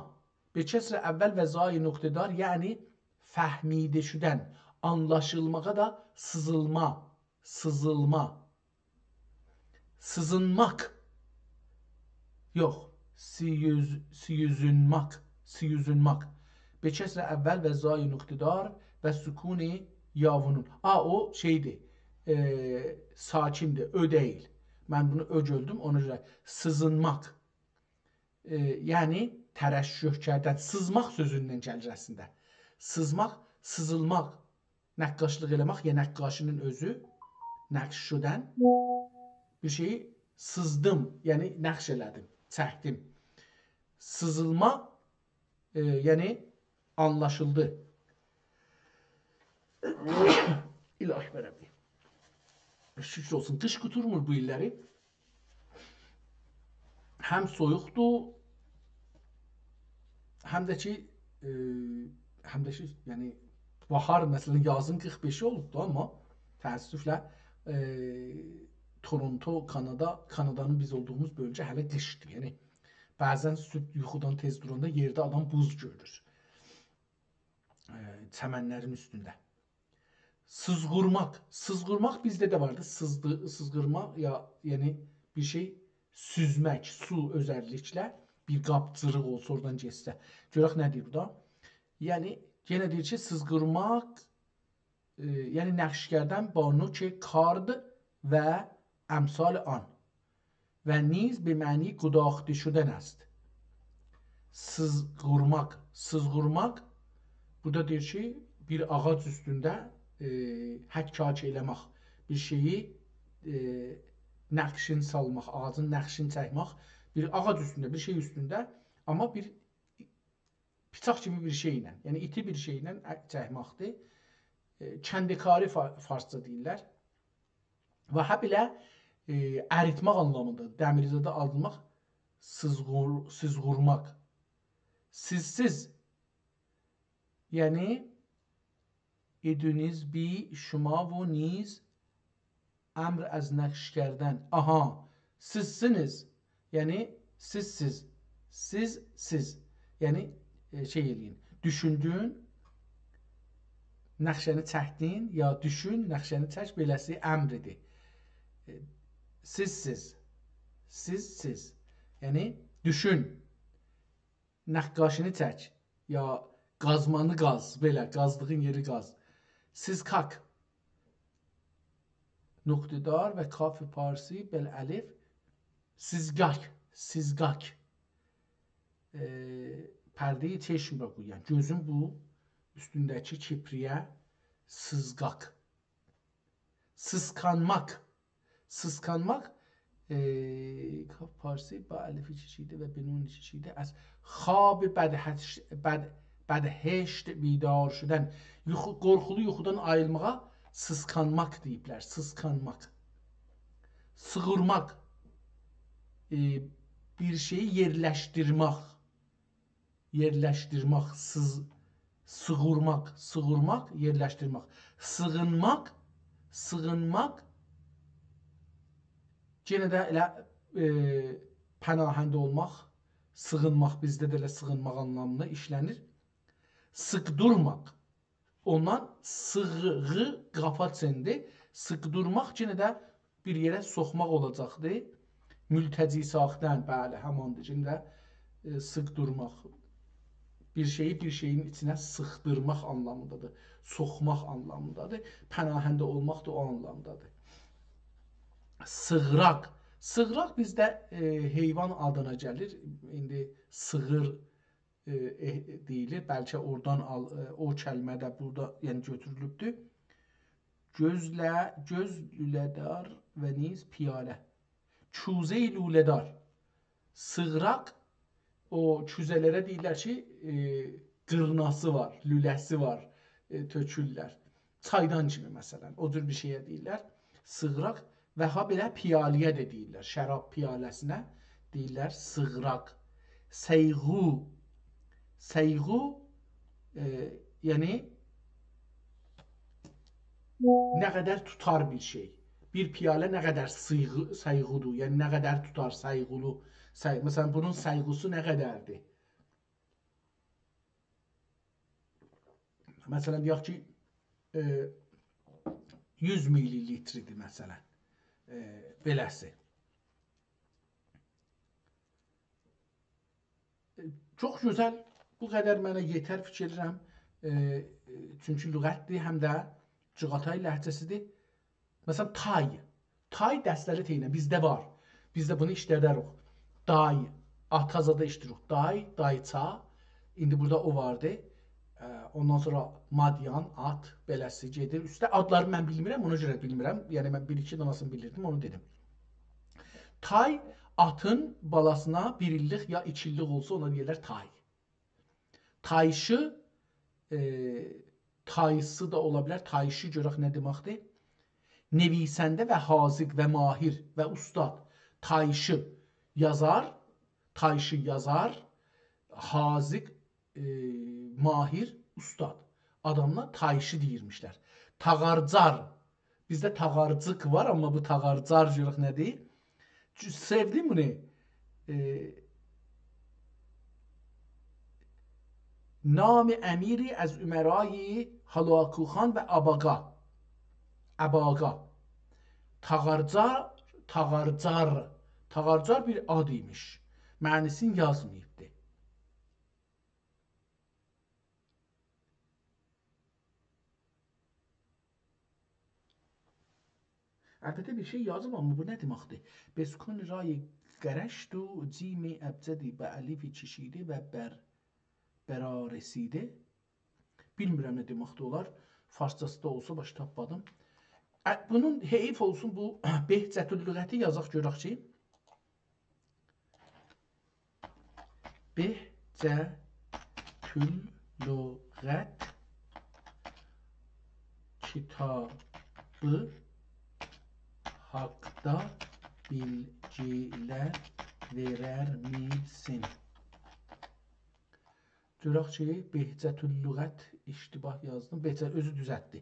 به کسر اول و زای نقطه‌دار، یعنی فهمیده شدن، آنلاشیلماغا دا سیزیلما، سیزیلما. سیزینماق. یوخ، سیوز-، سیوزونماق، سیوزونماق. به کسر اول و زای نقطه‌دار و سکون یا و نون. آ، او شئیدیر، ائ، ساکندیر، اؤ دئییل. من بونو اؤ گؤردوم، اونا گؤره سیزینماق. ائ، یعنی ترشح کردن، سیزماق سؤزوندن گلیر اصلینده. سیزماق، سیزیلماق، نقاشلیق ائله‌مک، یا نقاشی‌نین اؤزو، نقش شدن، بیر شئیی سیزدیم، یعنی نقش ائله‌دیم، چکدیم. سیزیلما، ائ، یعنی آنلاشیلدی. الهی ربی. شوکور اولسون، قیش قوتورمور بو ایللری. هم سویوقدور، هم ده کی، ائ، هم ده کی، یعنی، باهار، مثلا، یازین قیرخ بئشی اولوبدو، آمما تأسفله، ائ، تورونتو، کانادا، کانادانین بیز اولدوغوموز بؤلگه هله قیشدیر. یعنی، بعضا صبح یوخودان تئز دوراندا یئرده آدام بوز گؤرور. ائ، چمنلرین اوستونده. سیزغورماق. سیزغورماق بیزده ده واردی. سیزدی-، سیزغورماق یا، یعنی بیر شئی سوزمک، سو اؤزللیکله. بیر قاب جیریق اولسا، اورادان گئتسه. گؤرک نه دئییر بو دا. یعنی، یئنه دئییر کی، سیزغورماق، ائ، یعنی نقش کردن با نوک کارد و امثال آن. و نیز به معنی گداخته شدن است. سیزغورماق، سیزغورماق، بورادا دئییر کی، بیر آغاج اوستونده، ائ، حکاک ائله‌مک، بیر شئیی، ائ، نقشین سالماق، آغاجین نقشین چکمک، بیر آغاج اوستونده، بیر شئی اوستونده، آمما بیر بیچاق کیمی بیر شئیله، یعنی ایتی بیر شئیله ا-، چکمکدیر. ائ، کنده‌کاری فا-، فارسجا دئییرلر. و هابئله، ائ، اریتمک آنلامیندا، دمیری زادا آلماق، سیزغور-، سیزغورماق. سیزسیز، یعنی ادونیز بی شما و نیز امر از نقش کردن. آها، سیزسینیز. یعنی، سیزسیز. سیز، سیز. یعنی، ائ، شئی ائله‌یین. دوشوندون، نقشه‌نی چکدین، یا دوشون، نقشه‌نی چک، بئله‌سی امریدیر. ائ، سیزسیز. سیزسیز. یعنی، دوشون. نقاشینی چک، یا قازمانی قاز، بئله، قازدیغین یئری قاز. سیزکاک. نقطه‌دار و کاف پارسی بالالف. سیزگاک، سیزگاک. ائ، پرده‌ی چشم را گویم. گؤزون بو اوستونده‌کی کیپرییه سیزگاک. سیسکانماق. سیسکانماق، ائ، کاف پارسی، با الف ایکی شئیده و به نون ایکی شئیده، از خواب بدهش-، بد-، بدهشت بیدار شدن. یوخو، قورخولو یوخودان آییلماغا سیسکانماق دئییبلر، سیسکانماق. سیغورماق، ائ، بیر شئیی یئرلشدیرمک. یئرلشدیرمک، سیز-، سیغورماق، سیغورماق، یئرلشدیرمک. سیغینماق، سیغینماق، یئنه ده ائله، ائ، پناهنده اولماق، سیغینماق، بیزده ده ائله سیغینماق آنلامیندا ایشله‌نیر. سیقدورماق، اوندان سیغی قاپا چئندی. سیقدورماق یئنه ده بیر یئره سوخماق اولاجاقدی. ملتجی ساختن، بلی، هماندیر. یئنه ده، ائ، سیقدورماق. بیر شئیی بیر شئیین ایچینه سیخدیرماق آنلامیندادیر. سوخماق آنلامیندادیر. پناهنده اولماق دا او آنلامدادیر. سیغراق. سیغراق بیزده، ائ، حیوان آدینا گلیر. ایندی سیغیر ائ، ائ، دئییلیر. بلکه اورادان آل-، ائ، او کلمه ده بورادا، یعنی گؤتورولوبدور. گؤزله، گؤز لوله‌دار و نیز پیاله. کوزه‌ی لوله‌دار. سیغراق، او کوزه‌لره دئییرلر کی، ائ، قیرناسی وار، لوله‌سی وار، ائ، تؤکورلر. چایدان کیمی، مثلا، او جور بیر شئیه دئییرلر سیغراق. و هابئله پیاله‌یه ده دئییرلر، شراب پیاله‌سینه دئییرلر سیغراق. سیغو، سیغو، ائ، یعنی نه قدر توتار بیر شئی؟ بیر پیاله نه قدر سیغ-، سیغی‌دیر؟ یعنی نه قدر توتار، سیغیلی؟ سی-، مثلا، بونون سیغی‌سی نه قدردیر؟ مثلا، دئیک کی، ائ، یوز میلی‌لیتردیر، مثلا. ائ، بئله‌سی. ائ، چوخ گؤزل، بو قدر منه یئتر فیکیر ائدیرم. ائ، ائ، چونکی لغتدیر، هم ده جیغاتای لهجه‌سیدیر. مثلا، تای. تای دسته‌لی ت ایله بیزده وار. بیزده بونو ایشلده‌ریک. دای، آتا زادا ایشلدیریک. دای، دایچا. ایندی بورادا او واردی. اه، اوندان سونرا مادیان، آت، بئله‌سی گئدیر. اوسته آدلاری من بیلمیرم، اونا گؤره بیلمیرم. یعنی، من بیر-ایکی داناسینی بیلیردیم، اونو دئدیم. تای آتین بالاسینا بیر ایللیک یا ایکی ایللیک اولسا، اونا دئییرلر تای. تایشی، ائ، تایسی دا اولا بیلر. تایشی گؤرک نه دئمکدیر؟ نویسنده و حاذق و ماهر و استاد. تایشی یازار، تایشی یازار، حاذق، ائ، ماهر استاد. آداملار تایشی دئییرمیشلر. تاغارجار. بیزده تاغارجیق وار، آمما بو تاغارجار گؤرک نه‌دیر؟ چو-، سئودیم بونو. ائ، نام امیری از امرای هلاکوخان و آباقا. آباقا. تاغارجار، تاغارجار. تاغارجار بیر آد ایمیش. معنی‌سینی یازماییبدی. البته بیر شئی یازیب، آمما بو نه دئمکدیر؟ بسکن رای قرشت و جیم ابجدی به الف کشیده و بر، برآرسیده. بیلمیرم نه دئمکدیر اولار. فارسجاسی دا اولسا باش تاپمادیم. ا، بونون حیف اولسون، بو بهجت اللغتی یازاق گؤرک کی. بهجت اللغت کیتابی حاقدا بیلگیلر وئرر میسین؟ گؤرک کی، بهجت اللغت اشتباه یازدیم. بهجت اؤزو دوزلتدی.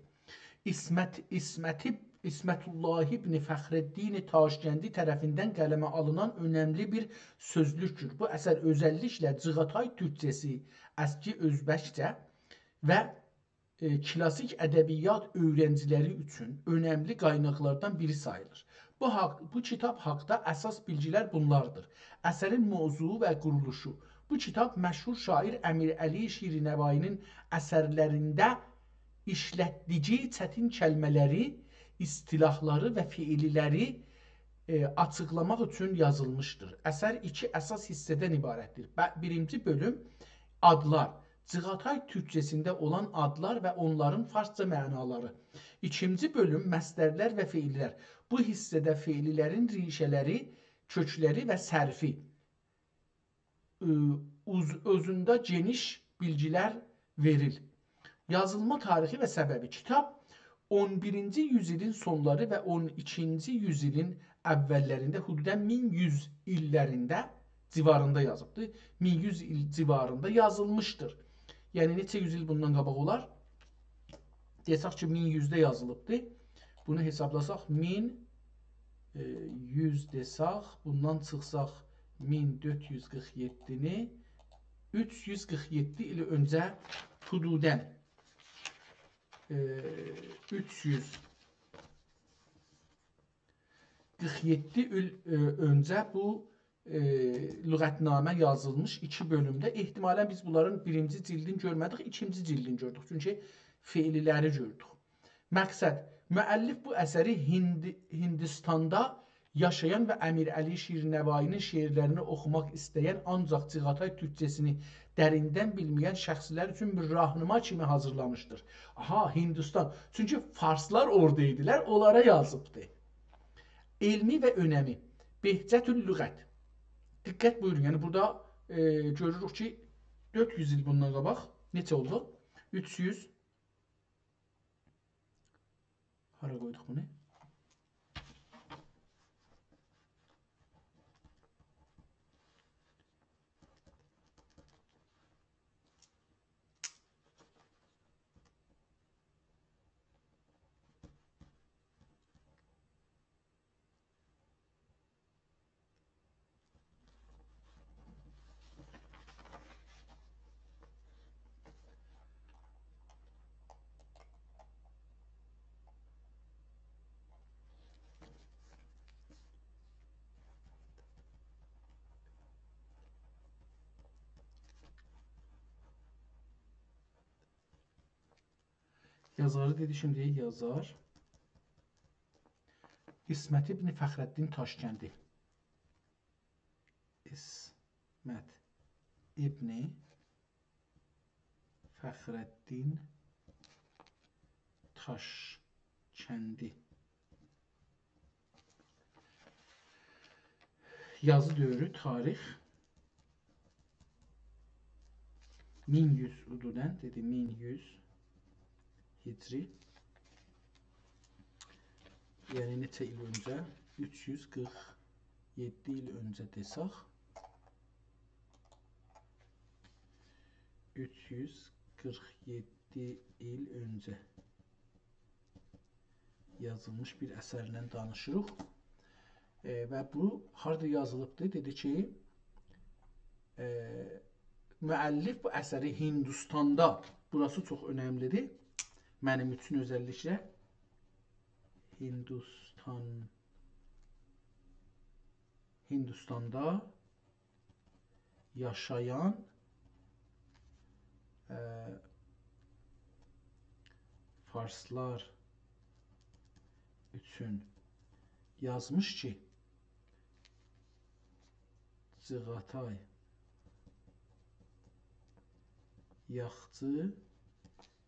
عصمت، عصمتی، عصمت‌الله ابن فخرالدین تاشکندی طرفیندن قلمه آلینان اؤنملی بیر سؤزلوکدور. بو اثر اؤزللیکله جیغاتای تورکجه‌سی، اسکی اؤزبکجه و، ائ، کلاسیک ادبیات اؤیرنجیلری اوچون اؤنملی قایناقلاردان بیری ساییلیر. بو حاق، بو کیتاب حاقدا اساس بیلگیلر بونلاردیر: اثرین موضوعو و قورولوشو. بو کیتاب مشهور شاعر امیرعلی شیرنوایی‌نین اثرلرینده ایشلتدیگی چتین کلمه‌لری، اصطلاحلاری و فعللری، ائ، آچیقلاماق اوچون یازیلمیشدیر. اثر ایکی اساس حیصه‌دن عبارتدیر. ب، بیرینجی بؤلوم آدلار، جیغاتای تورکجه‌سینده اولان آدلار و اونلارین فارسجا معنالاری. ایکینجی بؤلوم مصدرلر و فعللر. بو حیصه‌ده فعللرین ریشه‌لری، کؤکلری و صرفی، ائ، اوز، اؤزونده گئنیش بیلگیلر وئریل. یازیلما تاریخی و سببی. کیتاب اون بیرینجی یوزایلین سونلاری و اون ایکینجی یوزایلین اوللرینده، حدوداً مین یوز ایللرینده جیواریندا یازیبدیر. مین یوز ایل جیواریندا یازیلمیشدیر. یعنی نئچه یوز ایل بوندان قاباق اولار؟ دئسک کی، مین یوزده یازیلیبدیر. بونو حسابلاساق، مین، ائ، یوز دئسک، بوندان چیخساق مین دؤرد یوز قیرخ یئددینی، اوچ یوز قیرخ یئددی ایل اؤنجه حدوداً، ائ، اوچ یوز قیرخ یئددی ایل، ائ، اؤنجه بو ائ، لغتنامه یازیلمیش ایکی بؤلومده. احتمالاً بیز بونلارین بیرینجی جیلدینی گؤرمه‌دیک، ایکینجی جیلدینی گؤردوک. چونکی فعللری گؤردوک. مقصد، مؤلف بو اثری هند، هندوستاندا یاشایان و امیرعلی شیرنوایی‌نین شعرلرینی اوخوماق ایسته‌ین، آنجاق جیغاتای تورکجه‌سینی دریندن بیلمه‌ین شخصلر اوچون بیر راهنما کیمی حاضیرلامیشدیر. آها، هندوستان. چونکی فارسلار اورادا ایدیلر، اونلارا یازیبدی. علمی و اؤنمی. بهجت اللغت. دقت بویورون، یعنی بورادا، ائ، گؤروروک کی، دؤرد یوز ایل بوندان قاباق نئچه اولدو؟ اوچ یوز. هارا قویدوق بونو؟ یازاری دئدی، شیمدی یازار. عصمت ابن فخرالدین تاشکندی. عصمت ابن فخرالدین تاشکندی. یازی دؤورو، تاریخ مین یوز حدوداً، دئدی، مین یوز هجری. یعنی نئچه ایل اؤنجه؟ اوچ یوز قیرخ یئددی ایل اؤنجه دئسک. اوچ یوز قیرخ یئددی ایل اؤنجه یازیلمیش بیر اثردن دانیشیریق. ائ، و بو هاردا یازیلیبدی؟ دئدی کی، ائ، مؤلف بو اثری هندوستاندا، بوراسی چوخ اؤنملیدیر منیم اوچون اؤزللیکله. هندوستان، هندوستاندا یاشایان، ائ، فارسلار اوچون یازمیش کی، چغاتای یاخچی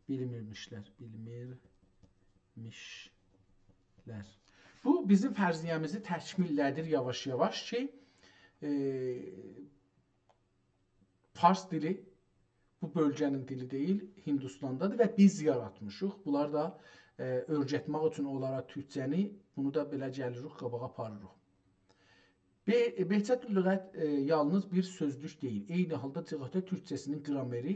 بیلمیرمیشلر، بیلمیرمیشلر. بو بیزیم فرضیه‌میزی تکمیل‌له‌دیر یاواش-یاواش کی، ائ، فارس دیلی بو بؤلگه‌نین دیلی دئییل، هندوستاندادیر و بیز یاراتمیشیق. بونلار دا، ائ، اؤیرتمک اوچون اونلارا تورکجه‌نی، بونو دا بئله گلیریک، قاباغا آپاریریق. به-، بهجت لغت، ائ، یالنیز بیر سؤزلوک دئییل. عینی حالدا چغاتای تورکجه‌سینین گرامری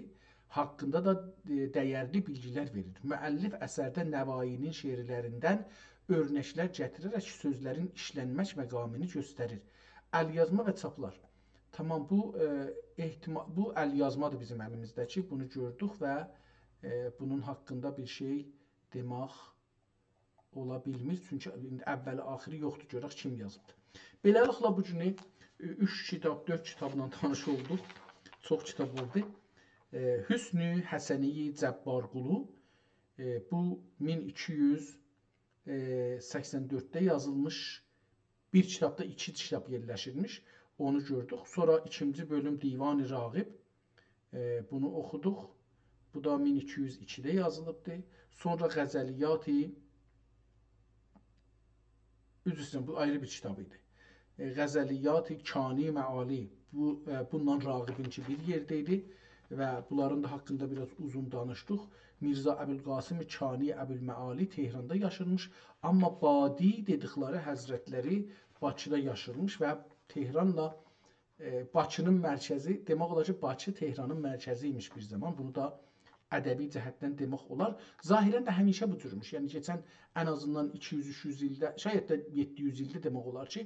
حاقیندا دا، ائ، دیرلی بیلگیلر وئریر. مؤلف اثرده نوایی‌نین شعرلریندن اؤرنکلر گتیره‌رک سؤزلرین ایشلنمک مقامینی گؤستریر. ال‌یازما و چاپلار. تامام، بو، ائ، احتما-، بو ال‌یازمادیر بیزیم الیمیزده‌کی. بونو گؤردوک و، ائ، بونون حاقیندا بیر شئی دئمک اولا بیلمیر. چونکی ایندی اوّلی آخیری یوخدور، گؤرک کیم یازیبدیر. بئله‌لیکله بو گونو، ائ، اوچ کیتاب، دؤرد کیتابلا تانیش اولدوق. چوخ کیتاب اولدو. ائ، حسن حسنی جبارقولو، ائ، بو مین ایکی یوز سکسن دؤردده یازیلمیش بیر کیتابدا ایکی کیتاب یئرلشیرمیش. اونو گؤردوک. سونرا ایکینجی بؤلوم دیوان راغب. ائ، بونو اوخودوق. بو دا مین ایکی یوز ایکیده یازیلیبدی. سونرا غزلیات، عذر ایسته‌ییرم، بو آیری بیر کیتاب ایدی. ائ، غزلیات کانی معالی، بو، ائ، بونونلا راغبینکی بیر یئرده ایدی و بونلارین دا حاقیندا بیر آز اوزون دانیشدیق. میرزا ابوالقاسم کانی ابوالمعالی تهراندا یاشیرمیش، آمما بادی دئدیکلری حضرتلری باکیدا یاشیرمیش و تهرانلا، ائ، باکی‌نین مرکزی، دئمک اولار کی، باکی تهرانین مرکزی ایمیش بیر زامان. بونو دا ادبی جهتدن دئمک اولار. ظاهراً ده همیشه بو جورموش. یعنی، کئچن ان آزیندان ایکی یوز، اوچ یوز ایلده، شاید ده یئددی یوز ایلده دئمک اولار کی،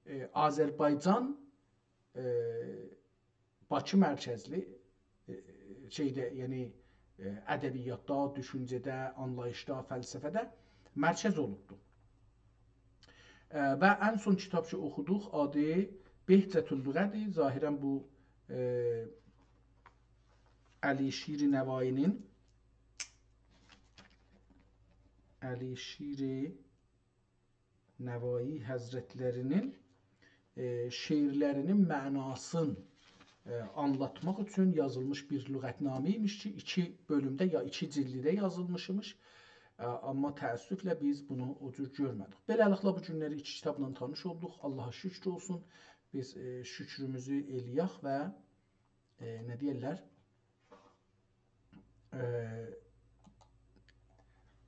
ائ، آذربایجان، ائ، باکی مرکزلی، ائ، شئیده، یعنی، ائ، ادبیاتدا، دوشونجه‌ده، آنلاییشدا، فلسفه‌ده مرکز اولوبدو. ائ، و ان سون کیتاب کی اوخودوق، آدی بهجت اللغه‌دیر. ظاهراً بو، ائ، علیشیر نوایی‌نین، علیشیر نوایی حضرتلری‌نین، ائ، شعرلری‌نین معناسینی، ائ، آنلاتماق اوچون یازیلمیش بیر لغتنامه ایمیش کی، ایکی بؤلومده یا ایکی جیلدده یازیلمیشمیش. ائ، آمما تأسفله بیز بونو او جور گؤرمه‌دیک. بئله‌لیکله، بو گونلری ایکی کیتابلا تانیش اولدوق. آللاها شوکور اولسون. بیز، ائ، شوکروموزو ائله‌یک و، ائ، نه دئیرلر؟ ائ،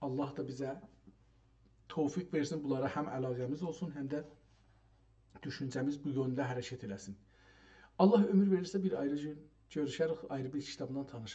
آللاه دا بیزه توفیق وئرسین، بونلارا هم علاقه‌میز اولسون، هم ده دوشونجه‌میز بو یؤنده حرکت ائله‌سین. آللاه عؤمور وئریرسه، بیر آیری گون گؤروشریک، آیری بیر کیتابلا تانیش